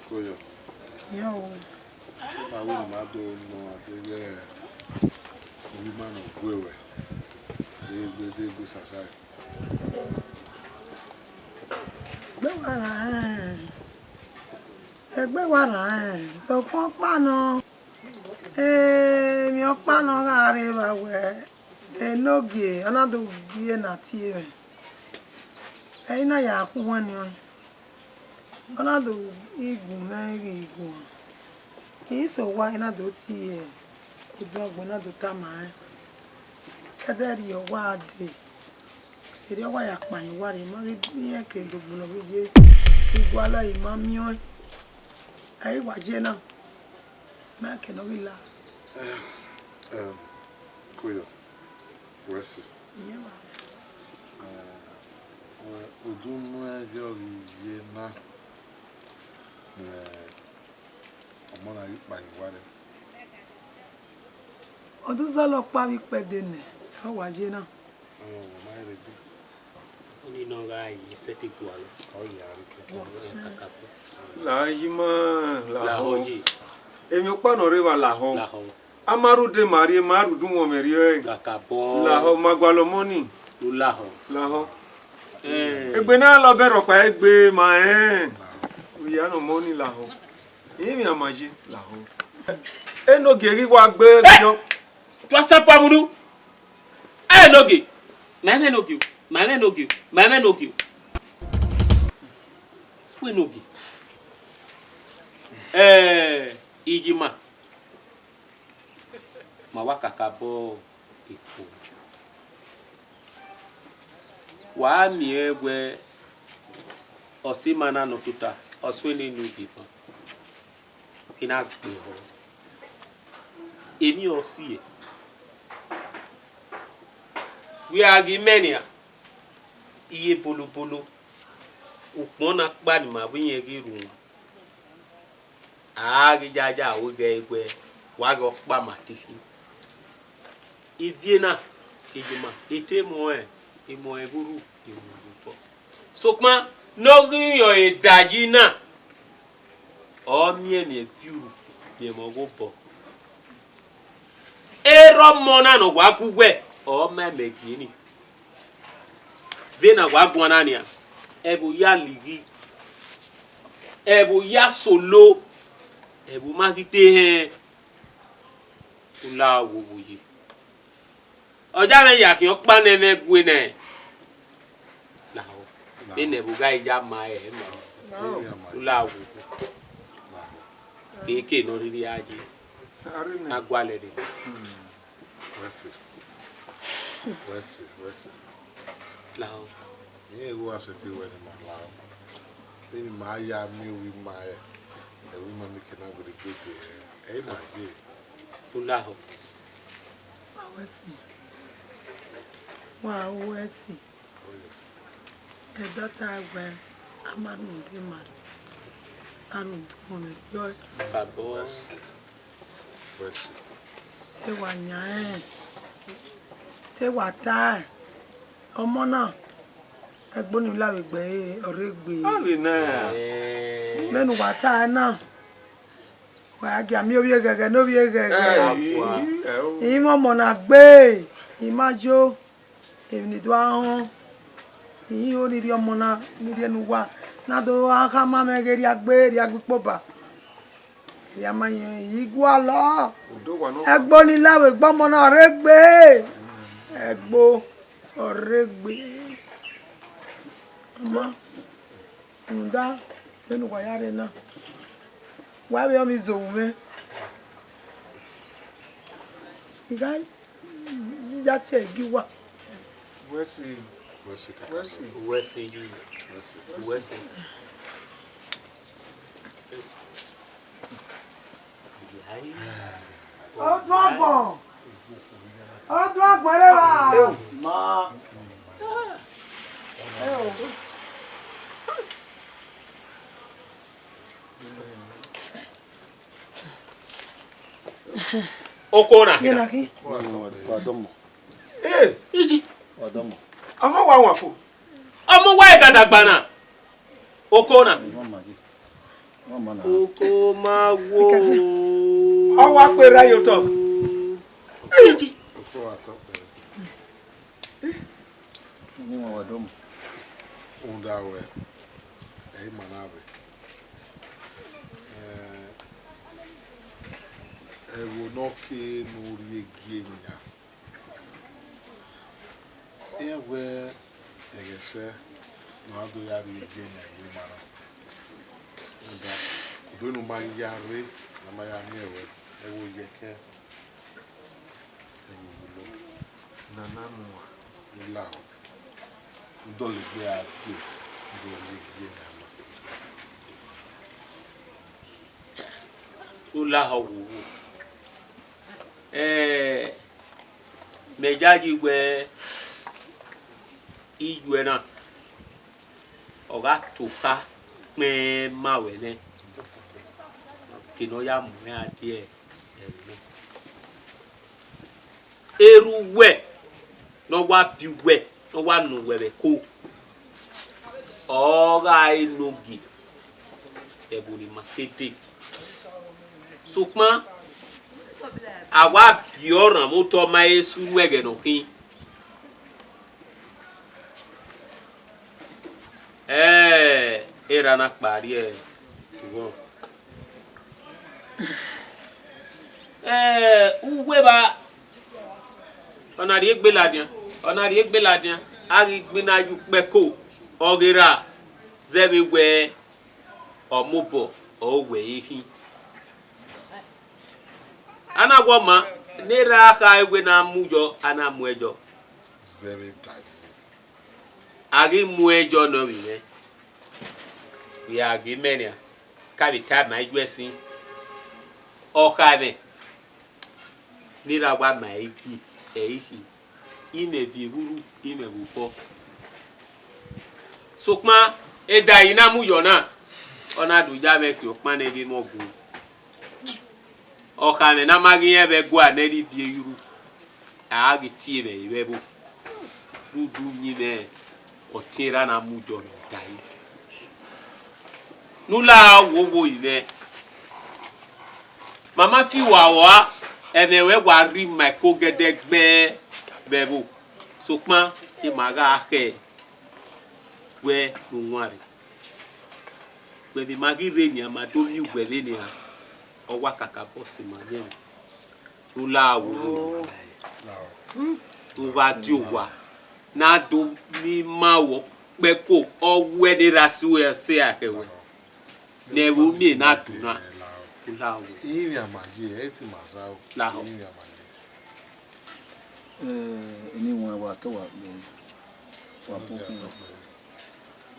Koyo. Yo. Avbe ne ma do nọ adeghẹ ovbi ima ne ọ gue ruẹ, deghẹ egbe, deghẹ egbe sasa. Egbe wa ra rẹn, egbe wa ra rẹn, sokpan ọkpa nọ, emwi ọkpa nọ gha rre evba wẹ, enogie, ọ na do gie ne a tie mwẹ. Ẹ i na ya khu uwẹ nian. Ọ na do igun mwẹ ghi guan. I so owa, I na do tie odọgbọn, I na do tama rẹn. Ẹdẹ rhie owa dee. Erriọ owa ya kpa hin owa rre, I ma ghi miẹn ke do gbọnọ vbe ye. I gualọ, I ma miẹn ọẹn. Ẹ i wa ye na. Ma ke ne ọ ghi la. Em, Koyo, wẹ sẹ. Iyẹn wa. Eh, udu ne ẹ viọ ghi ye na, ne ọmọ na ghi kpa hin owa rre. Oduzọla ọkpa vbe ikpẹdẹ nẹ, ọ wa ye na. Ọ ma rre dee. Ọni ne ọ gha ye sẹtin gualọ. Ọ ya rre kẹkẹ. Ẹ kakabọ. La yi ma, lahọ. Lahọ ye. Emwi ọkpa ne ọ rre evba lahọ. Lahọ. A ma rre ude ma rrie, ma rre udu wọn mẹ rrie. Kakabọ. Lahọ, ma gualọ ọmọ ni. Lahọ. Lahọ. Eh. Egbe na la ọbẹ rhọkpa egbe ma rẹn. Oya ne ọmọ ni lahọ. Ivbian ma ye lahọ. Enogie ghi wa gbe yọ. Wa sa fua vbe unu. Ẹ nogie. Ma mwẹ nogie o. Ma mwẹ nogie o. Ma mwẹ nogie o. Wẹ nogie. Ẹ, Ijima. Ma wa kakabọ eko. Wa miẹn wẹ ọse ima na nọ tota, ọ suẹn ne unu deba. I na gbe ehọ. Emwi ọ si ẹe. Wẹ a ghi mẹ nian, iye bolobolo, ukpọn na kpa ne ima vbe irẹn ghi rhunmwu. A ghi ya ya ru ghe wẹ wa ghe ọkpa ma te khin. Ivie na, Ijima, e te mu ẹn, e mu ẹn vbe urhu, e mu ẹn vbe obọ. Sokpan ne ọ ghi rẹn ọre da yi na, ọ miẹn emwi viọ urhu, miẹn emwi ọghe obọ. Erha ọmọ na ne ọ wa gu uwẹ, ọ ma ẹmwẹ gie ni. Vbene a wa guan na nian, ẹvbo ya lighi, ẹvbo ya solo, ẹvbo ma ghi te hẹn, u la wo wo ye. Ọ ya mwẹ ya khian ọkpa ne ẹmwẹ gue nẹ. Lahọ, vbene ẹvbo gha ya ma ẹre ma, u la wo wo. Keke ne ọ rhirhi a ye, a gualọ ẹre. Wẹ sẹ, wẹ sẹ, wẹ sẹ. Lahọ. Irẹn ghi wa sẹtin wẹ ne ima lahọ. Vbene ima ya miẹn ovbi ima rẹn, ẹvbo ima ni ke na werriegbe de, ẹ i na ye. U lahọ. Wa wẹ sẹ. Wa wẹ sẹ. Ẹdọta wẹ, a ma rhunmwuda ima rre, a rhunmwuda ọmọ mwẹ yọ. Kabọ. Wẹ sẹ. Wẹ sẹ. Te wa yan ẹn, te wa ta ẹn, ọmọ na, ẹgbo ni la vbe gbe ẹre, ọ rre egbe. Avbe na. Vbene uwa ta ẹn na, wa ya gia miẹn ovbi eghẹghẹ ne ovbi eghẹghẹ. Ẹ, i, ẹ, o. I mwẹ ọmọ na gbe, I ma yo. Emwi ne I do a họn, I ho ne I rhie ọmọ na, ne I rhie ne uwa, ne a do gha khama mwẹ ghe erriegbe, erriegbe ikpoba. Erriọ ma yẹn, I gualọ. Odo wa nọ. Ẹgbo ni la vbe egbe ọmọ na ọ rre egbe. Ẹgbo ọ rre egbe. Ọma, rhunmwuda, vbene uwa ya rre na, wa vbe ọmọ izohu mwẹ. I gha ya tie ẹgi uwa. Wẹ sẹ. Wẹ sẹ. Wẹ sẹ. Wẹ sẹ. Wẹ sẹ. Ọdọgbọn. Ọdọgbọn rẹ wa. Ma. Oko na. Yena ki. Wa dọmọ. Eh, iji. Wa dọmọ. Ọmọ wa wan fo. Ọmọ wa ẹgadagba na. Oko na. Oko ma wo. Ọ wa kpe ra ye otọ. Iji. Oko wa tọ kpẹrẹ. Ni wọn wa dọmọ. Rhunmwuda wẹ, ẹ i ma na vbe. Eh, ẹvbo ne ọ ke ne u rhie gie yan. Iran wẹ ẹghẹ sẹ ne ọ do ya rhie gie yan vbe ima na. Rhunmwuda, ebe ne u ma ghi ya rre, ne a ma ya miẹn ruẹ, ẹvbo yẹkẹ. Nana mu a. Lahọ. Dọlegbe a de, dọlegbe na ma. U lahọ wowo. Eh, mẹ yayi wẹ iyuẹ na, ọ gha tokha kpẹẹn ma ruẹ nẹ, ke ne ọ ya mu mwẹ a die ẹvbo. Erha uwẹ ne ọ wa biẹ uwẹ, ne ọ wa nọ uwẹ vbe ẹko, ọ gha re ne ogie ẹvbo ne ima ke dee. Sokpan a wa biẹ ọrhan vbe otọ ma he sunu ẹghẹ ne ọ khin. Ẹ, erha na kpa rrie ughọ. Ẹ, uwu evba, Ọ na rhie egbe ladian, ọ na rhie egbe ladian, a ghi gbinna ye ukpẹko, ọ ghe ra zẹ vbe wẹ ọ mobọ, ọ wẹ ẹre khin. A na wẹ ọma, ne erha kha wẹ ne a mu yọ, a na mu ẹyọ. Zẹ vbe ta yi. A ghi mu ẹyọ nọ vbe mwẹ, vbe a ghe mẹ nian, ka vbe ta ma iye ẹsin. Ọ kha mwẹ, ne erha wa ma ẹre gie, ẹre khin. Imẹ viọ evburu, imẹ vbe obọ. Sokpan, eda yi na mu yọ na, ọ na do ya mwẹ khian ọkpan nẹ ghe mwẹ ọgua. Ọ kha mwẹ ne a ma ghi rẹn vbe ẹguae ne ẹre viọ evburu, a ghi tie mwẹ vbe ẹvbo. Rhunmwuda uyinmwẹ ọtiẹn erha na mu yọ ne ọ dae. Ne u la wo wo ivẹ. Ma ma fi uwa rua, ẹmwẹ ruẹ wa rri ma ẹko gẹdẹgbẹ vbe ẹvbo, sokpan, ima gha khẹ wẹ ne u wanrre. Wẹ vbe ma ghi rre nian, ma do miẹn uwẹ vbe nian, ọ wa kakabọ sẹ ima yẹn. Ne u la wo wo. U gha die owa, ne a do miẹn ima vbe ọkpẹko, ọ wẹ ne erha sẹ uwẹ sẹ a khẹ wẹ. Ne ẹvbo miẹn na do na, u la wo. Ivbian ma ye, ẹ i te ima zaro. Lahọ. Ivbian ma ye. Eh, eni wan wa tọ wa gbe, wa bọ okhuo.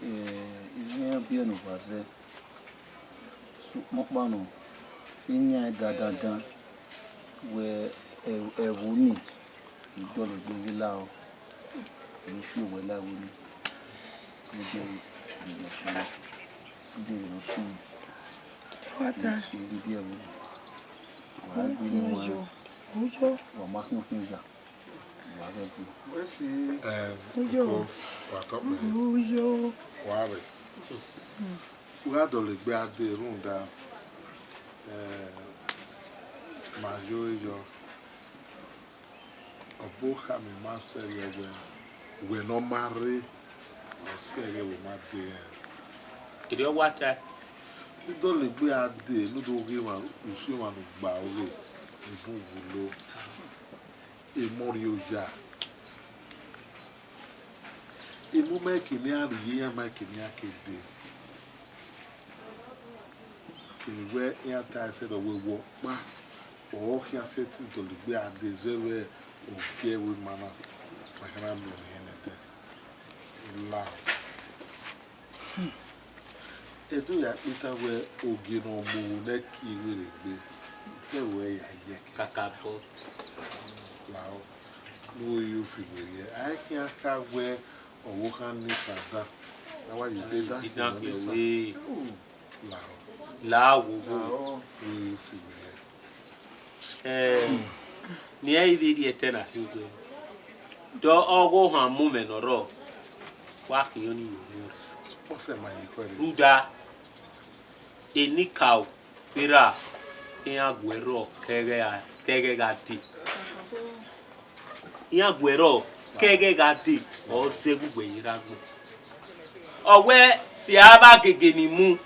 Eh, ivbian biẹ ne uwa zẹ, sokpan ọkpa nọ, I yan dandandan wẹ ẹ-, ẹvbo ni, I dọlegbe vbe lahọ, I fi owẹ la ẹvbo ni, I de vbe ne ọ sunu, I de vbe ne ọ sunu. Wa ta. I ghi die ẹvbo ni. Wa gbe unu wa, wa ma khian okhian ya. Wa ghẹ gbe. Ẹn, Uyo. Uko, wa tọ kpẹẹ. Uyo. Wa rre. U gha dọlegbe a dee rhunmwuda, eh, ma yo yọ. Ọbo khama ima sẹrriọ wẹ, wẹ ne ọ ma rre, ọ sẹrriọ wẹ ma dee rẹn. Erriọ wa tae. I dọlegbe a dee, ne u do ghe emwa, usun emwa ne u gba ọghe, I bun wulo. Emọ rrie oya. Emọ ma ke ne iran rhie, iran ma ke ne iran ke dee. Kevbe wẹ iran ta ẹsẹ rẹ wẹ wẹ ọkpa, ọ khian sẹtin dọlegbe a dee zẹ vbe ogie ẹvbo ima na, ma khian na miẹn ọnrẹn nẹdẹ. La. Ẹdẹ ya kpe ta wẹ ogie ne ọ mu vbe nẹ ke iwere egbe, te wẹ ya ye ẹki. Kakabọ. Lahọ, ne uwẹ ye ofi werriẹ, a i khian kha wẹ ọvbokhan ne isan dan, a wa ye dee dan khian ne isan. Lahọ. La wo wo. Lahọ. Uwẹ ye ofi werriẹ. Eh, ne irẹn i vbe rhie ẹtẹ na khin uwẹ. Dọ ọghọ ohan mu mwẹ ne ọ rrọọ, wa khian ọnii ye orhiọn. Rhunmwuda, enikaro vbe erha, iran gu ẹre rrọọ ke ẹghẹ gha, ke ẹghẹ gha dee. Iran gu ẹre rrọọ ke ẹghẹ gha dee, ọ zẹ vbe uwẹ ye erha agbọn. Ọ wẹ, sẹ a vbe agege ni mu,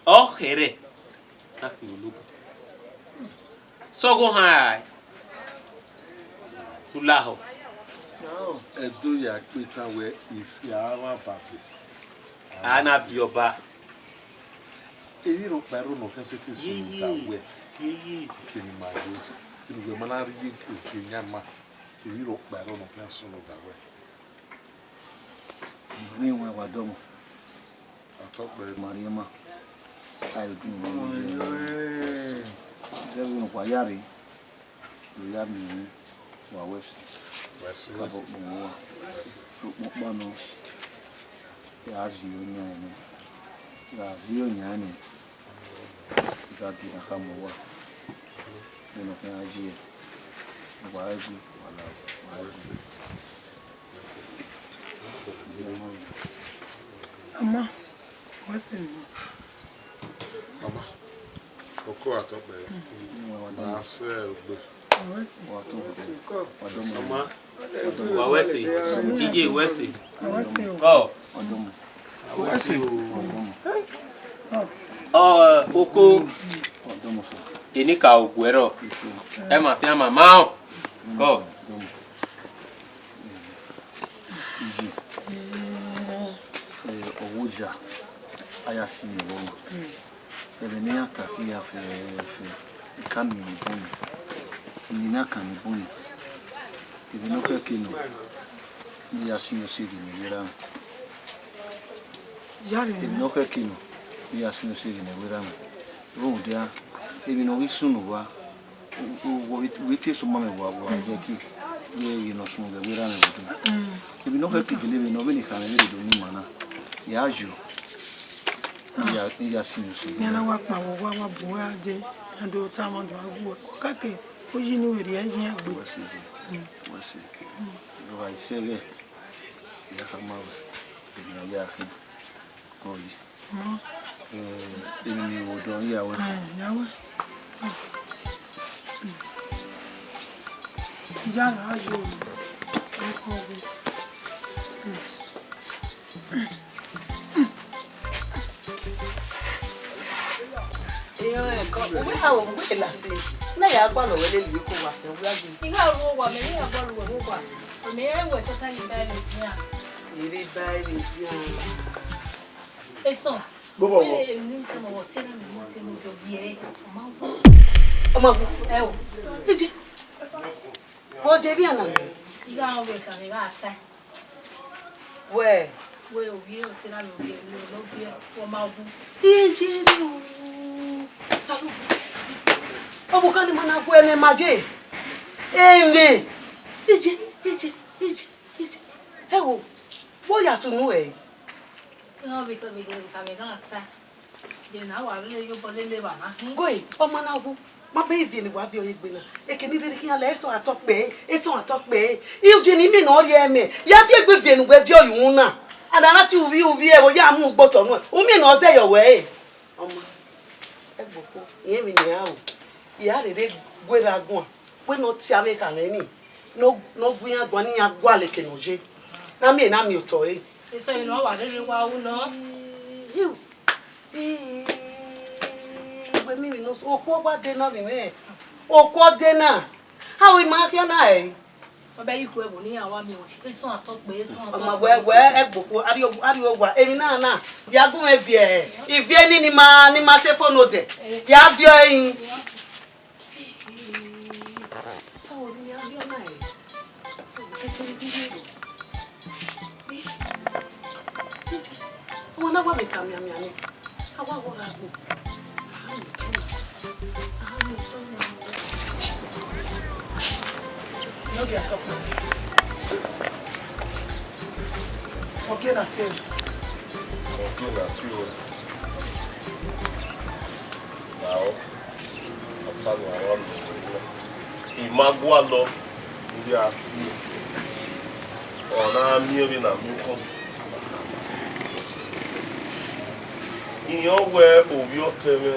ọ khẹrẹ, na khin ologbe. Sẹ ọghọ ohan rae, u lahọ. Ẹdẹ ya kpe ta wẹ, isi a mwa ba be. A na biẹ ọba. Emwi rhọkpa ẹrọ ne ọ khian sẹtin sunu da wẹ, kene ima yo, kene uwẹ ma na rhie ogie yan ma, emwi rhọkpa ẹrọ ne ọ khian sunu da wẹ. Emwi wẹ wa dọmọ. Atọkpẹ. Ma rhie ma. Ayo du ma. Zẹ vbe ne wa ya rre. Vbe ya miẹn emwi, wa wẹ ẹse. Wẹ ẹse. Ka bọ kpọnmwẹ uwa. Wẹ ẹse. Sokpan ọkpa nọ, ra zẹ oyan nẹ. Ra zẹ oyan nẹ. I gha gie ne a khama uwa. Vbene ọ khian gha ye, wa gha gbe, wa la, wa gha gbe. Ama, wẹ ẹse nọ. Ama, oko atọkpẹ, ma sẹ ogbe. Wẹ ẹse. Ama, wa wẹ ẹse, J J wẹ ẹse. Wẹ ẹse o. Kọ. Wẹ ẹse o. Ọ, oko, enikaro gu ẹre rrọọ, ẹ ma fian ma ma ọ. Kọ. Da, a ya si vbe ọmwa. Ẹmwẹ ne iran ta si ya fẹẹfẹ, eka miẹn ni bun, emwi ne a kan ni bun. Emwi ne ọ khẹke nọ, ne I ya sin ose ghi ne vbe erha mwẹ. Yare emwi ne ọ khẹke nọ, ne I ya sin ose ghi ne vbe erha mwẹ. Rhunmwuda, emwi ne ọ ghi sunu vba, u, u, u, u tie sẹ ọmamwaemwi wa, wa ye ki, ye, ye ne ọ sunu vbe erha mwẹ vbe odẹ. Emwi ne ọ khẹke gele vbe ne ọ vbene I khama vbe do ne ima na, ya yo. Iya, iya, sin ose. Iran na wa kpa vbe owa, wa bu uwa dee, iran do tama do gha gu uwa. Kake, uyi ne uwẹ rhie iran gbe. Wẹ sẹ, wẹ sẹ. Wa i sẹ ghẹ, I ya khama ruẹ, emwi ne a ya khin, ọ yi. Eh, emwi ne I vbe odọ, I ya wẹ. Eh, ya wẹ. Iya na yo. Iran ẹko, uwẹ ha, uwẹ lasi, na ya gualọ wẹ lele iko wa fẹ, uwẹ a gbe. I gha ru owa, mẹ ne I gha gualọ uwẹ owa. Mẹ i re wẹ tota ghi ba ẹmwẹ dian. I re ba ẹmwẹ dian. Esan. Bọbọ wọ. Wẹ emwi ne I tama wẹ, ọtẹn na mẹ, ọtẹn ne ovbi ẹre, ọ ma wu. Ọ ma wu. Ẹ o. Iji. Vbe ọ je vbiẹ na? I gha rẹn ọvbehe kan, I gha ta. Wẹ? Wẹ ovbi ẹre, ọtẹn na mẹ, ovbi ẹre, ne ovbi ẹre, ọ ma wu. Iji ru. Salu, salu. Ọvbokhan ni ma na gu ẹmwẹ ma je. Ẹmwẹ. Iji, iji, iji, iji. Ẹ wo, vbe ọ ya sunu ẹre? Iran vbe vbe vbe vbe vbe gha ta. Ye na wa rre ye obọ lele evba na khin. Goi, ọmọ na wu, ma bẹ ivie ne wa viọ ye egbe na. Eke ni rhirhi khian lẹ, eso atọ kpẹẹ, eso atọ kpẹẹ. Iye ne imẹ ne ọ rhie mẹ, ya fi egbe viẹ ne uwẹ viọ ye uhunmwu na. Ana na tie uvbi uvbi ẹvbo ya mu ugbo otọ nuẹn. U miẹn ne ọ zẹ yọ wẹ ẹre. Ọmọ, ẹgbokpo, irẹn emwi ne iran ru. I ra rherhe gu erha guan. Wẹ ne ọ tie avbe ekhaẹmwẹ ni, ne ọ, ne ọ gu iran guan, ne iran gualọ eke ne ọ ye. Na miẹn, na miẹn otọ ẹre. Eso emwi ne ọ wa rherhe wa ru nọ. Iu, ii, wẹ miẹn emwi ne okhuo wa de na vbe mwẹ. Okhuo de na. A ru ima khian na ẹre. Ọ bẹ ikhuo ẹvbo ne iran wa miẹn wẹ, eso atọ kpẹẹ, eso atọ kpẹẹ. Ọma wẹ, wẹ ẹgbokpo, a rrie, a rrie owa, emwi na na, ya gu mwẹ viẹ, ivie ni ni ma, ni ma sẹ fo ne odẹ, ya viọ ẹre. Ọmọ na wa vbe ta mianmian ni, a wa wọ ra gbe. Ọ gie na tie ruẹ. Ọ gie na tie ruẹ. Lahọ, ọ ta ne a wa miẹn wẹ na. I ma gualọ, I ghi a si ẹe. Ọ na miẹn vbene a miẹn ukọ. Irẹn wẹ ovbi ọtẹn mwẹ.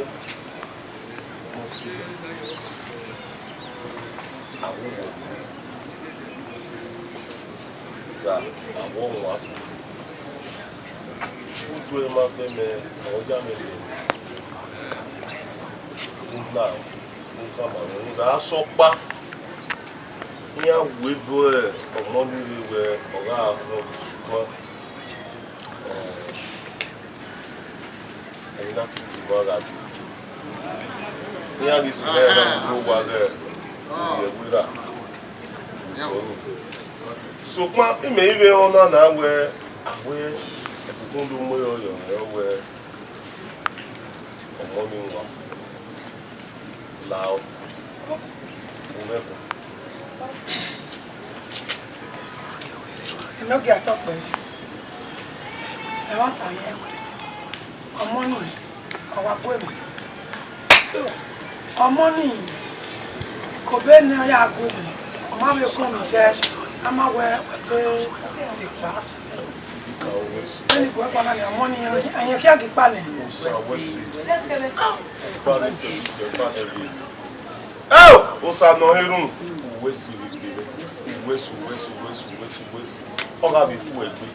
Avbe uwọ gha, avbe ọmwa fo. Udu ẹre ma vẹ mẹ, ọ ya mẹ vẹ. Rhunmwuda, rhunmwuda, a sẹ ọkpa, iran wu eva ọmọ ni rre wẹ ọ gha họn, sokpan, eh, ẹre na te gu uwa gha dee. Iran ghi sẹ nẹ, iran ghi ru owa ghẹ, ivbi ẹvbo erha. Sokpan imẹ i vbe rẹn ọna na wẹ, a wẹ ẹkukun do mu ẹre ọyọ mwẹ wẹ, ọmọ ni wa lahọ. Vbe mwẹ kọ. Enogie atọ kpẹẹ, ẹmwata nẹ, ọmọ ni, ọ wa gu mwẹ. Ọmọ ni, ke obọ ne ọ ya gu mwẹ, ọ ma vbe kọn mwẹ sẹ, a ma wẹ ọ te ekpa. Vbene I gu ẹkpa na nia, ọmọ ni, ẹyẹn khian ghi kpa nẹ. Osa wẹ si. Eo, Osa ne ọ he erhunmwu, uwẹ si vbe egbe mwẹ. Uwẹ si, uwẹ si, uwẹ si, uwẹ si, uwẹ si. Ọ gha vbe fu egbe.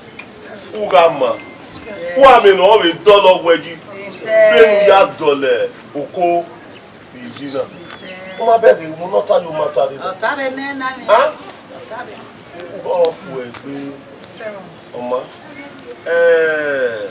U gha ma. U gha mẹ ne ọ vbe dọlọ wẹ yi. Vbene u ya dọlọ oko iyi na. Ọ ma bẹghe mu ne ọ ta ye, ọ ma ta rre. Ọ ta rre nẹ na ni. Ha? Ọ ta rre. U gha fu egbe. Ọ ma. Eh.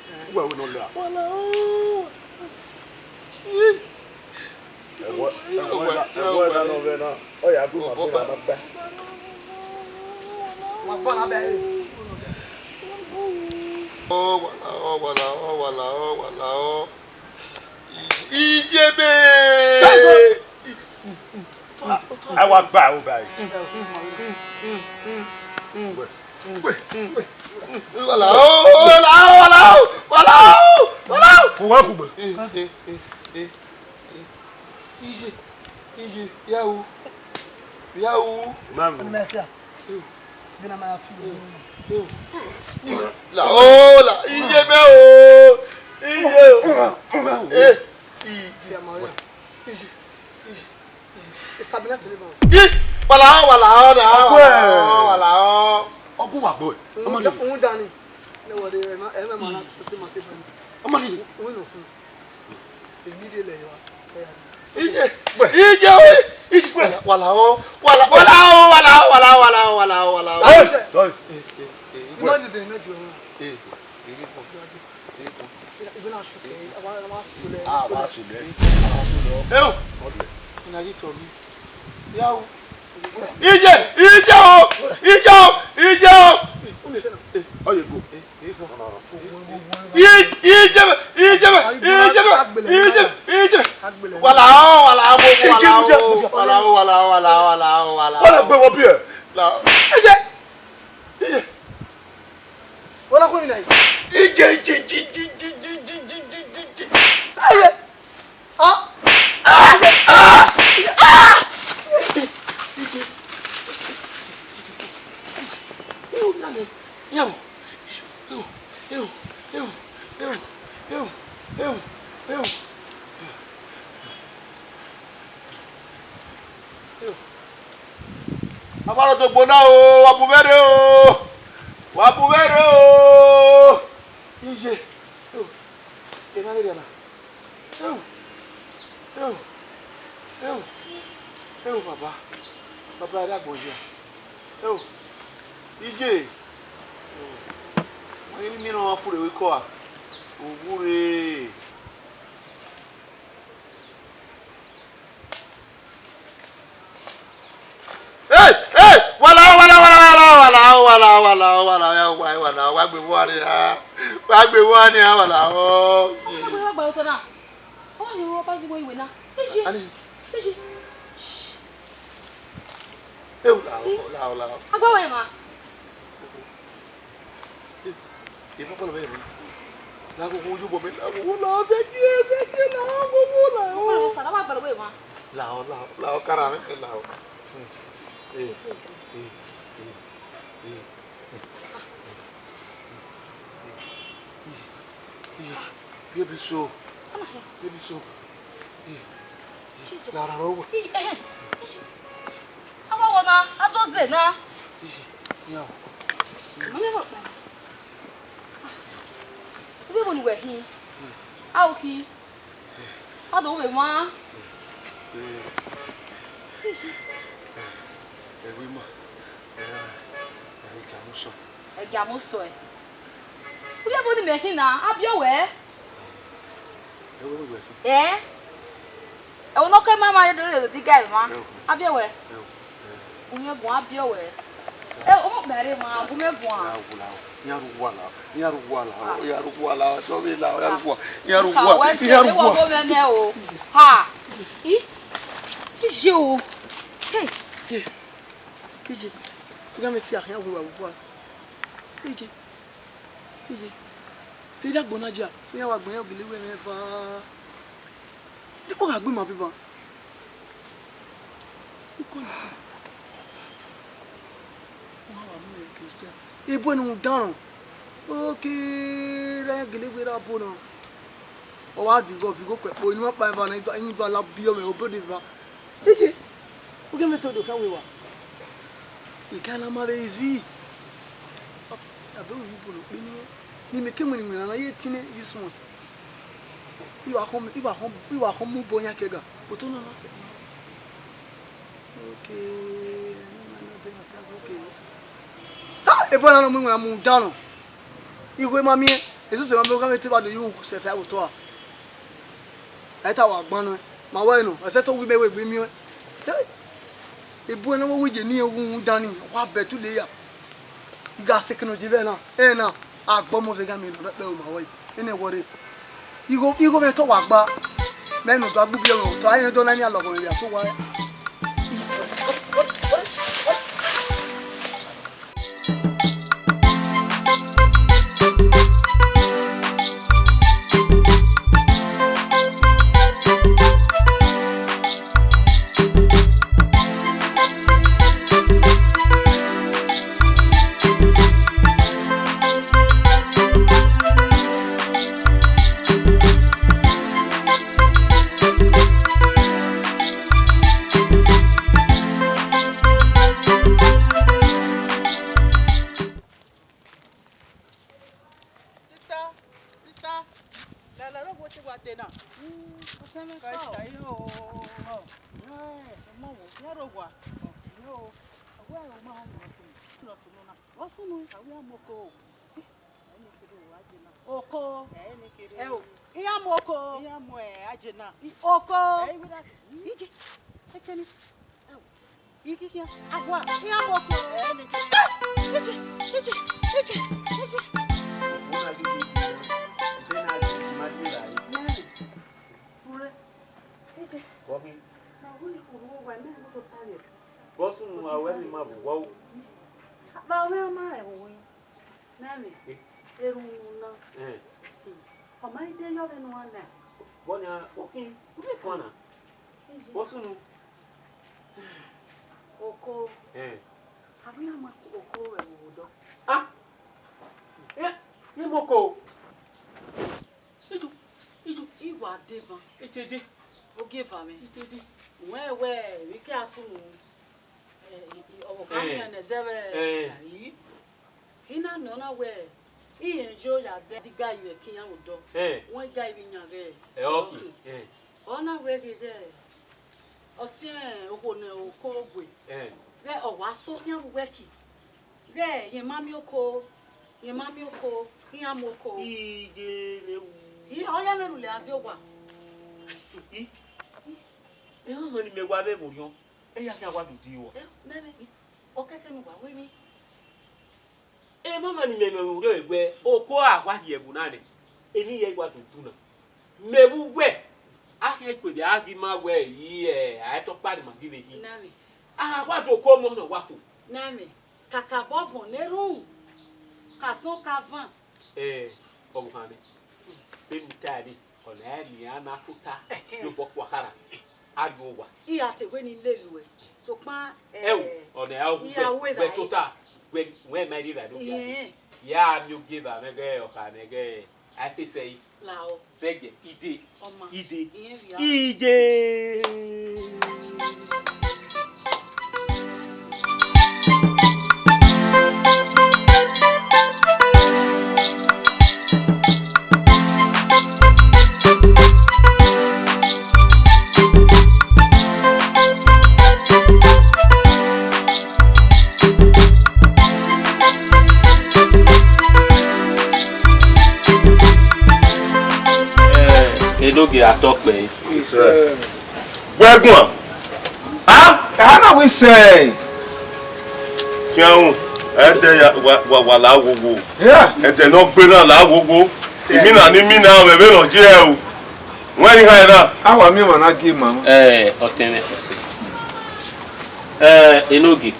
Uwẹ wẹ ne ọ lẹ a? Wala o. Ẹwẹ, ẹwẹ, ẹwẹ na nọ vbe na. Ọ ya gu ma gbe na ma gba. Ọ, wala, ọ, wala, ọ, wala, ọ, wala, ọ. Iyebe! A wa gba o ba. Wala, ọ, wala, ọ, wala, ọ, wala, ọ, wala, ọ. Kugbe, kugbe. Iye, iye, ya wu, ya wu. Imam. Ọni mẹ fia. Ewu. Bi na ma ya fi. Ewu. La o, la, iye mẹ o. Iye o. Eh, iye. Fia ma ya. Iye, iye, iye. Esabila tele ba. Ih, wala, wala, wala, wala, wala. Ọgua wa gbe. Ọmọ ni. Òun dani. Ne wọle, ẹ ma, ẹ ma ma na sọte ma te bani. Ọmọ ni. Òun nọ fún. Èmi dé lẹ wa. Ije, ije o, ije, wala o, wala, wala o, wala o, wala o, wala o, wala o, wala o. Hey, hey. Eh, eh, eh. Ima dede ne ti o. Eh, eh, eh. Ibe na shuke, awa, awa sule, ah, awa sule. Awa sule. Ewu. Ina gi to mi. Ya o. Ije, ije o, ije o, ije o. Oye go. Ije, ije, ije, ije, ije. Wala o, wala o, wala o, wala o, wala o, wala o, wala o. Wala gbe wo bi e. La. Ije. Ije. Wala ko ni na. Ije, ije, ije. Ije. Ah! Ah! Ah! Ah! Ewu, nale. Ewu. Ewu, ewu, ewu, ewu, ewu, ewu, ewu. Ewu. Avbe ọrọdogbo na o, wa bu mwẹ rre o, wa bu mwẹ rre o. Iye. Ewu. Ena ne rria na. Ewu. Ewu. Ewu. Ewu, baba. Baba, ẹre agbọn hia. Ewu. Iye. Ewu. Wa ghi miẹn ne ọ furre vbe ekọ a. Owurre. Hey, hey, wala, wala, wala, wala, ya wa, wala, wa gbe vbọ nia, wa gbe vbọ nia, wala, ọ. Ọ gbe vbọ otọ na. Ọ ghi ru ọba zigbo iwe na. Eji. Ani. Eji. Ewu, la, la, la. Agba wa emwa. Emwa ọkpọlọ mwẹ emwa. La ghogho ye obọ mwẹ, la ghogho la, vẹgie, vẹgie, la ghogho la. Ọkpọlọ mwẹ sa, la wa gbalọ mwẹ emwa. La, la, la, ọkara mwẹ, la. Eh, eh, eh, eh. Baby so. Baby so. Jesus. La ra ro. Awa wọ na, a do zẹ na. Mama, wọ kpa. Uwẹ wo ni wẹ hin? A o khi. A do wẹ mwa. Ishi. Ẹvbo ima, ẹ, ẹ, ẹ, Ẹgiamusọ. Ẹgiamusọ ẹ. Uwẹ wo ni mẹ hin na, a biẹ wẹ. Ẹ wẹ wẹ. Ẹ? Ẹvbo ne ọ ke ma ma rre do rre odi ga emwa. Ẹ o. A biẹ wẹ. Ẹ o. Gu mwẹ guan, a biẹ wẹ. Ẹ, ọmọ kpẹre ma, gu mwẹ guan. Ya wu la o. Ya ru wa la o. Ya ru wa la o. Ya ru wa la o. Tọ vbe la o. Ya ru wa. Ya ru wa. Ka wẹ se, ya ru wa. Wa bo mwẹ nẹ o. Ha. I. Iye o. Hey. Iye. Iye. Iye me ti akhian wu wa wu wa. Iye. Iye. Te ya gbona dia. Se ya wa gbẹn ya gele wẹ mẹ va. Dikpo gha gbe ima biba. Uko na. Wa wa mu ẹre ke iṣẹ. Ebo ẹne rhunmwuda rẹn. Oke, ra gele wẹ ra bo na. Ọ wa vighọ, vighọ kpẹkpo, inu ọkpa eva na, inu va la biẹ ọmwẹ, obode va. Ike, u ghe mẹ te odokhan wẹ wa. Ika na ma vbe easy. Abe u yi bolo kpe ni, ni mẹ ke mu ni wẹ na, na ye tine yi suẹn. I wa khọn, I wa khọn, I wa khọn mu obọ yan kẹga. Oto na na sẹ. Okay. Ah, ebo na nọ mu iwinna mu dan nọ. Igho ma miẹn. Esu sẹ ma miẹn, ọ gha vbe te evba do yu sẹ fẹ vbe otọ a. Ẹ ta wa gban nọ. Ma wẹ nọ, ẹsẹ to wi mẹ wẹ egbe miẹn. Hey. Ebo na wo wi je ni ghun dan ni, wa bẹtule ya. I gha sẹ kene odibo na, ẹna, agbọmọ vbe gha miẹn ne ọ kpẹ ru ma ruẹ. Ene wọrre, igho, igho mwẹ te ọ wa gba, mẹ ne ọ do gbe ubiẹmwẹ otọ, a rẹn do na miẹn alọghọmwẹ vbe aso uwa rẹ. Sister, sister, la la ro wo te wa te na. Mm, ọsẹ mwẹ ka o. Ka o. Yo, ọmọ wo, ya ro wa. Yo, ọwẹ ro ma ha ni ọsẹ. Lọ sunu na. Lọ sunu. Ka wi ya mu oko. Ẹ ne kere o, a je na. Oko. Ẹ ne kere. Ẹ o, iran mu oko. Iran mu, ẹ, a je na. I, oko. Ẹ, i wi na. Ije, ekeni. Ẹ o. Ikikia, agua, iran mu oko. Ije, ije, ije, ije. Ije. Vbọ sunu ma wẹ ne ima vbe owa o? Vbe ọ mwẹ ọmwa ẹvbo? Nẹmwẹ, erhunmwu na. Ẹn. Ọ ma i de yọ vbene uwa na. Vbọ nian, okhin, u rhie kuan na. Vbọ sunu? Oko. Ẹn. Avbe na ma oko vbe ẹvbo odọ. Ah! Ẹ, ne moko. Ijo, ijo. I wa deba. Etede. Ogieva mwẹ. Etede. Wẹ wẹ, vbe ke a sunu. Eh, i, i, ọvbokhan, eh, miẹn nẹ zẹvbe, eh, ai. I na nọ na wẹ, irẹn yo ya dẹ, diga ivẹ ke iran odọ. Eh. Wọn ga ivbi yan ghẹ. Eh, okay. Okay. Eh. Ọ na wẹ ghe ghẹ, ọtiẹn okhuo ne oko gbe. Eh. Ghẹ ọ wa so khian vbe uwẹ ki. Ghẹ, rẹn ma miẹn oko, rẹn ma miẹn oko, iran mu oko. Iye rẹ wu. I, ọ ya mwẹ rhulẹ a die owa. I, emwa ni mẹ wa vbe vbe orhiọn. Eya khian wa do die uwa. Eh, nene, ọ kẹkẹ ne uwa wẹ emwi. Emwa ni mẹ mwẹ vbe orhiọn wẹ, oko a wa rhie ẹvbo na nẹ, emwi hia i wa do du na. Mẹ vbe uwẹ, a khian kue vbe a ghi ma wẹ, i, eh, a i tọ kpa ne ima ghi vbe khin. Nene. A wa do ko ọmọ nọ wa fo. Nene, kakabọ vọn ne erhunmwu, ka sọn ka van. Eh, ọvbokhan nẹ, vbene u tae nẹ, ọna ẹ ne iran na tota, ẹhẹn, ye obọ kua khara, a rrie owa. I ra te wẹ ne I lele uẹ, sokpan, ẹ o, eh, ọna ẹ ọ gu wẹ, wẹ tota, wẹ, wẹ ma rhie evbare ne okpia dee. Iyẹn. Ya miẹn ogieva mwẹ ghẹ ọkha nẹ ghẹ, a i fẹsẹ ẹre. Lao. Sẹgiẹ, ide. Ọma. Ide. Iyẹn via. Ije. Eh, Enogie a tọ kpẹre. Wẹ guan. Ah? A na wẹ sẹ. Khian ru, ẹdẹ ya, wa, wa, wa la wowo. Yeah. Ẹdẹ ne ọ gbe na la wowo. Sẹ. Imina ni mina mwẹ vbe nọ je ẹ o. Wẹ ni ha na. A wa miẹn ọmwa na gie ma. Eh, ọtẹn mwẹ, ọse. Eh, Enogie.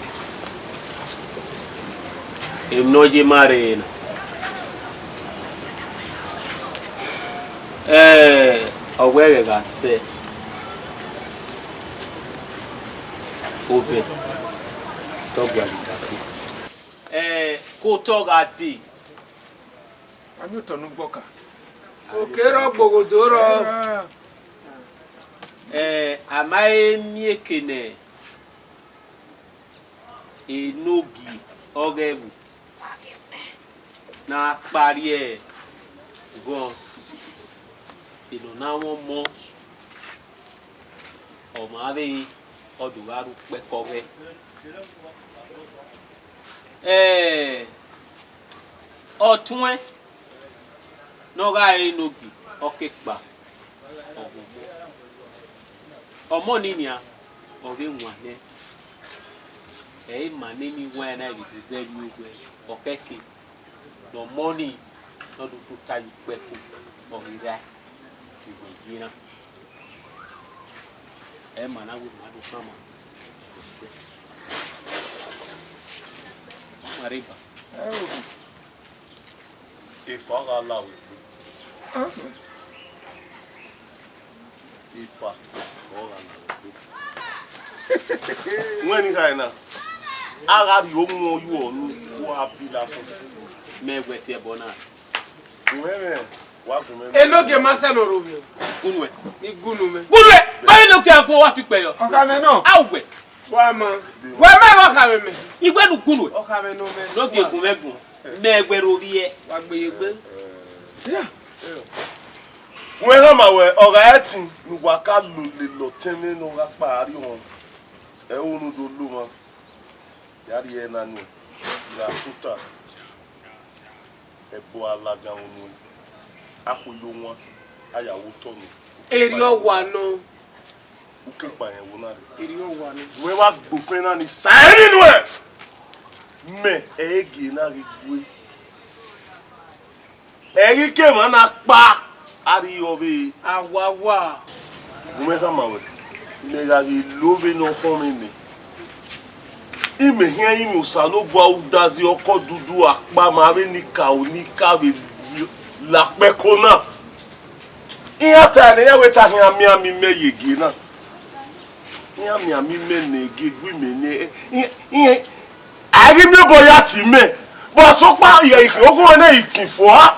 Emwi ne ọ ye ma rre na. Eh, ọ wẹ ghẹ gha sẹ, obẹ te ọ gualọ idatu. Eh, ke otọ gha dee. A miẹn otọ ne ugbọka. Oke rrọọ gbe oghodo rrọọ. Eh, a ma he miẹn eke ne Enogie ọghe ẹvbo ne a kpa rrie ghọn, enọ na mwẹ ọmọ, ọ ma vbe ọ do gha rre ukpẹkọ ọghẹ. Eh, ọtuẹn ne ọ gha re Enogie, ọ ke kpa, ọ gu ọmọ. Ọmọ nii nian, ọ vbe wan nẹ. Ẹ i ma nene iwẹn na vbe zẹ vbe owẹ, ọ kẹke ne ọ mọ nii, ne ọ do tota ye ukpẹko, ọ ghi ra, iwẹ ye na. Ẹ ma na wẹ ma do khama, ẹ sẹ. Ma rre ba. Efa gha la wẹ egbe. Efa ọ gha la wẹ egbe. Wẹ ni kha na, a gha rhie omuọn yu ọnu, wa bi ladian. Mẹ wẹ tie ẹbọ na. Uwẹ mwẹ, wa gun mwẹ. Enogie ma sẹ ne ọ rhovbiẹ. Gunu ẹ. I gunu mwẹ. Gunu ẹ. Ba Enogie agbọn wa fi kpẹ yọ. Ọkhamwẹ nọ. A wẹ. Wa ma. Wẹ mẹ wa khamwẹ mẹ. I wẹ nu gunu ẹ. Ọkhamwẹ nọ mẹ. Enogie gun mwẹ gun. Mẹ wẹ rhovbiẹ. Wa gbe ye egbe. Wẹ khama wẹ, ọ gha ẹtin ne uwa ka lele ọtẹn mwẹ ne ọ gha kpa arriọ họn. Ẹ unu do lo mwa. Ya rhie ẹre na nuẹn, I gha tota, ẹbọ a ladian unu, a khulo wan, a ya vbe otọ nẹ. Erriọ wa nọ. U ke kpa rẹn ẹvbo na rre. Erriọ wa nọ. Wẹ wa gbe ofẹn na ni sa ẹre nuẹn. Mẹ, ẹ i gie na ghi gue. Ẹ i ghi ke emwa na kpa, a rhie ọvbehe. Awawa. Gu mwẹ khama wẹ, mẹ gha ghi lo vbene ọ khọn mwẹ nẹ, imẹ khian rinmwian Osanobua udazi ọkọ dudu akpa ma vbe ni ka o ni ka vbe la kpẹko na. Iran ta ne iran wẹ te a khian miẹn amẹ ye gie na. Iran miẹn amẹ nẹ, gie gu imẹ nẹ, iran, iran, a i ghi miẹn obọ ya tie imẹ, vbe sokpan ikhian okhuo nẹ i tin fua.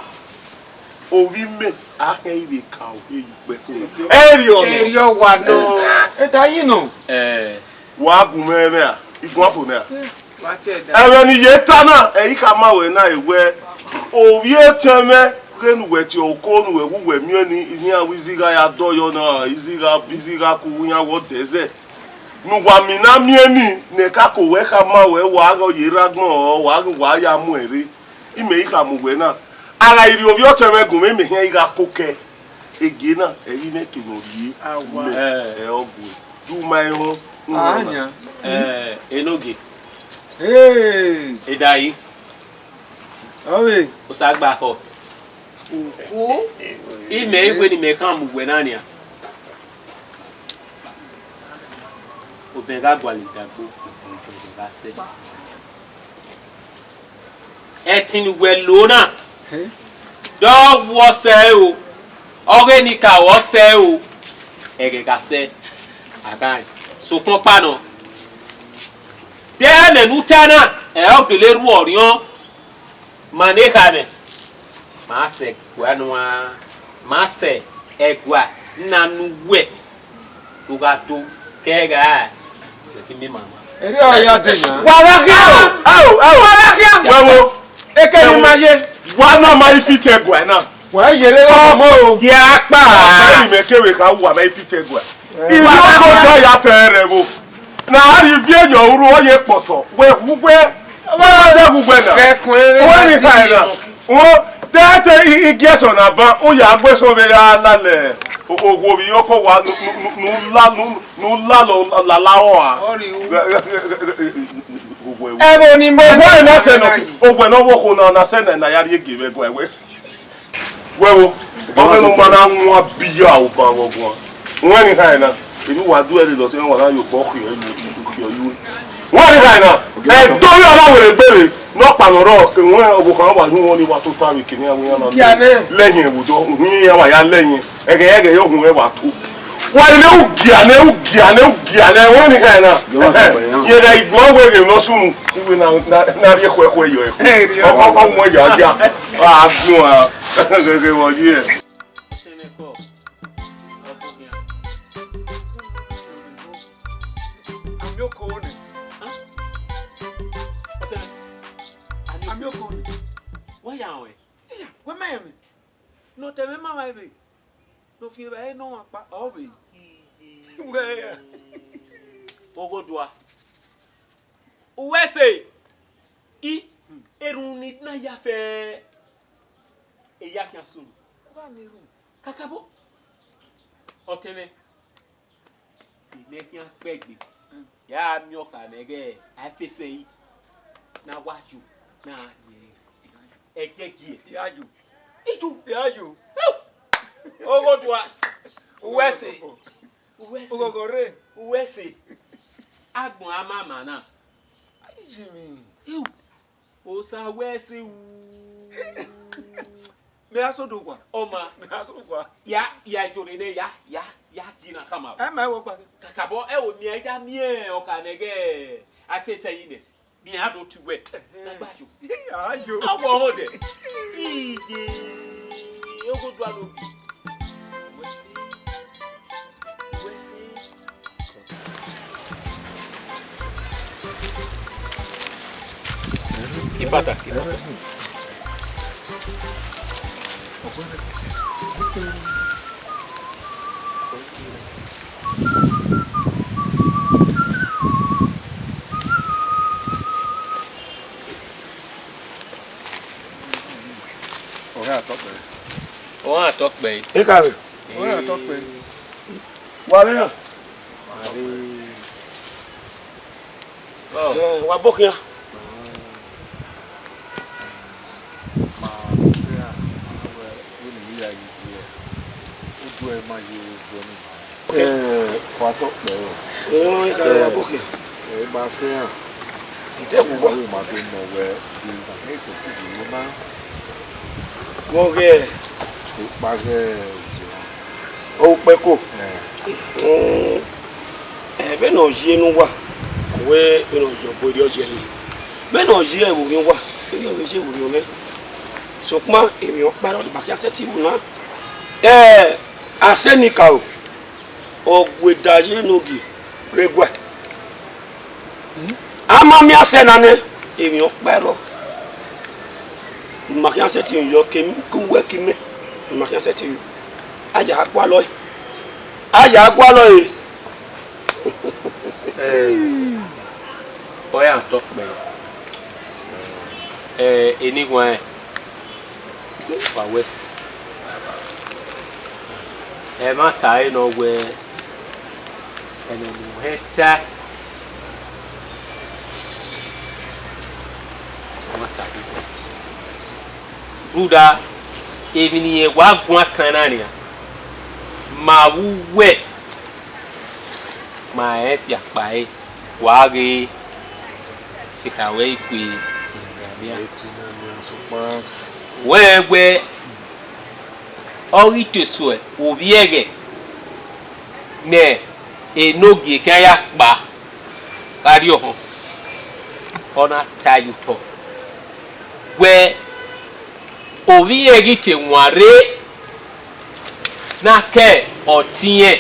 Ovbi mẹ, a khẹ i vbe ka ohe ye ukpẹ. Erriọ nọ. Erriọ wa nọ. Ẹ da yi nọ. Ẹ, wa gu mwẹ mwẹ a, I guan fo nẹ a. Wa tie ẹre da. Ẹmwẹ ne I ye ta na, ẹ i khama wẹ na, ẹ wẹ, ovbi etẹn mwẹ, ghẹ ne uwẹ tie oko ne uwẹ wu wẹ miẹn ni, iran wẹ izigha ya dọyọ na, izigha, izigha ku iran wẹ ọdẹzẹ. Ne uwa mina miẹn ni, ne ẹka ko wẹ khama wẹ, wa ghe ọ ye rre agbọn, ọ, wa ghe wa ya mu ẹre. Imẹ i khama uwẹ na, a gha rhie ovbi ọtẹn mwẹ gun mwẹ, imẹ khian i gha kokẹ. Egie na, ẹ i mwẹ ke ne ọ rhie. Awa. Mẹ, ẹ, ọ gue. Du ma ehọn. Anya. Ẹ, Enogie. Hey. Edayi. Ọvbe. Osa gba khọ. Okhuo. Imẹ i wẹ ne imẹ khama uwẹ na nian. Obẹn gha gualọ idagbo, obẹn gha sẹ. Ẹtin ne uwẹ lo na, de ọ wu ọ sẹ ẹre o, ọghe ne I ka ru ọ sẹ ẹre o, ẹghẹ gha sẹ, a gha rẹn. Sokpan ọkpa nọ, de ẹmwẹ ne u ta na, ẹ ọ gele rhuẹ ọrriọn. Ma ne kha nẹ, ma sẹ ẹguae ne uan, ma sẹ ẹguae na ne uwẹ, u gha do kẹ gha, wẹ ghi miẹn mama. Erriọ ya dee na. Wa gha khian o, ao, ao. Wa gha khian. Wẹ wo. Eke ne ima ye. Wa na ma i fit ẹguae na. Wa yere ọmọ o. Dia kpa. Ọmọ ẹre mẹ kevbe kha wa ma i fit ẹguae. Irhiọgọ ya fẹrẹ vbo. Ne a rhie ivie ye uru, ọ ye kpọtọ. Wẹ hu ugbẹ. Wẹ de hu ugbẹ na. Wẹ ni kha na. Wo, te, te i, i gie ẹsọn na ban, u ya gbe ẹsọn vbe ra lalẹ o-, owo vbe iyọkọ wa nu, nu, nu, nu la, nu, nu la lọ, la, la ọ a. Ẹvbo ni ma. Owe na sẹ nọ, owe ne ọ vbe okhuo na, na sẹ nẹ, na ya rhie gie vbe ẹguae wẹ. Wẹ wo, ọghe ne ọ ma na wan biya oban vbe ọguan. Wẹ ni kha na, eni wa du ẹre lọtẹ, wa na ye obọ khiọ yu, khiọ yu. Wẹ ni kha na, ẹ do ya na were gbere, ne ọ kpa nọ rọ, ke wẹ ọvbokhan wa yu wọn ni wa tota vbe kene a wẹ ya na. Lẹyìn ẹvbo dọ, uhun ya wa ya lẹyìn, ẹghẹ ẹghẹ yo hun ẹ wa to. Wa ile ugia nẹ, ugia nẹ, ugia nẹ, wẹ ni kha na. Yẹrẹ igbọn wẹ ghe nọ sunu, iwe na, na, na rhie khuẹkhuẹ yọ ẹkhu. Ọ, ọ, ọ, mu ya ya. A gun a, gẹgẹ vbe ọ ye. Amioko nẹ. Amioko nẹ. Wẹ ya rẹn? Iya, wẹ ma rẹn mẹ. Ne ọtẹn mwẹ ma mwa ẹvbe. Ne ọ fian evbare ne ọmwa ọkpa, ọ vbe. Wẹ ya. Oghodua. Uwẹ ẹse, I, erhunmwu ne I na ya fẹ, e ya khian sunu. Kakabọ, ọtẹn mwẹ, imẹ khian kpẹgbe. Ya miẹn ọkpa nẹ ghẹ, a fese yi. Na wa yo, na ye. Ẹjẹgiẹ. Ya yo. Ijo. Ya yo. Oghodua. Uwẹse. Uwẹse. Oghọghọ rre. Uwẹse. Agbọn a ma ma na. Ayi mi. Iu. Osa wẹ ẹse ru. Mẹ a sẹ odẹ owa. Ọ ma. Mẹ a sẹ odẹ owa. Ya, ya, jọ nene, ya, ya, ya, gi na khama. Ẹ ma ẹvbo ọkpa. Kakabọ, ẹ wo miẹn, ya miẹn ọkpa nẹ ghẹ, a fese yi nẹ. Miẹn a do tu wẹ. Na gba yo. A yo. A wọ ọmọ dẹ. Iye. Oghodua lo bi. Wẹ ẹse. Wẹ ẹse. Ipata, ipata. Ọghe atọkpẹ. Ọghe atọkpẹ. Ekare. Ọghe atọkpẹ. Wa vbe na. Wa vbe. Ọ. Eh, wa bọ khian. Ma sẹ a, ma wẹ, vbene I ya yi ye, udu ẹre ma ye udu ẹre ma. Eh, wa tọ kpẹ o. Eh, sẹ, wa bọ khian. Eh, ma sẹ a. Ide wo wa. Wo ma do nọ wẹ, di ma he so ku di wo na. Wọ ghẹ. Ekpa ghẹ, o kpẹko. Eh. Mm. Ẹ, vbene ọ ye ne uwa, wẹ vbene ọ ye ọbo erriọ ye ẹre. Vbene ọ ye ẹvbo orhiọn uwa, erriọ vbe ye ẹvbo orhiọn mwẹ. Sokpan emwi ọkpa rrọọ ne ima khian sẹtin ru na. Ẹ, asẹ ne I ka ru, ọ gu eda ye enogie rre guẹ. A ma miẹn asẹ na nẹ, emwi ọkpa rrọọ ne ima khian sẹtin yọ, ke uwẹ ke imẹ, ne ima khian sẹtin yọ. A ya gualọ ẹe. A ya gualọ ẹe. Ẹ, ọ ya tọ kpẹ. Ẹ, eni wan, wa wẹ ẹse. Ẹmwata ẹre nọ wẹ, ẹmwẹ ne u hẹ ta. Ẹmwata ẹre. Rhunmwuda, emwi ne irẹn wa guan kan na nian, ma vbe uwẹ, ma rẹn fiakpa ẹre, wa ghe. Sikha wẹ ikue, wẹ wẹ, ọ ghi te suẹ ovbi ẹghẹ ne enogie khian ya kpa gha rrie ọhọn, ọ na ta ye otọ wẹ, ovbi ẹghẹ ghi te wan rre na ke ọtiẹn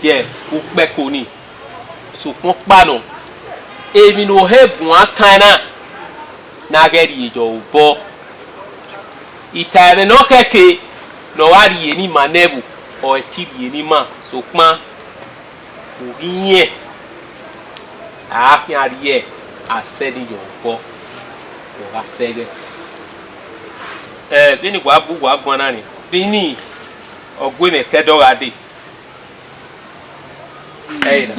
ye ukpẹko ni. Sokpan ọkpa nọ, emwi ne ohẹn guan kan na, ne a ghẹ rhie ye obọ. Ita ẹmwẹ ne ọ khẹke ne ọ gha rhie ne ima nẹ ẹvbo, ọ i ti rhie ne ima, sokpan u ghi yẹn, a khian rhie asẹ ni ye obọ, ọ gha sẹ ẹghẹ. Ẹ, vbene wa bu wa guan na ni, vbene ọ gu mwẹ ke ẹdẹ ọ gha dee. Ẹre na.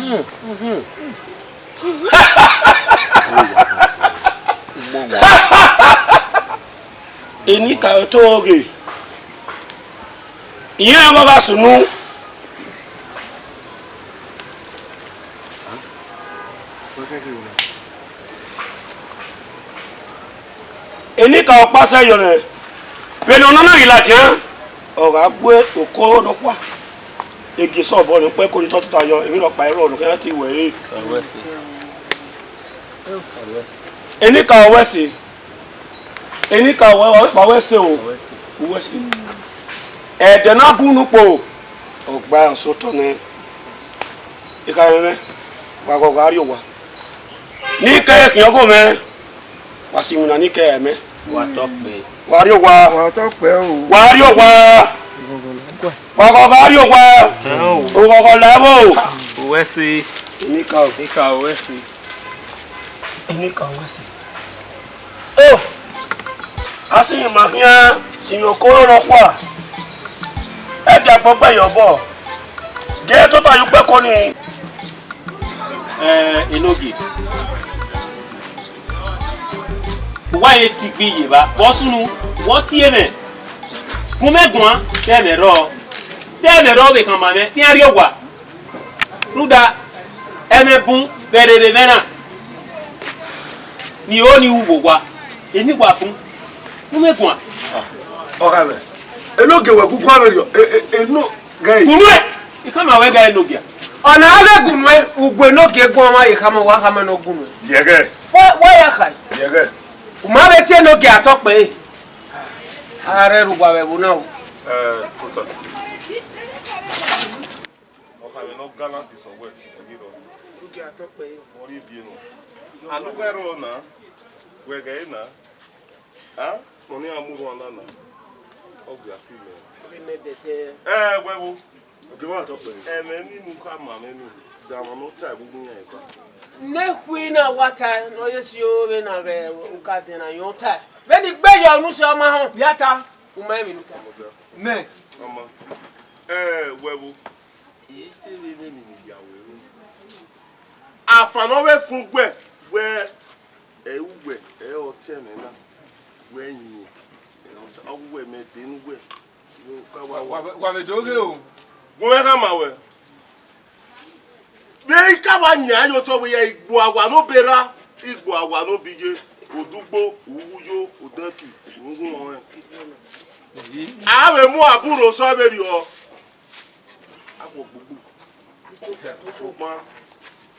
Enikaro to ghe. Irẹn ọmọ gha sunu. Enikaro ọkpa sẹ yọ nẹ, vbene ọ nọ na ghi ladian, ọ gha gu oko nọkhua. Egie sẹ obọ ne ukpẹko ni tọtọ yọ, emwi nọkpa i rrọọ ne ọ khian te wẹ re. Enikaro wẹ ẹse, enikaro wẹ, wa wẹ ẹse o, u wẹ ẹse. Ẹdẹ na bu unu kpo, ọ gba ọse otọ nẹ. Ikhaemwẹ, wa ghọghọ a rrie owa. Ne I kẹ khian ọghe mwẹ, wa si iwinna ne I kẹ ẹmwẹ. Wa tọ kpẹ. Wa rrie owa. Wa tọ kpẹ o. Wa rrie owa. Wa ghọghọ a rrie owa. Oghọghọ la ẹvbo. U wẹ ẹse. Enikaro. Enikaro wẹ ẹse. Enikaro wẹ ẹse. O, a si ma khian si oko nọkhua. Ẹdẹ agbọn gbe ye obọ. Gie tota ye ukpẹko ni. Ẹ, Enogie, uwa ye tigbi ye evba, vbe ọ sunu, vbe ọ tie mwẹ, gu mwẹ guan, te ẹmwẹ rrọọ, te ẹmwẹ rrọọ vbe khama mwẹ, ne iran rrie owa. Rhunmwuda, ẹmwẹ bun vbe rere mwẹ na, ne I ho ne I ru vbe owa, emwi wa bun, gu mwẹ guan. Ọ gha mwẹ, Enogie wẹ gu guan vberriọ, e, e, eno ghẹ. Gu nuẹn, I khama wẹ gha Enogie. Ọna a vbe gu nuẹn, ugbẹn Enogie guan ọmwa ye khama, wa khama ne ọ gu nuẹn. Yẹghẹ. Wa, wa ya khae. Yẹghẹ. U ma vbe tie Enogie atọ kpẹre. A rre ru uwa vbe ẹvbo na o. Ẹ, otọ. Ọ khama ne ọ gallant sẹ wẹ, ẹ ghi rrọọ. Enogie atọ kpẹre. Ọ rhie biẹ nọ. Anẹ ughẹ rrọọ na, wẹ ghẹ na. A, nọ ne iran mu rhuan na na, ọ gia fi mẹ. Vbe mẹ dẹdẹ. Ẹ, wẹ vbo? Oke, wa tọ kpẹre. Ẹmwẹ ni ne u khama mwẹ ni, da ọmwa ne ọ ta ẹvbo iran eva. Ne khui na wa ta, ne ọ ye si o vbe na vbe uka dẹn na yọn ta. Vbene I gbe yọ unu sẹ ọ ma họn. Ya ta. U ma emwi ne u ta. Mẹ. Ọma. Ẹ, wẹ vbo? I te vbe vbene I ya wẹ ru. Afa ne ọ vbe fun ugbẹ, wẹ ẹ i uwẹ, ẹ i ọtẹn mwẹ na, wẹ yin, ẹ i ọtẹn, ọ wẹ mẹ de ne uwẹ, yo, ka wa wa. Wa, wa vbe do ghe o. Gu mwẹ khama wẹ. Vbe I ka wa yan ye otọ wẹ ya igbo awa ne obọ erha, igbo awa ne obọ iye, odugbo, uwuyo, odẹki, uhunmwu ọnrẹn. A vbe mu aburro sẹ vberriọ. Akhuọ gbugbu. Sokpan,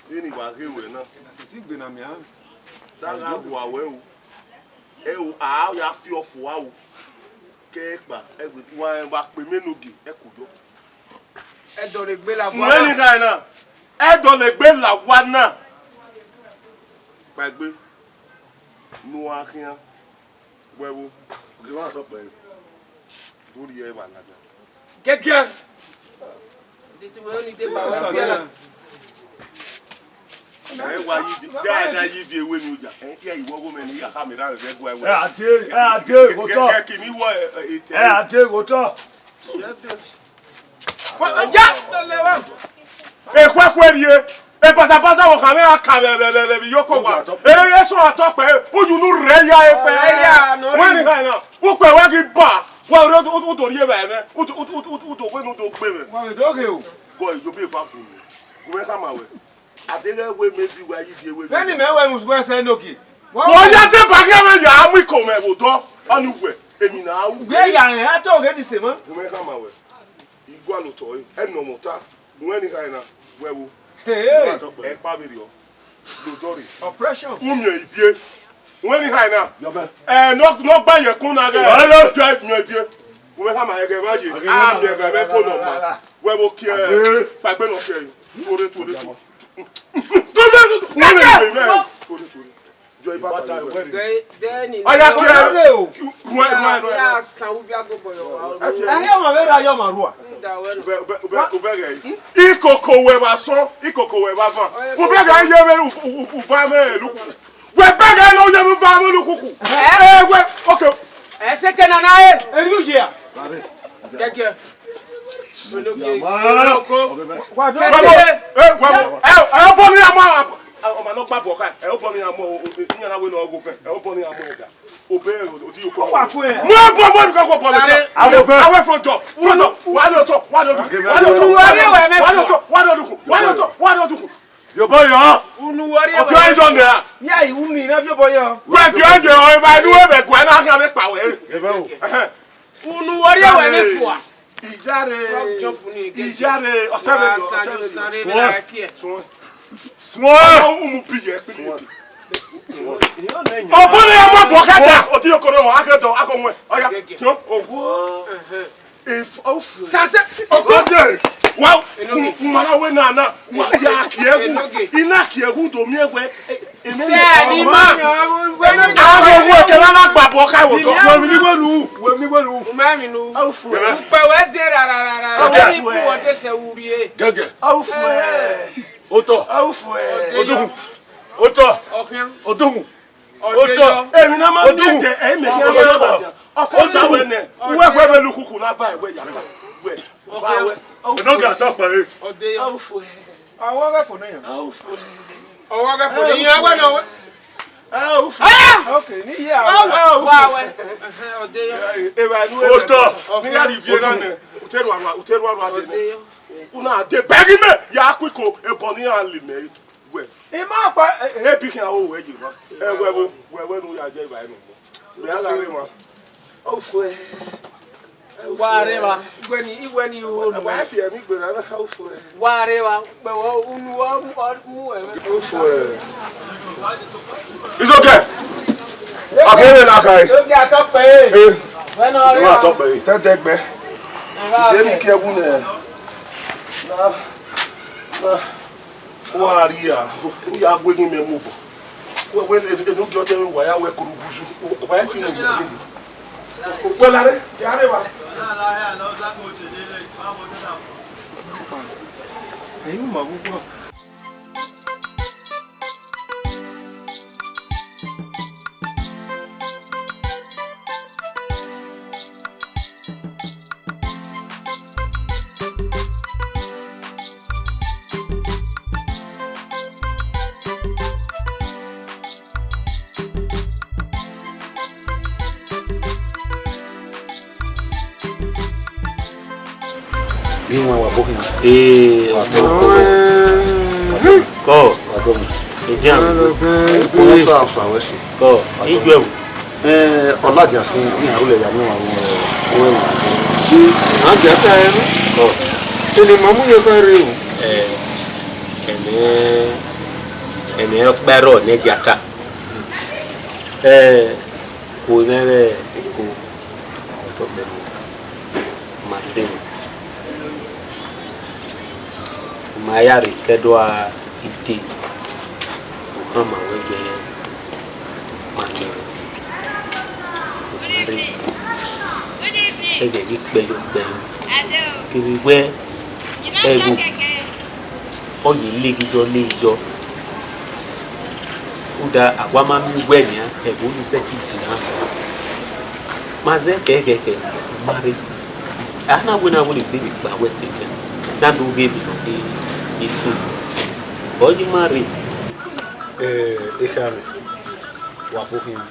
vbene I wa ghe ruẹ na, a sẹtin gbe ne a miẹn aro. Da gha rua ruẹ o. Ẹ o, a ya fi ọfua o. Ke ẹkpa, ẹgbẹe, wa rẹn vbe akpe mẹ Enogie, ẹ kojọ. Ẹ dọlegbe la owa na. Wẹ ni kha na, ẹ dọlegbe la owa na. Kpaegbe, ne uwa khian. Wẹ vbo? Oke, wa tọ kpẹre. Do rhie ẹre vbe alada. Gẹgiẹ. Titi wẹ ni de ba wa biẹ la. Ẹ wa yi, de a da yi vi ewe ni uja. Ẹ, ya iwọ gho mẹ ni ya ha mẹ ra vbe gua ẹwe. Ẹ, a de, ẹ, a de, otọ. Gẹ, gẹ, kini wọ, ẹ, ẹ, etẹ. Ẹ, a de, otọ. Ya. Ekhue khue rrie, ebasabasa vbe okha mwẹ ra ka vbe, vbe, vbe, vbe iyoko wa. Ere ye sọ atọ kpẹ, uyu nu rre ya efẹ. Wẹ ni ha na, ukpẹ wẹ ghi ba, wa re u do rhie vbe ẹmwẹ, u do, u do, u do, u do, u do wẹ ne u do gbe mwẹ. Wa vbe do ghe o. Gọ, iyo be eva gun mwẹ. Gu mwẹ khama wẹ. A deghẹ wẹ maybe wa yi vie wẹ. Vbene mẹ wẹ mu wẹ sẹ Enogie. Wẹ ya te ba ghi mwẹ ya mu iko mwẹ vbe odọ, ọni wẹ, emwi na ru. Wẹ ya rẹn, a to ghe ni sẹ mọ. Gu mwẹ khama wẹ. I gualọ otọ ẹre, ẹ nọ mwẹ ọta, wẹ ni kha na, wẹ vbo? Hey! Ẹ kpa vberriọ, lodọ rre. Oppression. U miẹn ivie, wẹ ni kha na. Ẹ, nọ, nọ gba ye kun na ghe. Hello. Jẹ miẹn ivie. U mwẹ khama ẹghẹ mwa ye. A miẹn ẹghẹ mwẹ fo nọ ma. Wẹ vbo kiẹ, kpaegbe nọ kiẹ. Tuorre, tuorre, tuorre. Tuorre, tuorre. Tuorre, tuorre. Jọ ibata wẹ. Ọya kiẹ. Ruẹ, ruẹ, ruẹ. Ẹ i ọmwa vbe rre, a i ọmwa rua. Ubẹ, ubẹ, ubẹ, ubẹ ghẹ. Ikoko wẹ vbe asọn, ikoko wẹ vbe avan. Ubẹ ghẹ ye vbe u, u, u, uva mwẹ lukuku. Wẹ bẹghe ne u ye vbe uva mwẹ lukuku. Ẹ? Ẹ wẹ, okay. Ẹ sẹ kẹ nana ẹ. Ẹ yu ye a? Kẹkẹ. Wa do. Ẹ, wẹ, wẹ, ẹ, ẹ, obọ ni a mọ, ọma ne ọ gba bọ kha, ẹ, obọ ni a mọ, o, o, iyan na wẹ ne ọ gho fẹ, ẹ, obọ ni a mọ ọga. Obẹ, o, o ti yo ko. Wa ku ẹ. Mo bọ, mo nìkan kò bọ mi tán. Àwọn fẹ́. Àwọn fẹ́ jọ, fẹ́ jọ, wà á lọ tọ, wà á lọ dùn, wà á lọ tọ, wà á lọ dùn, wà á lọ tọ, wà á lọ dùn, wà á lọ tọ, wà á lọ dùn. Yọbọ yọ. Unu wọrí ẹwẹ. Ọfẹ yọ nẹ. Ya iwu mi na fi ọbọ yọ. Wẹ di ọjẹ ọ eva ẹnu ẹbẹ gua ẹna kí a bẹ pa wẹ. Ẹbẹ o. Ẹhẹn. Unu wọrí ẹwẹ ne fua. Ìyá rẹ. Frog jump ni gẹgẹ. Ìyá rẹ. Ọsẹ rẹ. Wa ọsẹ sanu rẹ. Sanu rẹ Swan. Na ẹkẹ. Swan. Swan. Ọmọ umu bi yẹ pé. Ọbọ ni ọmọ bọ kẹta. Ọtí okoro wọn akẹdọ akọwọn. Ọya. Gẹgẹ. Yọ. Owo. Ẹhẹn. If, of. Sase. Okoje. Wa, Enoge. Um, umara we na na. Wa ya kiegu. Enoge. Ina kiegu do mi egbe. Sẹ ni ma. Awo wo ke na na gba bo ka wo to. Wo mi ni wo lu. Wo mi ni wo lu. Uma mi nu. Of. Upe we de ra ra ra ra. Oke. Wo ni ku wo de se urie. Gẹgẹ. Of. Otọ. Of. Odun. Otọ. Ọkàn. Odun. Otọ. Èmi náà máa ń bí ẹ̀jẹ̀, ẹ̀yin mẹ̀kẹ́ máa ń bàjẹ́. Ọfọ sáwẹ́ nẹ, wẹ́wẹ́ bẹ lukuku náà fa ẹ̀wẹ́ yàtọ̀. Wẹ́, wẹ́. Enoge atọ kpẹre. Ọdẹ yọ. Of. Ọwọ ghẹ fo ne yan. Ọwọ ghẹ fo ne yan, wẹ nọ wẹ. Aya! Okay, ni ye a. Wa wẹ. Ẹhẹn, ọdeyọ. Evba nu. Otọ. Ni ya ri vie na nẹ. Ute rua rua, ute rua rua de nẹ. Ọdeyọ. Una de bẹghi mẹ ya ku iko, ebọ ne iran le mẹ wẹ. I ma kpa, e, e, ebi khian o wẹ ye ma. Ẹ wẹ vbo, wẹ wẹ ne u ya jẹ evba nọ. Mẹ a gha rre ma. Ofo ẹ. Wa rre ma. Iwẹ ni, iwẹ ni o. Wa fi ẹmwẹ igbe na na ofo ẹ. Wa rre ma, pẹ wọ unu ọ mu ẹmwẹ. Ofo ẹ. It's okay. Akẹrẹ na ka ẹ. It's okay, atọkpẹ ẹ. Ẹ. Wẹ nọ rre ma. Atọkpẹ ẹ. Tẹdẹgbẹ. Ẹ bá fẹ. Deni kẹ wu nẹ. Na. Na. Wa rria, u ya gu eghi mẹ mu obọ. Wẹ, wẹ, enu, enu gie ọtẹn mwẹ, wa ya wẹ korobuzu. Wa ya fi mu obọ. Wẹ lare, ya rre evba. Ẹyin ma wu gbọ. Iwan wa bọ khian. Ee, wa bọ. Kọ. Wa bọ. Edian. Wọ́n sọ àfàwẹ́ sí. Kọ. Ijọ ẹ̀wù. Ẹ, Ọlajasin, iran rulẹ ya miẹn ọmwa vbe uwẹ. A gia ta ẹre. Kọ. Ene ma mu yọ ka rre o. Ẹ, ẹmẹ, ẹmẹ ọkpa ẹrọ ne gia ta. Ẹ, ko mwẹ vbe eko, ọtọ kpẹre ma sẹ mwẹ. Ma ya rre kẹdua ide, ohan ma wẹ gbẹn ma nẹ, ma rre. Ẹghẹ ghi kpẹyọ kpẹyọ, kevbe wẹ ẹghẹ ọ ye leghi yọ, leghi yọ. Rhunmwuda, a wa ma miẹn uwẹ nian, ẹvbo ni sẹtin viọ na. Ma zẹ khẹkhẹkhẹ, ma rre. A na wẹ na wẹ ne egbe vbe kpa wẹ sẹ, na do ghe emwi nọ esu. Ọ yi ma rre. Eh, ekharo, wa bọ khian,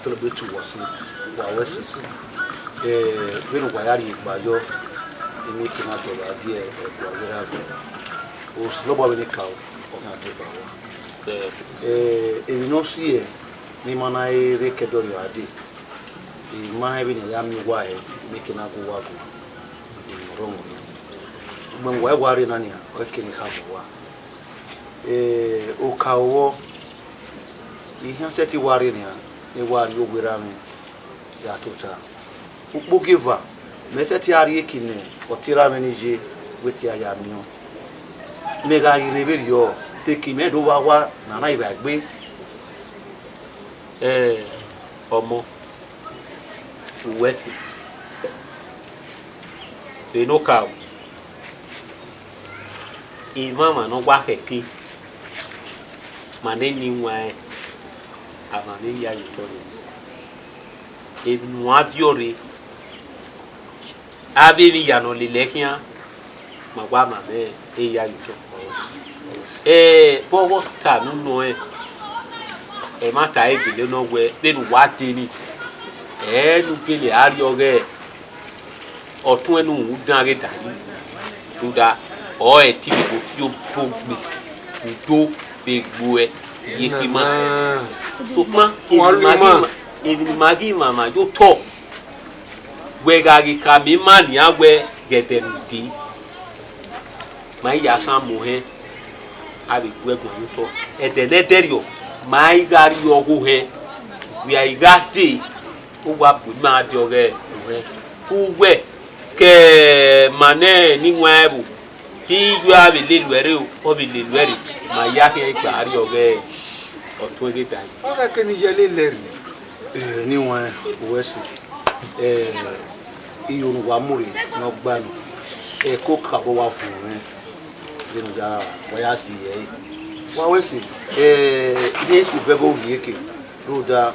tọlọ gbe tu wa si, wa wẹ si. Eh, vbene uwa ya rhie egba yọ, emwi ke na dọlọ a die ẹguae vbe erha vbe. Osanobua vbene ka o, ọ khian deba uwa. Sẹ. Eh, emwi ne ọ si ẹ, ne ima na rre kẹdẹ ọrriọ a dee, I ma rẹn vbene a ya miẹn uwa hẹ, mẹ ke na gu uwa guan, emwi ne ọ rọnmwọ nẹ. Ugbẹn ne uwa i wa rre na nian, ọ i kere khama uwa. Eh, okaro vbọ, I khian sẹtin wa rre nian, ne wa rhie owa erha mwẹ ya tota. Ukpogieva, mẹ sẹtin a rhie eki ne ọtẹn erha mwẹ ni ye, wẹ te a ya miẹn ọẹn. Mẹ gha ghi rre vberriọ, te eki mwẹ do vba owa ne a na vba egbe. Ẹ, ọmọ, uwẹ sẹ, vbe ne okaro, imwamwa ne ọ wa khẹke, ma nene iwẹn, a ma ne ya ye otọ rre. Emwi ne uwa viọ rre, avbe emwi hia ne ọ lele ẹe khian, ma wa ma mwẹ eya ye otọ. Ẹ, vbe ọghe ọta ne unu rẹn, ẹmwata ẹre gele nọ wẹ vbene uwa dee ni, ẹ ne u gele a rriọ ọghe ọtuẹn ne u dan ghe danni, rhunmwuda ọre ẹtin vbe vbe fi obọ gbe, udo vbe gbe ẹ, iyeke ima. Sokpan emwi ne ima ghi, emwi ne ima ghi mwamwa ye otọ, wẹ gha ghi khama ima nian wẹ ghẹ ẹdẹ ne u dee, ma i ya khama ohẹn, a vbe gu ẹguae ye otọ. Ẹdẹ ne ẹdẹrriọ, ma i gha rrie ọghe ohẹn, wẹ a i gha dee, u wa bu ima dee ọghe ohẹn. Uwẹ ke ma nẹ ne iwẹn ẹvbo, te iyuẹ a vbe lele uẹ rre o, ọ vbe lele uẹ rre, ma ya khian gba rrie ọghe ọtuẹn ghe danni. Ọ gha kẹ ne I ya lele ẹre. Eh, ne iwẹn, uwẹ sẹ, eh, iyo ne uwa mu rre ne ọ gba nọ, eh, ẹko kakabọ wa vuọn mwẹ, vbene ọ ya, wa ya zẹ ẹre. Wa wẹ sẹ, eh, I rẹn sẹ vbe ẹghẹ ovbi eke, rhunmwuda,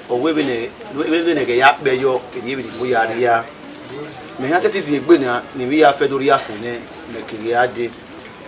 ọ wẹ vbene, vbene ẹghẹ ya kpẹ yọ, emwi vbe ne I ya rria. Mẹ khian sẹtin zẹ egbe na, ne I vbe ya fẹ do rhie afian nẹ, mẹ ke rhie a dee.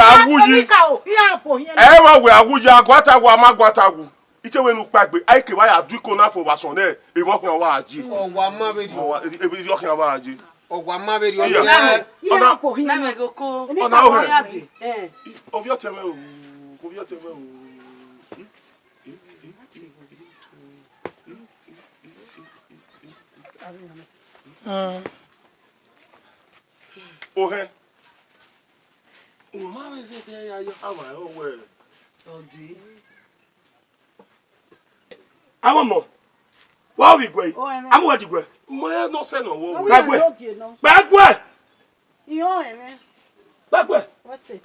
wẹ a wu yi. Ẹ i mwẹ wẹ a wu yi, a guata wu, a ma guata wu. Ite wẹ ne u kpaegbe, a i ke vba ya du iko na fo vbe asọn nẹ, emọ khian wa je. Ọ wa ma vberriọ. Ọ wa, e, e, ọ khian wa je. Ọ wa ma vberriọ. Iya. Ọ na, na mẹ ghe oko. Ọna ohẹn. Ovbi ọtẹn mwẹ o, ovbi ọtẹn mwẹ o. Ohẹn. U ma vbe zẹdẹ ya ya, a wa rẹn wẹ. Ọ dee. Amọmọ, wa ovbi guẹ, amọ wa di guẹ. Mẹ nọ sẹ nọ wọ. Gbaguẹ. Gbaguẹ. Iran ẹmwẹ. Gbaguẹ. What's it?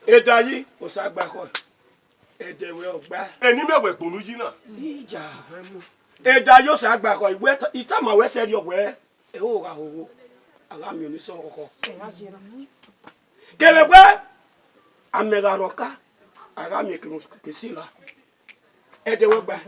Edayi, Osa gba khọ. Ẹdẹ wẹ ọgba. Ẹni mẹ wẹ gbunu yi na. Ija. Edayi, Osa gba khọ, iwẹ ta-, I tama wẹ sẹrriọ wẹ, ẹho gha hoho, a gha miẹn onisọn khọkhọ. Kevbe wẹ, amẹ gha rhọka, a gha miẹn kevbe kesi la. Ẹdẹ wẹ gba.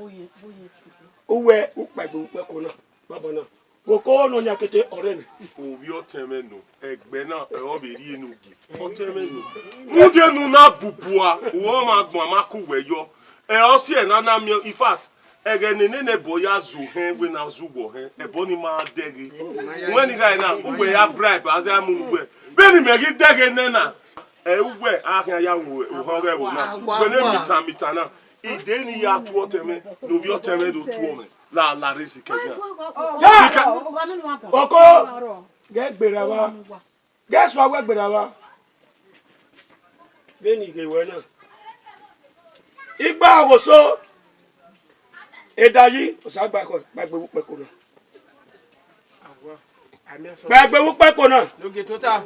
Uwẹ, u kpaegbe vbe ukpẹko na, banbanna. Vbe oko nọ yan kete ọrẹ nẹ. Ovbi ọtẹn mwẹ nọ, ẹgbẹ na, ọ vbe rhie ne u gie. Ọtẹn mwẹ nọ. Rhunmwuda unu na bubua, uwẹ ọmwa agbọn ma ku wẹ yọ. Ẹ, ọ si ẹre na na miẹn, in fact, ẹghẹ ne nene ẹbọ ya zu hẹn, wẹ na zu wọ hẹn, ẹbọ ni ma dẹghe. Wẹ ni gha na, uwẹ ya bribe, a zẹ mu ne uwẹ. Vbene imẹ ghi dẹghe nẹ na, ẹ, uwẹ, a khian ya mu ohọn ọghe ẹvbo na. Wẹ ne mitan mitan na, ide ni ya tuẹ ọtẹn mwẹ, ne ovbi ọtẹn mwẹ do tuẹ mwẹ. La, la rre sikẹ dia. Sika. Oko, ghẹ gberra vba. Ghẹ suẹ wẹ gberra vba. Vbene I ghe wẹ na. Igba ọghoso. Edayi, Osa gba khọ, kpaegbe vbe ukpẹko na. Kpaegbe vbe ukpẹko na. Nogie tota.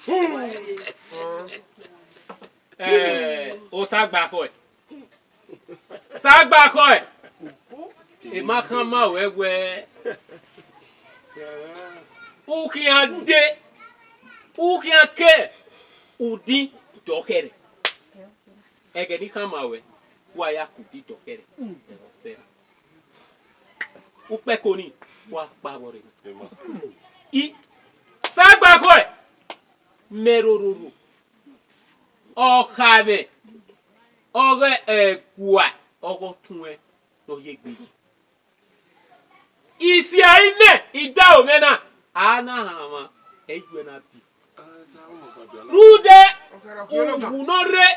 Hmm. Eh, Osa gba khọ. Sa gba khọ ẹ. Emwa khama ruẹ wẹ, u khian de, u khian ke udin dọkhẹrẹ. Ẹghẹ ne I khama ruẹ, wa ya ke udin dọkhẹrẹ. Ẹghẹ ọ sẹ na. Ukpẹko ni, wa kpa vbọ rre. I, sa gba khọ ẹ. Mẹ rororo. Ọkhamwẹ ọghe ẹgua ọghe ọtuẹn ne ọ ye egbe yi. Isia imẹ, idaro mwẹ na, a na hanmwa, ẹ i ju ẹe na biẹ. Rhunmwuda uwu ne ọ rre,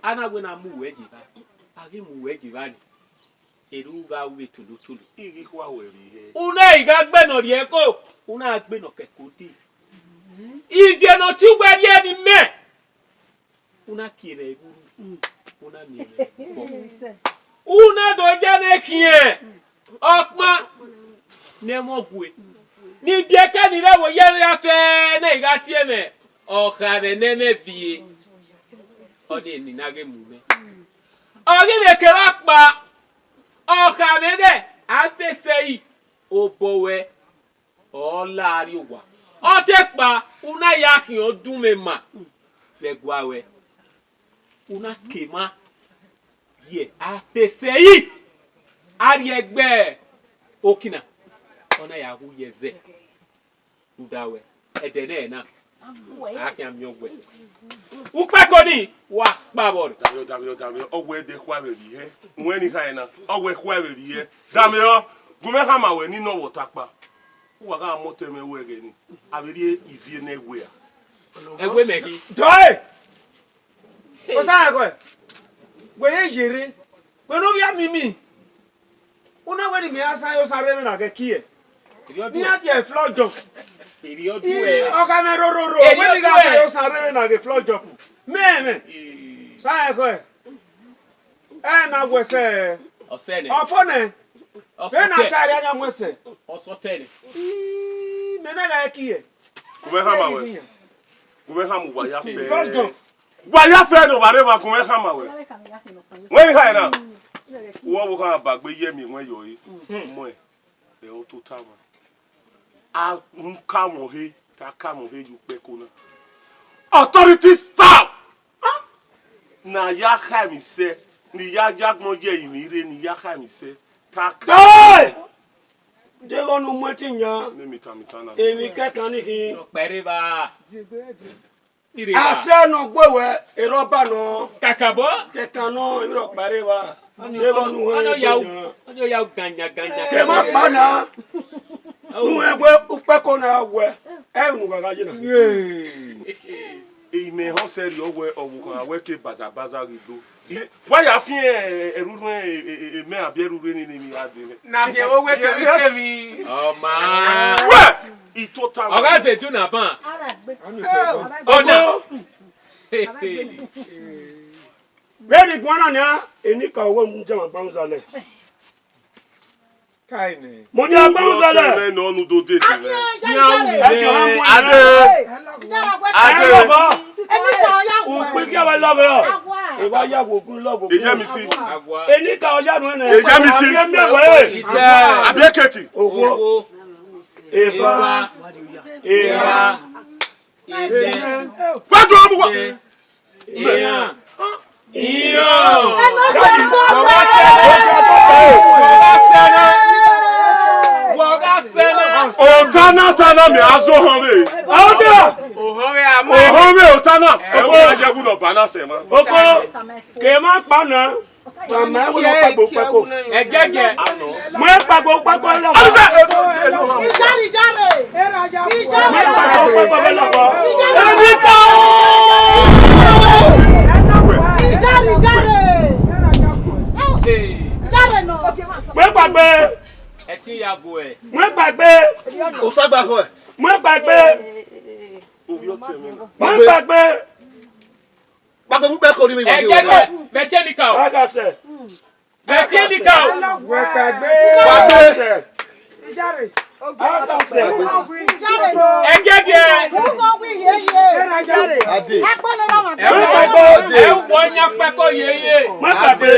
a na wẹ ne a mu uwẹ ye evba, a ghi mu uwẹ ye evba nii, erriọ u gha ru vbe tolotolo. I ghi khua wẹ vbe ihe. U na i gha gbe ne ọ rhie ẹko, u na gbe ne ọ kẹko dee. Ivie ne ọ tie uwẹ rhie ne imẹ. U na kie vbe ẹghurhu, u na miẹn vbe ẹgbọ. U na do ya ne khian ọkpan ne ẹmwẹ ọgue. Ne ibiẹka ni rre ẹvbo ye ra fẹẹ ne I gha tie mwẹ, ọkhamwẹ ne ẹmwẹ viẹ. Ọnii ne I na ghe mu mwẹ. Ọ ghi vbe kevbe ọkpa, ọkhamwẹ ghẹ, a fẹsẹ yi obọ ruẹ. Ọ la rrie owa. Ọ te kpa, u na ya khian ọdunmwẹ ma vbe ẹgua ruẹ. U na ke emwa ye a fẹsẹ yi. A rhie ẹgbẹ okina, ọ na ya wu ye ẹzẹ. Rhunmwuda wẹ, ẹdẹ nẹ na, a khian miẹn ọghuẹ sẹ. Ukpẹko ni, wa kpa vbọ rre. Damiọ, damiọ, damiọ, ọ wẹ ẹdẹ khua vbe vbiẹ. Wẹ ni kha ẹna, ọ wẹ khua vbe vbiẹ. Damiọ, gu mwẹ khama wẹ ne I nọ vbe ọta kpa. Uwa gha mọ otọ mwẹ wẹ ẹghẹ ni, a vbe rhie ivie ne ẹwe a. Ẹwe mẹ ghi. Dọe! Osa ẹghẹ, wẹ ye yerre, wẹ ne ovbi a mimi. U na wẹ ne imẹ ra sa ye osa rre vbe na ghẹ kie. Erriọ Ne ọ duẹ. Iran tie floor jump. Erriọ I duẹ. Ọgha mwẹ rororo, Erriọ wẹ ne I gha sa duẹ. Ye osa rre vbe na ghẹ floor jump. Mẹ, mẹ. Ee. Sa ẹghẹ. Ẹ na wẹ sẹ. Ọ sẹ nẹ. Ọ fo nẹ. Ọ sọ Vbe na tẹ. Ta rria yan mu ẹsẹ. Ọ sọ tẹ nẹ. Ii, mẹ na gha kie. Gu mwẹ khama wẹ. Gu mwẹ khama uwa ya fẹ. Floor jump. Wa ya fẹ ne ovba rre evba gu mwẹ khama wẹ. Wẹ ni kha na. Wẹ wo kha ba gbe ye mi wẹ yo yi. Mọ ẹ. Ẹ o tota wa. A mu ka wọn he, ta ka wọn he ye ukpẹko na. Authority staff. Na ya kha mi sẹ, ni ya ya gbọn ye imi rre, ni ya kha mi sẹ. Ta ka. Hey! Deghẹ ne u mu ẹtin yan. Ne mi ta mi ta na. Emwi kẹkan ni khin. Ọkpẹrẹ ba. Asẹ ne ọ gbe wẹ, erha ọba nọ. Kakabọ. Kẹkan nọ, emwi rhọkpa rre evba. Deghẹ ọnii, ọnii ya, ọnii ya ganya ganya. Ke ma kpa na. Nu ẹn wẹ ukpẹko na wẹ, ẹ unu gha gha ye na. Imẹ họn sẹrriọ wẹ ọvbokhan wẹ ke bazabaza ghi do. Wa ya fiẹn erhurhu emẹ abi erhurhu nene ni gha dee. Na khian wo wẹ kevbe kevbe. Ọ ma. Wẹ, I tota. Ọ gha zẹ edu na ban. Ọna. Vbene I guan na nian, enikaro wẹ mu jama gbanwuzalẹ. Kaine. Mo jama gbanwuzalẹ. Ọtẹn mwẹ nọ ne u do dede mwẹ. Ade. Ade. Ukpin ke wa lọghọ. Eva ya wo gun lọghọ. Eya mi si. Enikaro ya nu ẹnẹ. Eya mi si. Abi eketi. Okhuo. Eva. Eva. Wa do mu wa. Iran. Iran. Wọ gha sẹ na. Wọ gha sẹ na. Otana, otana, mi a zẹ ohọn vbe. Ọda. Ohọn vbe a ma. Ohọn vbe otana. Ẹ, ọ ya gu nọ ba na sẹ ma. Oko. Ke ma kpa na. Tama ẹvbo ne ọ kpagbe ukpẹko. Ẹgẹgẹ. Mu ẹn kpagbe ukpẹko lọghọ. Ijare, ijare. Mu ẹn kpagbe ukpẹko vbe lọghọ. Ijare, ijare. Ijare nọ. Mu ẹn kpagbe. Ẹtin ya gu ẹ. Mu ẹn kpagbe. Osagbakhọ. Mu ẹn kpagbe. Mu ẹn kpagbe. Kpagbe vbe ukpẹko ni mi wa ghe. Ẹgẹgẹ, vbe ẹtin enikaro. Aghasẹ. Vbe ẹtin enikaro. Wẹ kpagbe. Aghasẹ. Aghasẹ. Ẹgẹgẹ. Ade. Ẹ wọ, ẹ wọ yan kpẹko yeye. Ade.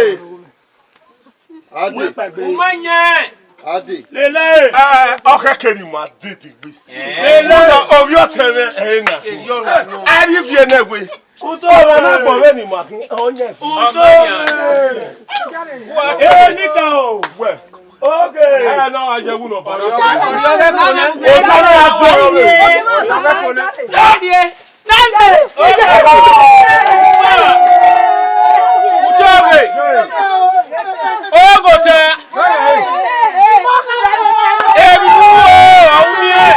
Ade. Ade. U ma yan. Ade. Lele. Ẹ, ọ khẹke ne ima dede gbe. Lele. Ovbi ọtẹn mwẹ ẹre na. A rhie ivie nẹ we. Uto ọmọ na fọ vbene ima khin, ọ yẹn. Uto. Enikaro. Wẹ. Okay. Ẹ na wa yẹ wu nọ ba. Ọrriọ ghẹ fo nẹ. Ọrriọ ghẹ fo nẹ. Utọ vbe. Oghota. Emwi ne u ru, ọ ru miẹn.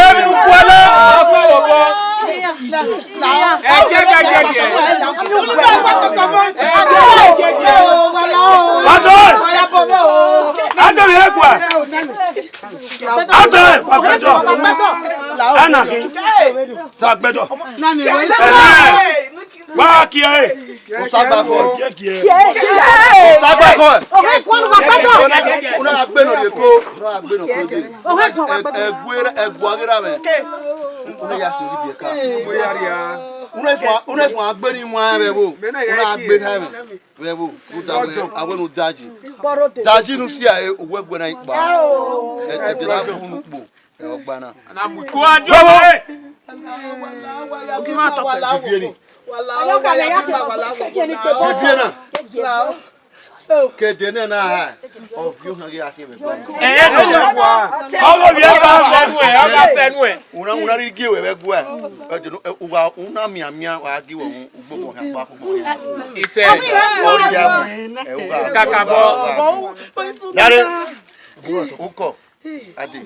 Emwi ne u gualọ, ọ sẹ vbe obọ. Ẹgiẹgiẹ, ẹgiẹgiẹ. Ẹgiẹgiẹ, ẹgiẹgiẹ. Adore! Adore, ẹ gua! Adore, wa gbẹdọ! Ana khin! Wa gbẹdọ! Ẹhẹn! Wa kie! Osagbafọ. Kie, kie! Osagbafọ. Una gbe nọ ye ko. Una gbe nọ ko de. Ẹgua ghe ra mwẹ. Una ya sori biẹ ka. Una fua, una fua gbe ni wan vbe vbo. Una gbe kha mwẹ. Vbe vbo, u da wẹ, a wẹ ne u daji. Daji ne u sia, e, uwẹ guẹ na ikpa. Ẹ, ẹ, de na bu unu kpo, ẹ, ọgba na. Ana mu iko adio. Vbe vbo? Vivie ni. Vivie na. Kede nẹ na ha. Ovbi ohan ghi a khe vbe gba. Ẹ, ẹ, no. Ọghe ovbi ẹre gha sẹ nuẹn, ọ gha sẹ nuẹn. Una, una rhirhi gie wẹ vbe ẹguae. Ẹ, de no, ẹ, uwa, una mianmian, wa gie wẹ ugbo, ugbo hia gba, ugbo hia. Isẹ. Ọ ya mu. Ẹ, uwa. Kakabọ. Dare. Ukọ. Ade.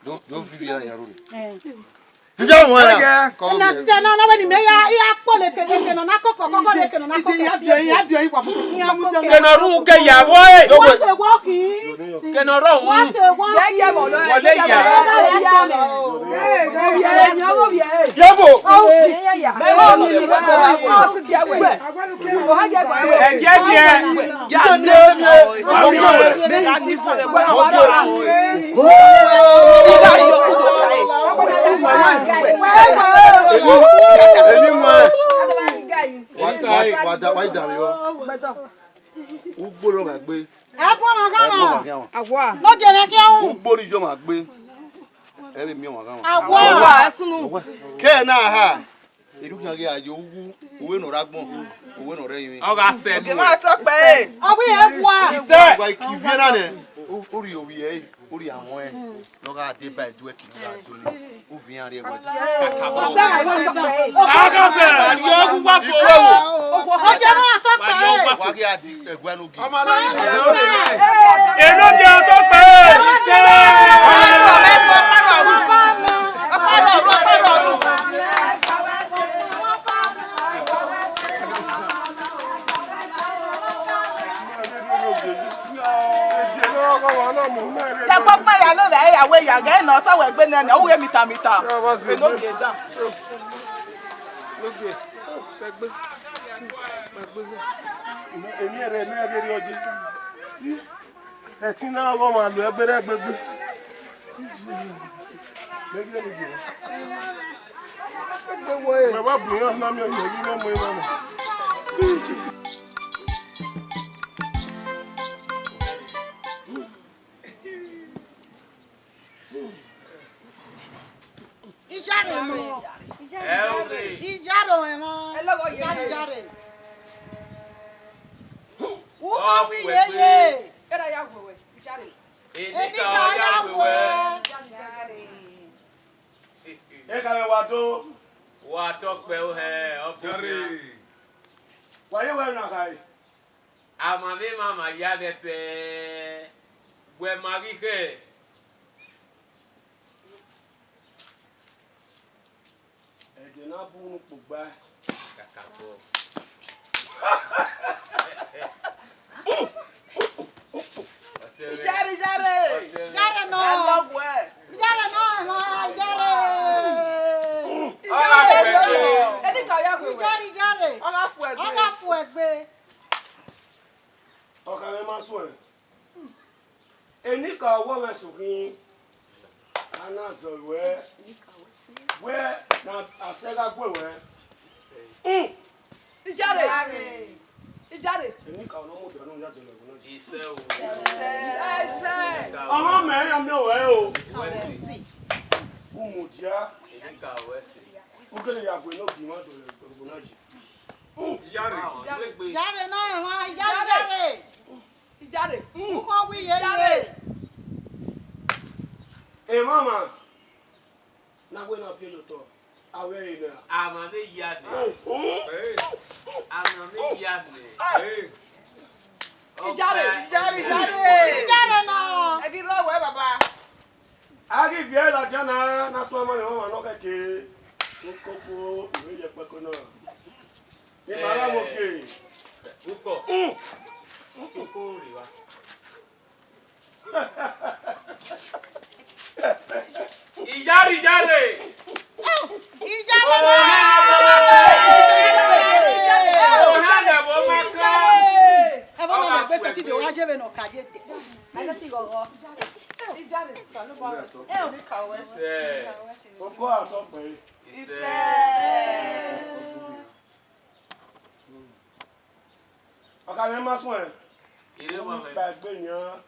Do, do Vivie na ya rore. Vivie mu na. Ko na se no, no, we ni me ya, ya kpọlọ ke, ke no na koko, koko ke no na koko. Kene ọ rhunmwuda ke ya vbo ẹre. Wa te wọ khin. Kene ọ rhunmwuda. Wa te wọ. Wọle ya. Ye vbo. Ẹgiẹgiẹ. Ugbo ne ọ gha gbe. Ẹ bu ọmwa gha mwa. Ẹ bu ọmwa gha mwa. Awa. Lọ gie mwẹ khian ru. Ugbo ni yọ ọmwa gbe. Ẹ vbe miẹn ọmwa gha mwa. Awa. Awa. Kẹ na ha. Erhukhian ghi a ye uwu, uwẹ ne ọ rre agbọn, uwẹ ne ọ rre ẹrinmwi. Ọ gha sẹ nuẹn. Ọ ghi ye wa. Isẹ. Wa iki viẹ na nẹ. U, u rhie ovbi ẹre, u rhie amwẹ, ne ọ gha deba ẹduẹ ke ne ọ gha do ni. U viọ iran rrie ẹwẹn. Akasẹ, a yo gu wa fo. Ikhuo ẹvbo. Wa ghi a di ẹguae ne u gie. Enogie ọtọkpẹ. Ẹgbẹgbẹ ya ne ovbi ẹre ya wẹ ya, ghe ne ọ sa wẹ gbe nẹ, ọ ghe mita mita. Enogie dan. Emwi ẹre ne ẹghe rriọ je. Ẹtin na ọghe ọmwa lo ẹgbẹrẹ ẹgbegbe. Mẹ wa bu iran na miẹn ọyẹn ghi mwẹ mu emwa na. Ijare nọ. Ẹ o ghe. Ijare ọmọ. Ijare, ijare. Uwa wi yeye. Era ya wewe, ijare. Enika ọ ya wewe. Eka mwẹ wa do. Wa tọ kpẹ ohẹ, ọ bu khian. Wa ye wẹ na khae. Amamwẹ emwa ma ya nẹ fẹẹ, wẹ ma ghi khẹ. Ẹdẹ na bu unu kpogba. Kakabọ. Ijare, ijare. Ijare nọ. Ijare nọ, ijare. Ijare nọ. Enika ọ ya fu ẹgbe. Ijare, ijare. Ọ gha fu ẹgbe. Ọ gha fu ẹgbe. Ọ kha mwẹ ma suẹn. Enika wọ mwẹ sokhin, a na zọ ruẹ, wẹ ne a sẹ gha gue ruẹ. Ijare. Ijare. Enika ọ nọ mudia ne u ya dọlọ ẹvbo na. Isẹ o. Isẹ. Ọmọ mẹ na miẹn ruẹ o. U mudia. Enika wẹ sẹ. U gele ya gue ne ogi mwa dọlọ ẹvbo na yi. Ijare. Ijare nọ, emwa, ijare, ijare. Ijare. Ukhọ wi ye ijare. Emwamwa, na wẹ na viọ ye otọ, a wẹ ẹre nẹ. Amamwẹ ya nẹ. Amamwẹ ya nẹ. Ijare, ijare, ijare. Ijare nọ. Ẹ ghi rre wẹ, baba. A ghi viẹ ladian na, na suẹn ọmọ ne emwamwa nọ khẹke. Ukoko, ivbi yẹkpẹko na. Ima ra mu ogie. Ukọ. Ukoko rri evba. Ijare, ijare. Ijare. Ohan ne ẹvbo ma ka. Ẹvbo nọ na gbe fẹti de, ọ gha ye vbene ọ ka ye de. Ijare. Ijare. Oko a tọ kpẹre. Isẹ. Ọ kha mwẹ ma suẹn. Ire wa mwẹ. Fa egbe nian.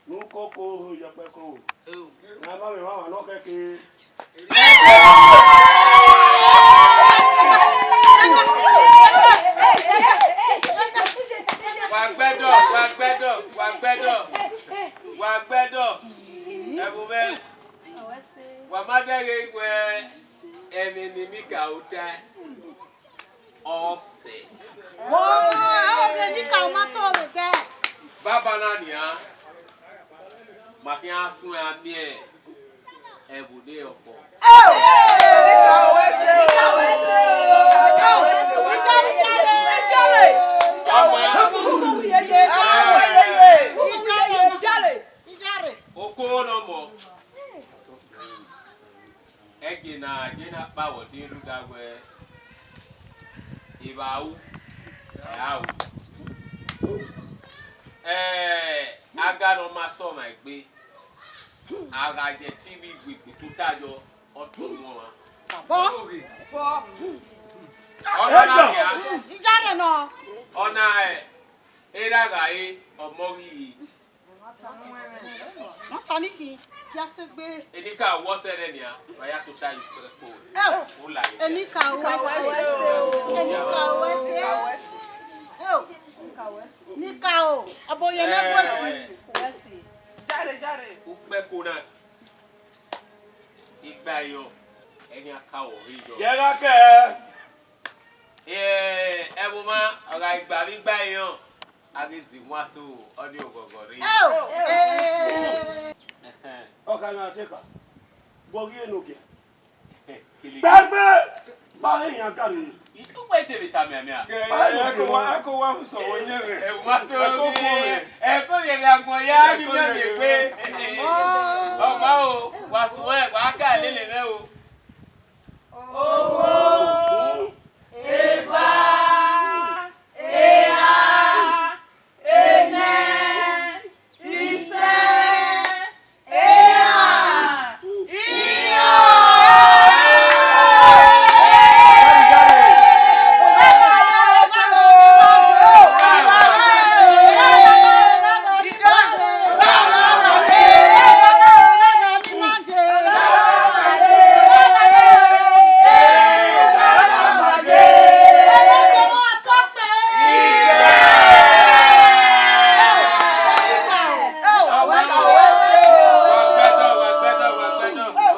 Ne ukoko ho yẹkpẹko. Eo. Ne a ma mwẹ emwamwa nọ khẹke. Wa gbẹdọ, wa gbẹdọ, wa gbẹdọ, wa gbẹdọ. Ẹvbo mwẹ. Wa ma dẹghe wẹ ẹmwẹ ne Enika ru tae. Ọsẹ. Ọ, ọ, ọ, Enika ọ ma tọ vbe tae. Baba na nian, ma khian suẹn a miẹn ẹvbo ne ọkpọ. Oko nọ mọ. Ẹgie na, ẹgie na kpa vbe ọdin rhunmwuda wẹ, evba ru, ẹ ra ru. Ẹ, aga ne ọ ma sẹ ọmwa egbe, a gha ye ẹtin vbe igue ikpototayọ, ọ tọn unu ọmwa. Bọ. Ọ na na khian. Ijare nọ. Ọ na, ẹ, erha gha re, ọmọ ghi re. Ọ ta ni khin, ya sẹ egbe. Enika wọ sẹ nẹ nian, wa ya tota yi pẹrẹ kpo. Eo, u la ye. Enika wẹ sẹ. Enika wẹ sẹ. Eo. Ni ka o, ọbọ yẹn ne ẹgbẹ. Jare, jare. Ukpẹ ko na. Igba yọ, ẹyan ka wọ rri yọ. Yẹ gha kẹ. Eh, ẹvbo ma, ọ gha gba vbe igba yọ, a ghi zẹ iwan so, ọ ni oghọghọ rre. Ọ kha na te ka, vbe ọ ghi re ne ogia? Gbẹgbẹ, ba he yan gari. Uwẹ te vbe tama mẹ a? Ẹ ko wa, ẹ ko wa mu sọ wẹ yẹn rẹ. Ẹ ma to ni. Ẹ ko yẹ gha gbọn ya ni mẹ ni egbe. Ọma o, wa suẹn, wa ka lele mwẹ o. Owo, eva, eha, enẹ, isẹ, ehan, iran.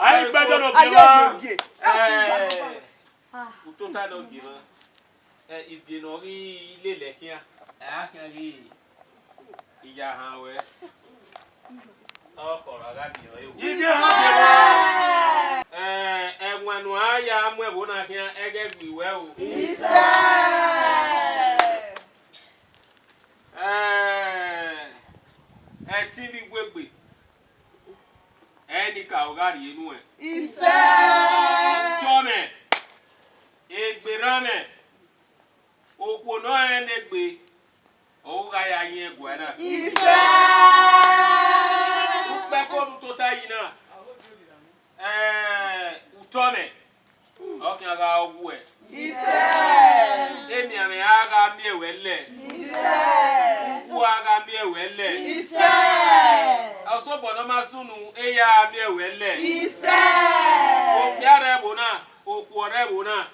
Ai gbẹdọ ne ogie mwa. Utota ne ogie mwa. Ivie ne ọ ghi lele khian, ẹ a khian ghi ya han wẹ. Ọkhọ ra gha miẹn ọre o. Ivie họn miẹn ọre. Ẹ, ẹwaẹn ne a ya mu ẹvbo na khian, ẹghẹ gbe wẹ o. Isẹ. Ẹ, ẹtin vbe iwegbe, ẹ ni ka o gha rhie nuẹn. Isẹ. Utọ mwẹ, egbe erha mwẹ, okhuo ne ọ rẹn ne egbe, ọ gha ya yin ẹguae na. Isẹ. Ukpẹ ko ne u tota yi na, ẹ, utọ mwẹ, ọ khian gha wu ẹ. Isẹ. Emianmwẹ a gha miẹn wẹ lẹ. Isẹ. Ukhu a gha miẹn wẹ lẹ. Isẹ. Ọsobọ ne ọ ma sunu, eya a miẹn wẹ lẹ. Isẹ. Okpia rre ẹvbo na, okhuo rre ẹvbo na.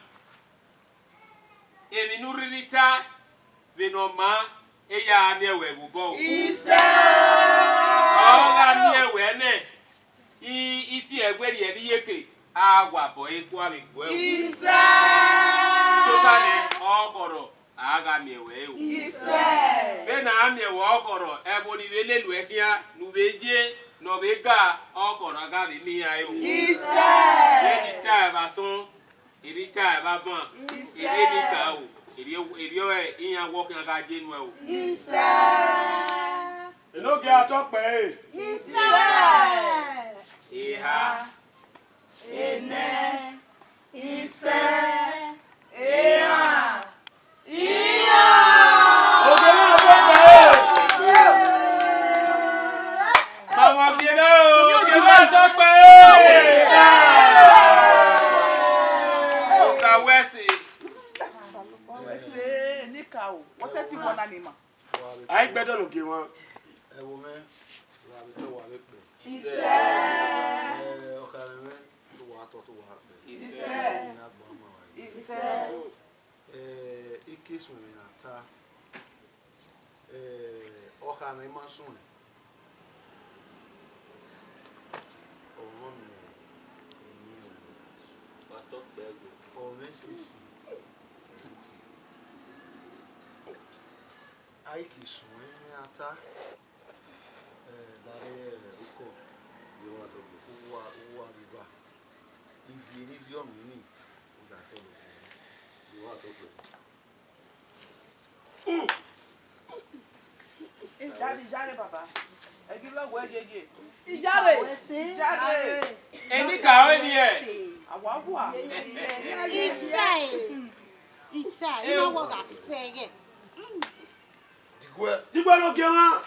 Emwi ne u rhirhi ta vbe ne ọ maa, eya a miẹn wẹ vbe obọ o. Isẹ. Ọ gha miẹn wẹ nẹ, I, I fi ẹguẹ rhie vbe iyeke, a wa bọ ẹre kua vbe gbe ẹre o. Isẹ. Tota nẹ, ọkhọrhọ, a gha miẹn wẹ ẹre o. Isẹ. Vbene a miẹn wẹ ọkhọrhọ, ẹvbo ne I vbe lele uẹ khian, ne u vbe ye, ne ọ vbe ga, ọkhọrhọ a gha vbe miẹn iran ẹre o. Isẹ. Vbene I ta ẹvbo asọn, erha I ta ẹvbo avan, erha emwi ka o, erha, erha iran wẹ ọ khian gha ye nuẹn o. Isẹ. Enogie a tọ kpẹre. Isẹ. Eha. Enẹ. Isẹ. Ehan. Iran. Ogie mwẹ a tọ kpẹre. Mama gie na o, ogie mwẹ a tọ kpẹre. Osa wẹ ẹse. Wẹ ẹse, nika o. Wẹ ẹse ti wọ na ni ma. Ai gbẹdọ ne ogie mwa. Ẹvbo mwẹ, wa vbe tọ, wa vbe kpẹ. Isẹ. Ẹ, ọkhanmwẹ mwẹ, te uwa tọ, te uwa kpẹ. Isẹ. Ina gba ma wa. Isẹ. Ẹ, I ke suẹn emwi ne a ta. Ẹ, ọkhanmwẹ I ma suẹn. Ọ mwẹ emwi ẹvbo. Wa tọ kpẹ ẹvbo. Ọ mwẹ sisi. A i ke suẹn emwi ne a ta, ẹ, davbe ukọ, uwa, uwa ghi ba. Ivie ne I viọ nọ ni, u ya tọ nọ. Uwa tọ kpẹ. Ijare, ijare, baba. Ẹ ghi vbe wẹ yeye. Ijare. Ijare. Eni ka ru eni ẹ? Awa wa. Ita ẹ. Ita ẹ. Ina wọ gha sẹ ẹghẹ. Diguẹ. Diguẹ ne ogie mwa.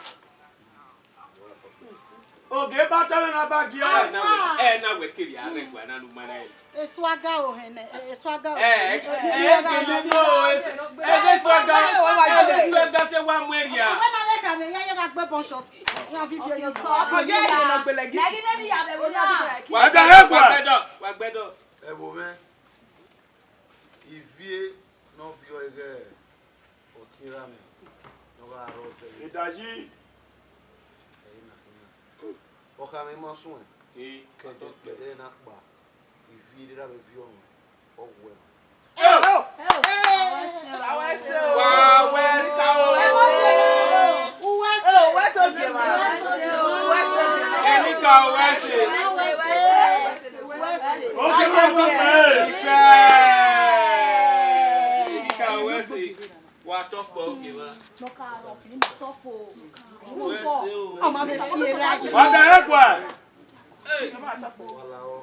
Ogie ba ta vbe na ba gie. Ẹ na wẹ, ẹ na wẹ kevbe a rre ẹguae na ne u ma na ẹre. Esuaga o hẹn nẹ, esuaga o. Ẹ, ẹ, ẹ, gele no, ẹ, ẹ, esuaga, ẹ, esuaga te wa mu ẹria. Wẹ na vbe ka mẹ, ya, ya gha gbe bọ shot. Ya vi vi. Ọkọ ye ye no gbele gi. Wa gbẹdọ, wa gbẹdọ. Ẹvbo mwẹ, ivie ne ọ viọ ẹghẹ ọtẹn erha mwẹ. Edayi. Ẹre na khin na. Ọkha mwẹ ma suẹn. Kẹdẹ, kẹdẹ na kpa. Ivie rre ra vbe viọ mwẹ. Ọ wẹ. Wa wẹ sa o. Ẹmwata ka wẹ se. Oke ma kọ pẹ. Ẹmwata ka wẹ se. Wa tọ kpọ oke ma. Wẹ se o. Wa da ẹguae. Wa lahọ,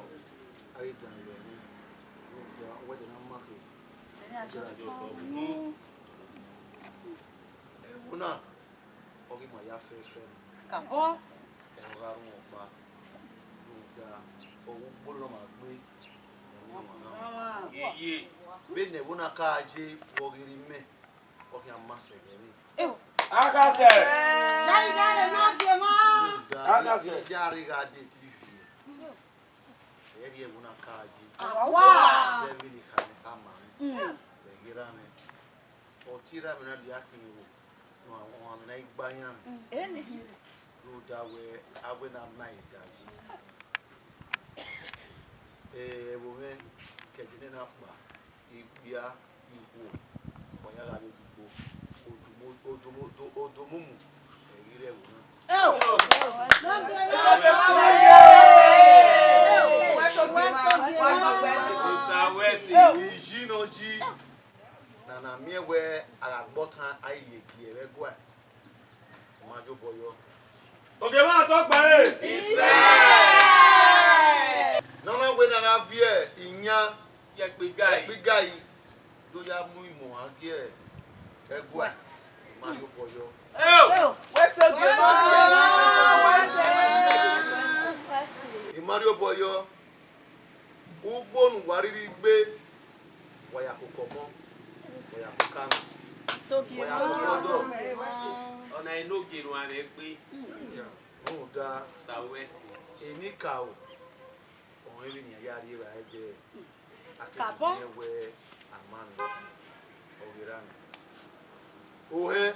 a ghi dan lọ ẹre, rhunmwuda wẹ de na ma khe. Ẹvbo na, ọ ghi ma ya fẹfẹ nọ. Kakabọ. Ẹre ọ gha rhunmwuda ọkpa, rhunmwuda, ọ wu ugbo ne ọ ma gbe, ẹre ọ ma gha. Vbene ẹvbo na ka ye vbe ọghe rre imẹ, ọ khian ma sẹ ẹghẹ ni. Akhasẹ. Rhunmwuda, Akhasẹ. Iye a rre gha de te ivie. Ẹ rhie ẹvbo na ka ye. Awa. Zẹ vbene I khama, khama rẹn. Mm. Vbe ghe erha mwẹ. Ọtẹn erha mwẹ na rhie akhin ro, ọmwa mwẹ na i gba yan. Mm. Rhunmwuda wẹ, a wẹ ne a ma Edayi. Eh, ẹvbo mwẹ, ke ẹdẹ nẹ na kpa, ikpia, ikhuo, wa ya gha vbe gu ugbo, odomo, odomo, odo-, odomumu, ẹ i ghi rre ẹvbo na. Iyi ne ọ yi, ne a na miẹn wẹ a gha gbe ọtan, a i rhie gie ẹre ẹguae. Ma ye obọ yọ. Oke mwa tọ kpẹre. Isẹ. Ne ọ na wẹ ne a gha viẹ iyan ye ẹkpo igai, ẹkpo igai, do ya mu imọ gha gie ẹguae. Ma ye obọ yọ. Eo. Wẹ se ogie. I ma rhie obọ yọ. Ugbo ne uwa rhirhi gbe, wa ya koko ọmọ, wa ya koko amẹ, wa ya koko ọdọ. Ọna enogie ne uwa mwẹ gbe. Rhunmwuda, emwi karo, ọnrẹn vbene iran ya rri evbare dẹ, a ke miẹn wẹ a ma mwẹ, ọ ghi ra mwẹ. Ohẹn,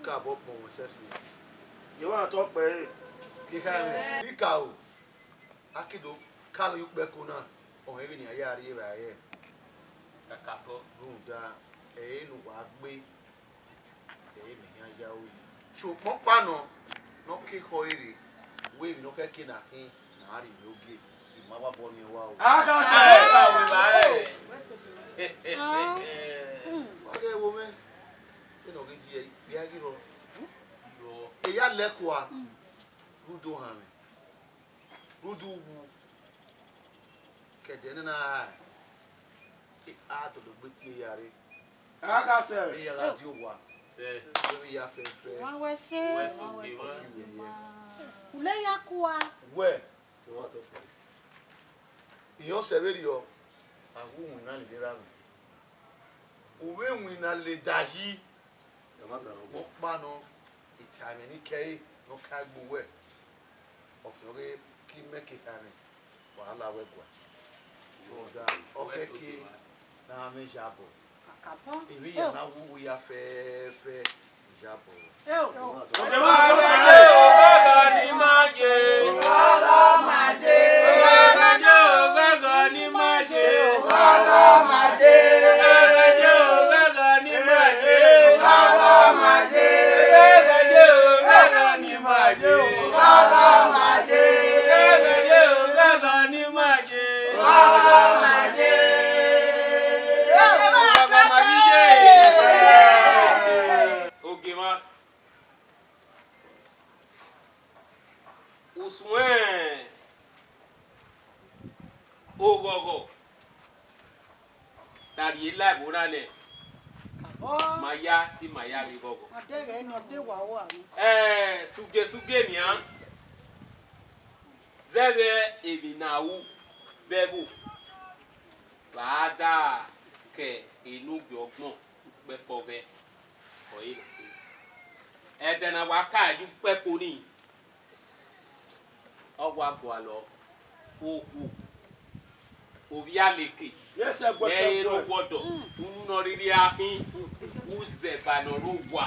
kabọ kpọnmwẹ ẹsẹse. Ye wa tọ kpẹre. Ikaro, a ke do ka mwẹ ye ukpẹko na, ọnrẹn vbene iran ya rri evbare. Kakabọ. Rhunmwuda, ẹre ne uwa gbe, ẹre mẹ khian ya ru yi. Sokpan ọkpa nọ, ne ọ ke khọ ẹre, wẹ emwi ne ọ khẹke na khin, ne a rhie emwi ogie, I ma wa bọ miẹn wa o. Akhasẹ. Wa ghe ẹvbo mwẹ, vbene ọ ghi ye, vbe a ghi rrọọ. Eya lẹkua, rhunmwuda ohanmwẹ, rhunmwuda uwu, ke ẹdẹ ne na a dọlọ gbe tie ya rre. Akhasẹ. Vbe ya gha die owa. Sẹ. Vbe ya fẹfẹ. Wa wẹ se. Wẹ se oke wa. Ufi wẹ ye. Ule ya kua. Wẹ. Iran sẹ vberriọ, a wu iwinna lele erha mwẹ. U vbe winna lele Edayi. Ọkpa nọ, itaemwẹ ne I kẹre ne ọ ka gbe uwẹ, ọ khian ọghe ke imẹ ke khaemwẹ, wa la wẹ gua. Rhunmwuda, ọ khẹke ne a mwẹ iyabọ. Emwi ya na wu ya fẹfẹ iyabọ. Ogie mwa. Usun oghọghọ ne a rhie la ẹvbo na nẹ, ma ya te ima ya rre ghọghọ. Ẹ, sugesuge nian, zẹvbe emwi ne a ru vbe ẹvbo, vbe a da ke enogie ọgbọn ukpẹkọ ghẹ, ọre na khin. Ẹdẹ ne a wa ka ye ukpẹkọ nii, ọ wa gualọ okhuo, ovbi aleke, ẹ i re owa ọdọ, unu ne ọ rhirhi gha khin, uzẹba ne ọ rre owa.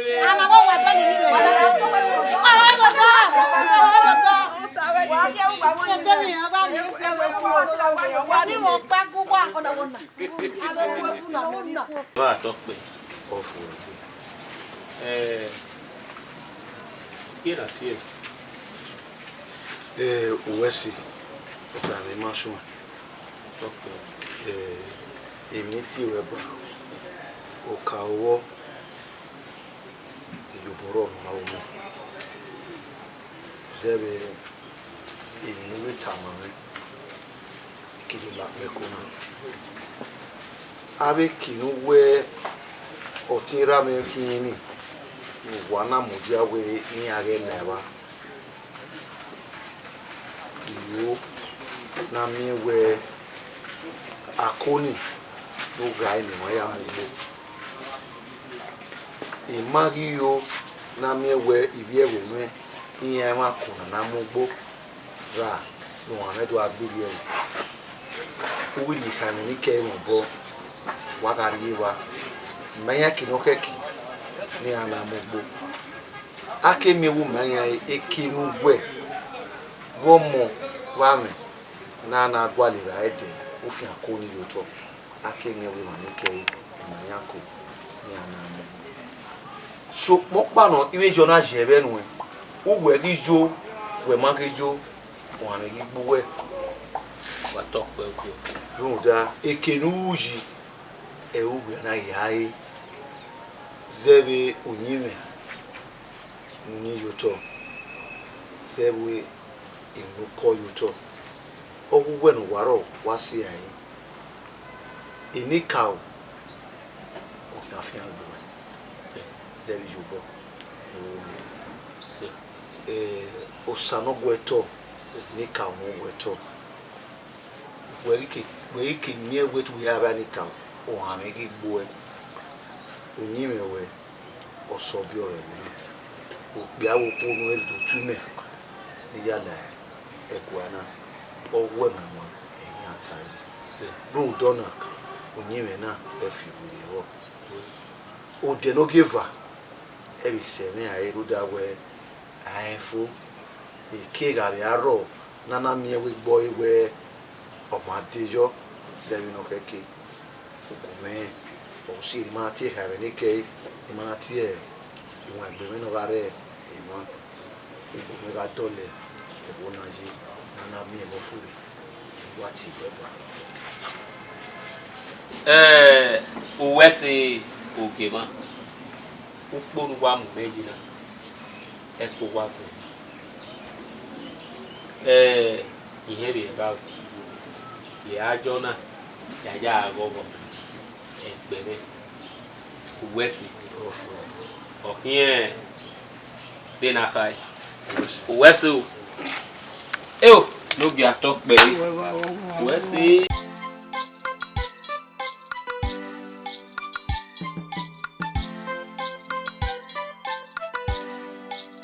Ana vbe wa dọni ni vbe. Ọmọ ẹghẹ ọdọ. Ọmọ ẹghẹ ọdọ. Ẹdẹ ni a gha rhie sẹ vbe ku. Wa ni wọn gba gu wa. Ọna wọ na. Avbe uwu ẹkun na mẹ ni khuo. Vbe a tọ kpẹ, ọ fo ẹgbe. Ẹ, gie na tie. Ẹ, uwẹ si, ọ gha vbe ma suẹn. Ẹ, emwi ne I tie ruẹ ba, oka owọ, iyobọ rrọọ ne ọ ma ru mẹ. Zẹvbe emwi ne u vbe tama mwẹ, I ke do la kpẹko na. Avbe eke ne uwẹ ọtẹn erha mwẹ khian ni, ne uwa na mudia wẹẹ iran ghẹ la evba. I ho ne a miẹn wẹẹ ako ni ne u gha re ne emwa ya mu ugbo. I ma ghi ho ne a miẹn wẹẹ ivbi ẹvbo mwẹ iran i mwẹ ako na na mu ugbo, gha ne uwanmwẹ do gha gberriẹ ẹre. U ghi rhie khama ne I kẹ mwẹ obọ, wa gha rrie evba. I ma yan eke ne ọ khẹke ne iran na mu ugbo. A ke miẹn vbe u ma yan eke ne uwẹ vbe ọmọ vbe amwẹ ne a na gualọ evbare dẹ, u fian ako ni ye otọ. A ke miẹn vbe emwa ni kẹre, emwa yan ako ne iran na mu. Sokpan ọkpa nọ, I vbe yọ na ye ẹvbẹ nuẹn, uwẹ ghi yo, wẹ ma ghi yo, uwanmwẹ ghi gbe uwẹ. Wa tọ kpẹ okpia. Rhunmwuda eke ne u ru yi, ẹre uwẹ na ya re, zẹvbe uyinmwẹ ne u yin ye otọ, zẹvbe emwi ne u kọ ye otọ, ọ gu wẹ ne uwa rrọọ wa si rae. Enikaro, ọ khian fian gbe uwẹ. Zẹ vbe iyobọ, ro le. Eh, osa ne ọ gu ẹre otọ, enikaro ne ọ gu ẹre otọ. Wẹ ghi ke, wẹ ghi ke miẹn wẹ te uwẹ ya vba enikaro, ohanmwẹ ghi gbe uwẹ, uyinmwẹ ruẹ, ọ sẹ ọbiọ ruẹ vbe na. Okpia vbe okhuo ne ọ rre do tu imẹ ne I ya la ẹguae na, ọ gu ẹmwẹ ọmwa, ẹi yan ta ẹe. Rhunmwuda ọna, uyinmwẹ na ẹ fi werriẹ vbọ. Odẹ ne ogieva, ẹ vbe sẹ ẹmwẹ rae rhunmwuda wẹ, a rẹn fo, eke gha vbe a rrọọ ne a na miẹn wẹ egbe ọre wẹ ọ ma de yọ zẹ vbene ọ khẹke. Ugbẹn mwẹ, ọ si ne ima na tie ehaẹmwẹ ne kẹe, ne ima na tie iwangbe mwẹ ne ọ gha rre emwa. Ugbẹn mwẹ gha dọlọ ẹvbo na ye, ne a na miẹn mwẹ furre, I wa tie ẹbọ. Ẹ, uwẹ sẹ ogiemwa, ukpo ne uwa mu mwẹ yi na, ẹko uwa vuọn. Ẹ, I hẹn vbe ẹvbo, I a jọ na, ya ya gha ghọghọ ẹgbẹe mwẹ. Uwẹ sẹ, ọ khiẹn de na khae. Uwẹ sẹ o. Eo, ne ogie atọ kpẹre. Uwẹ sẹ.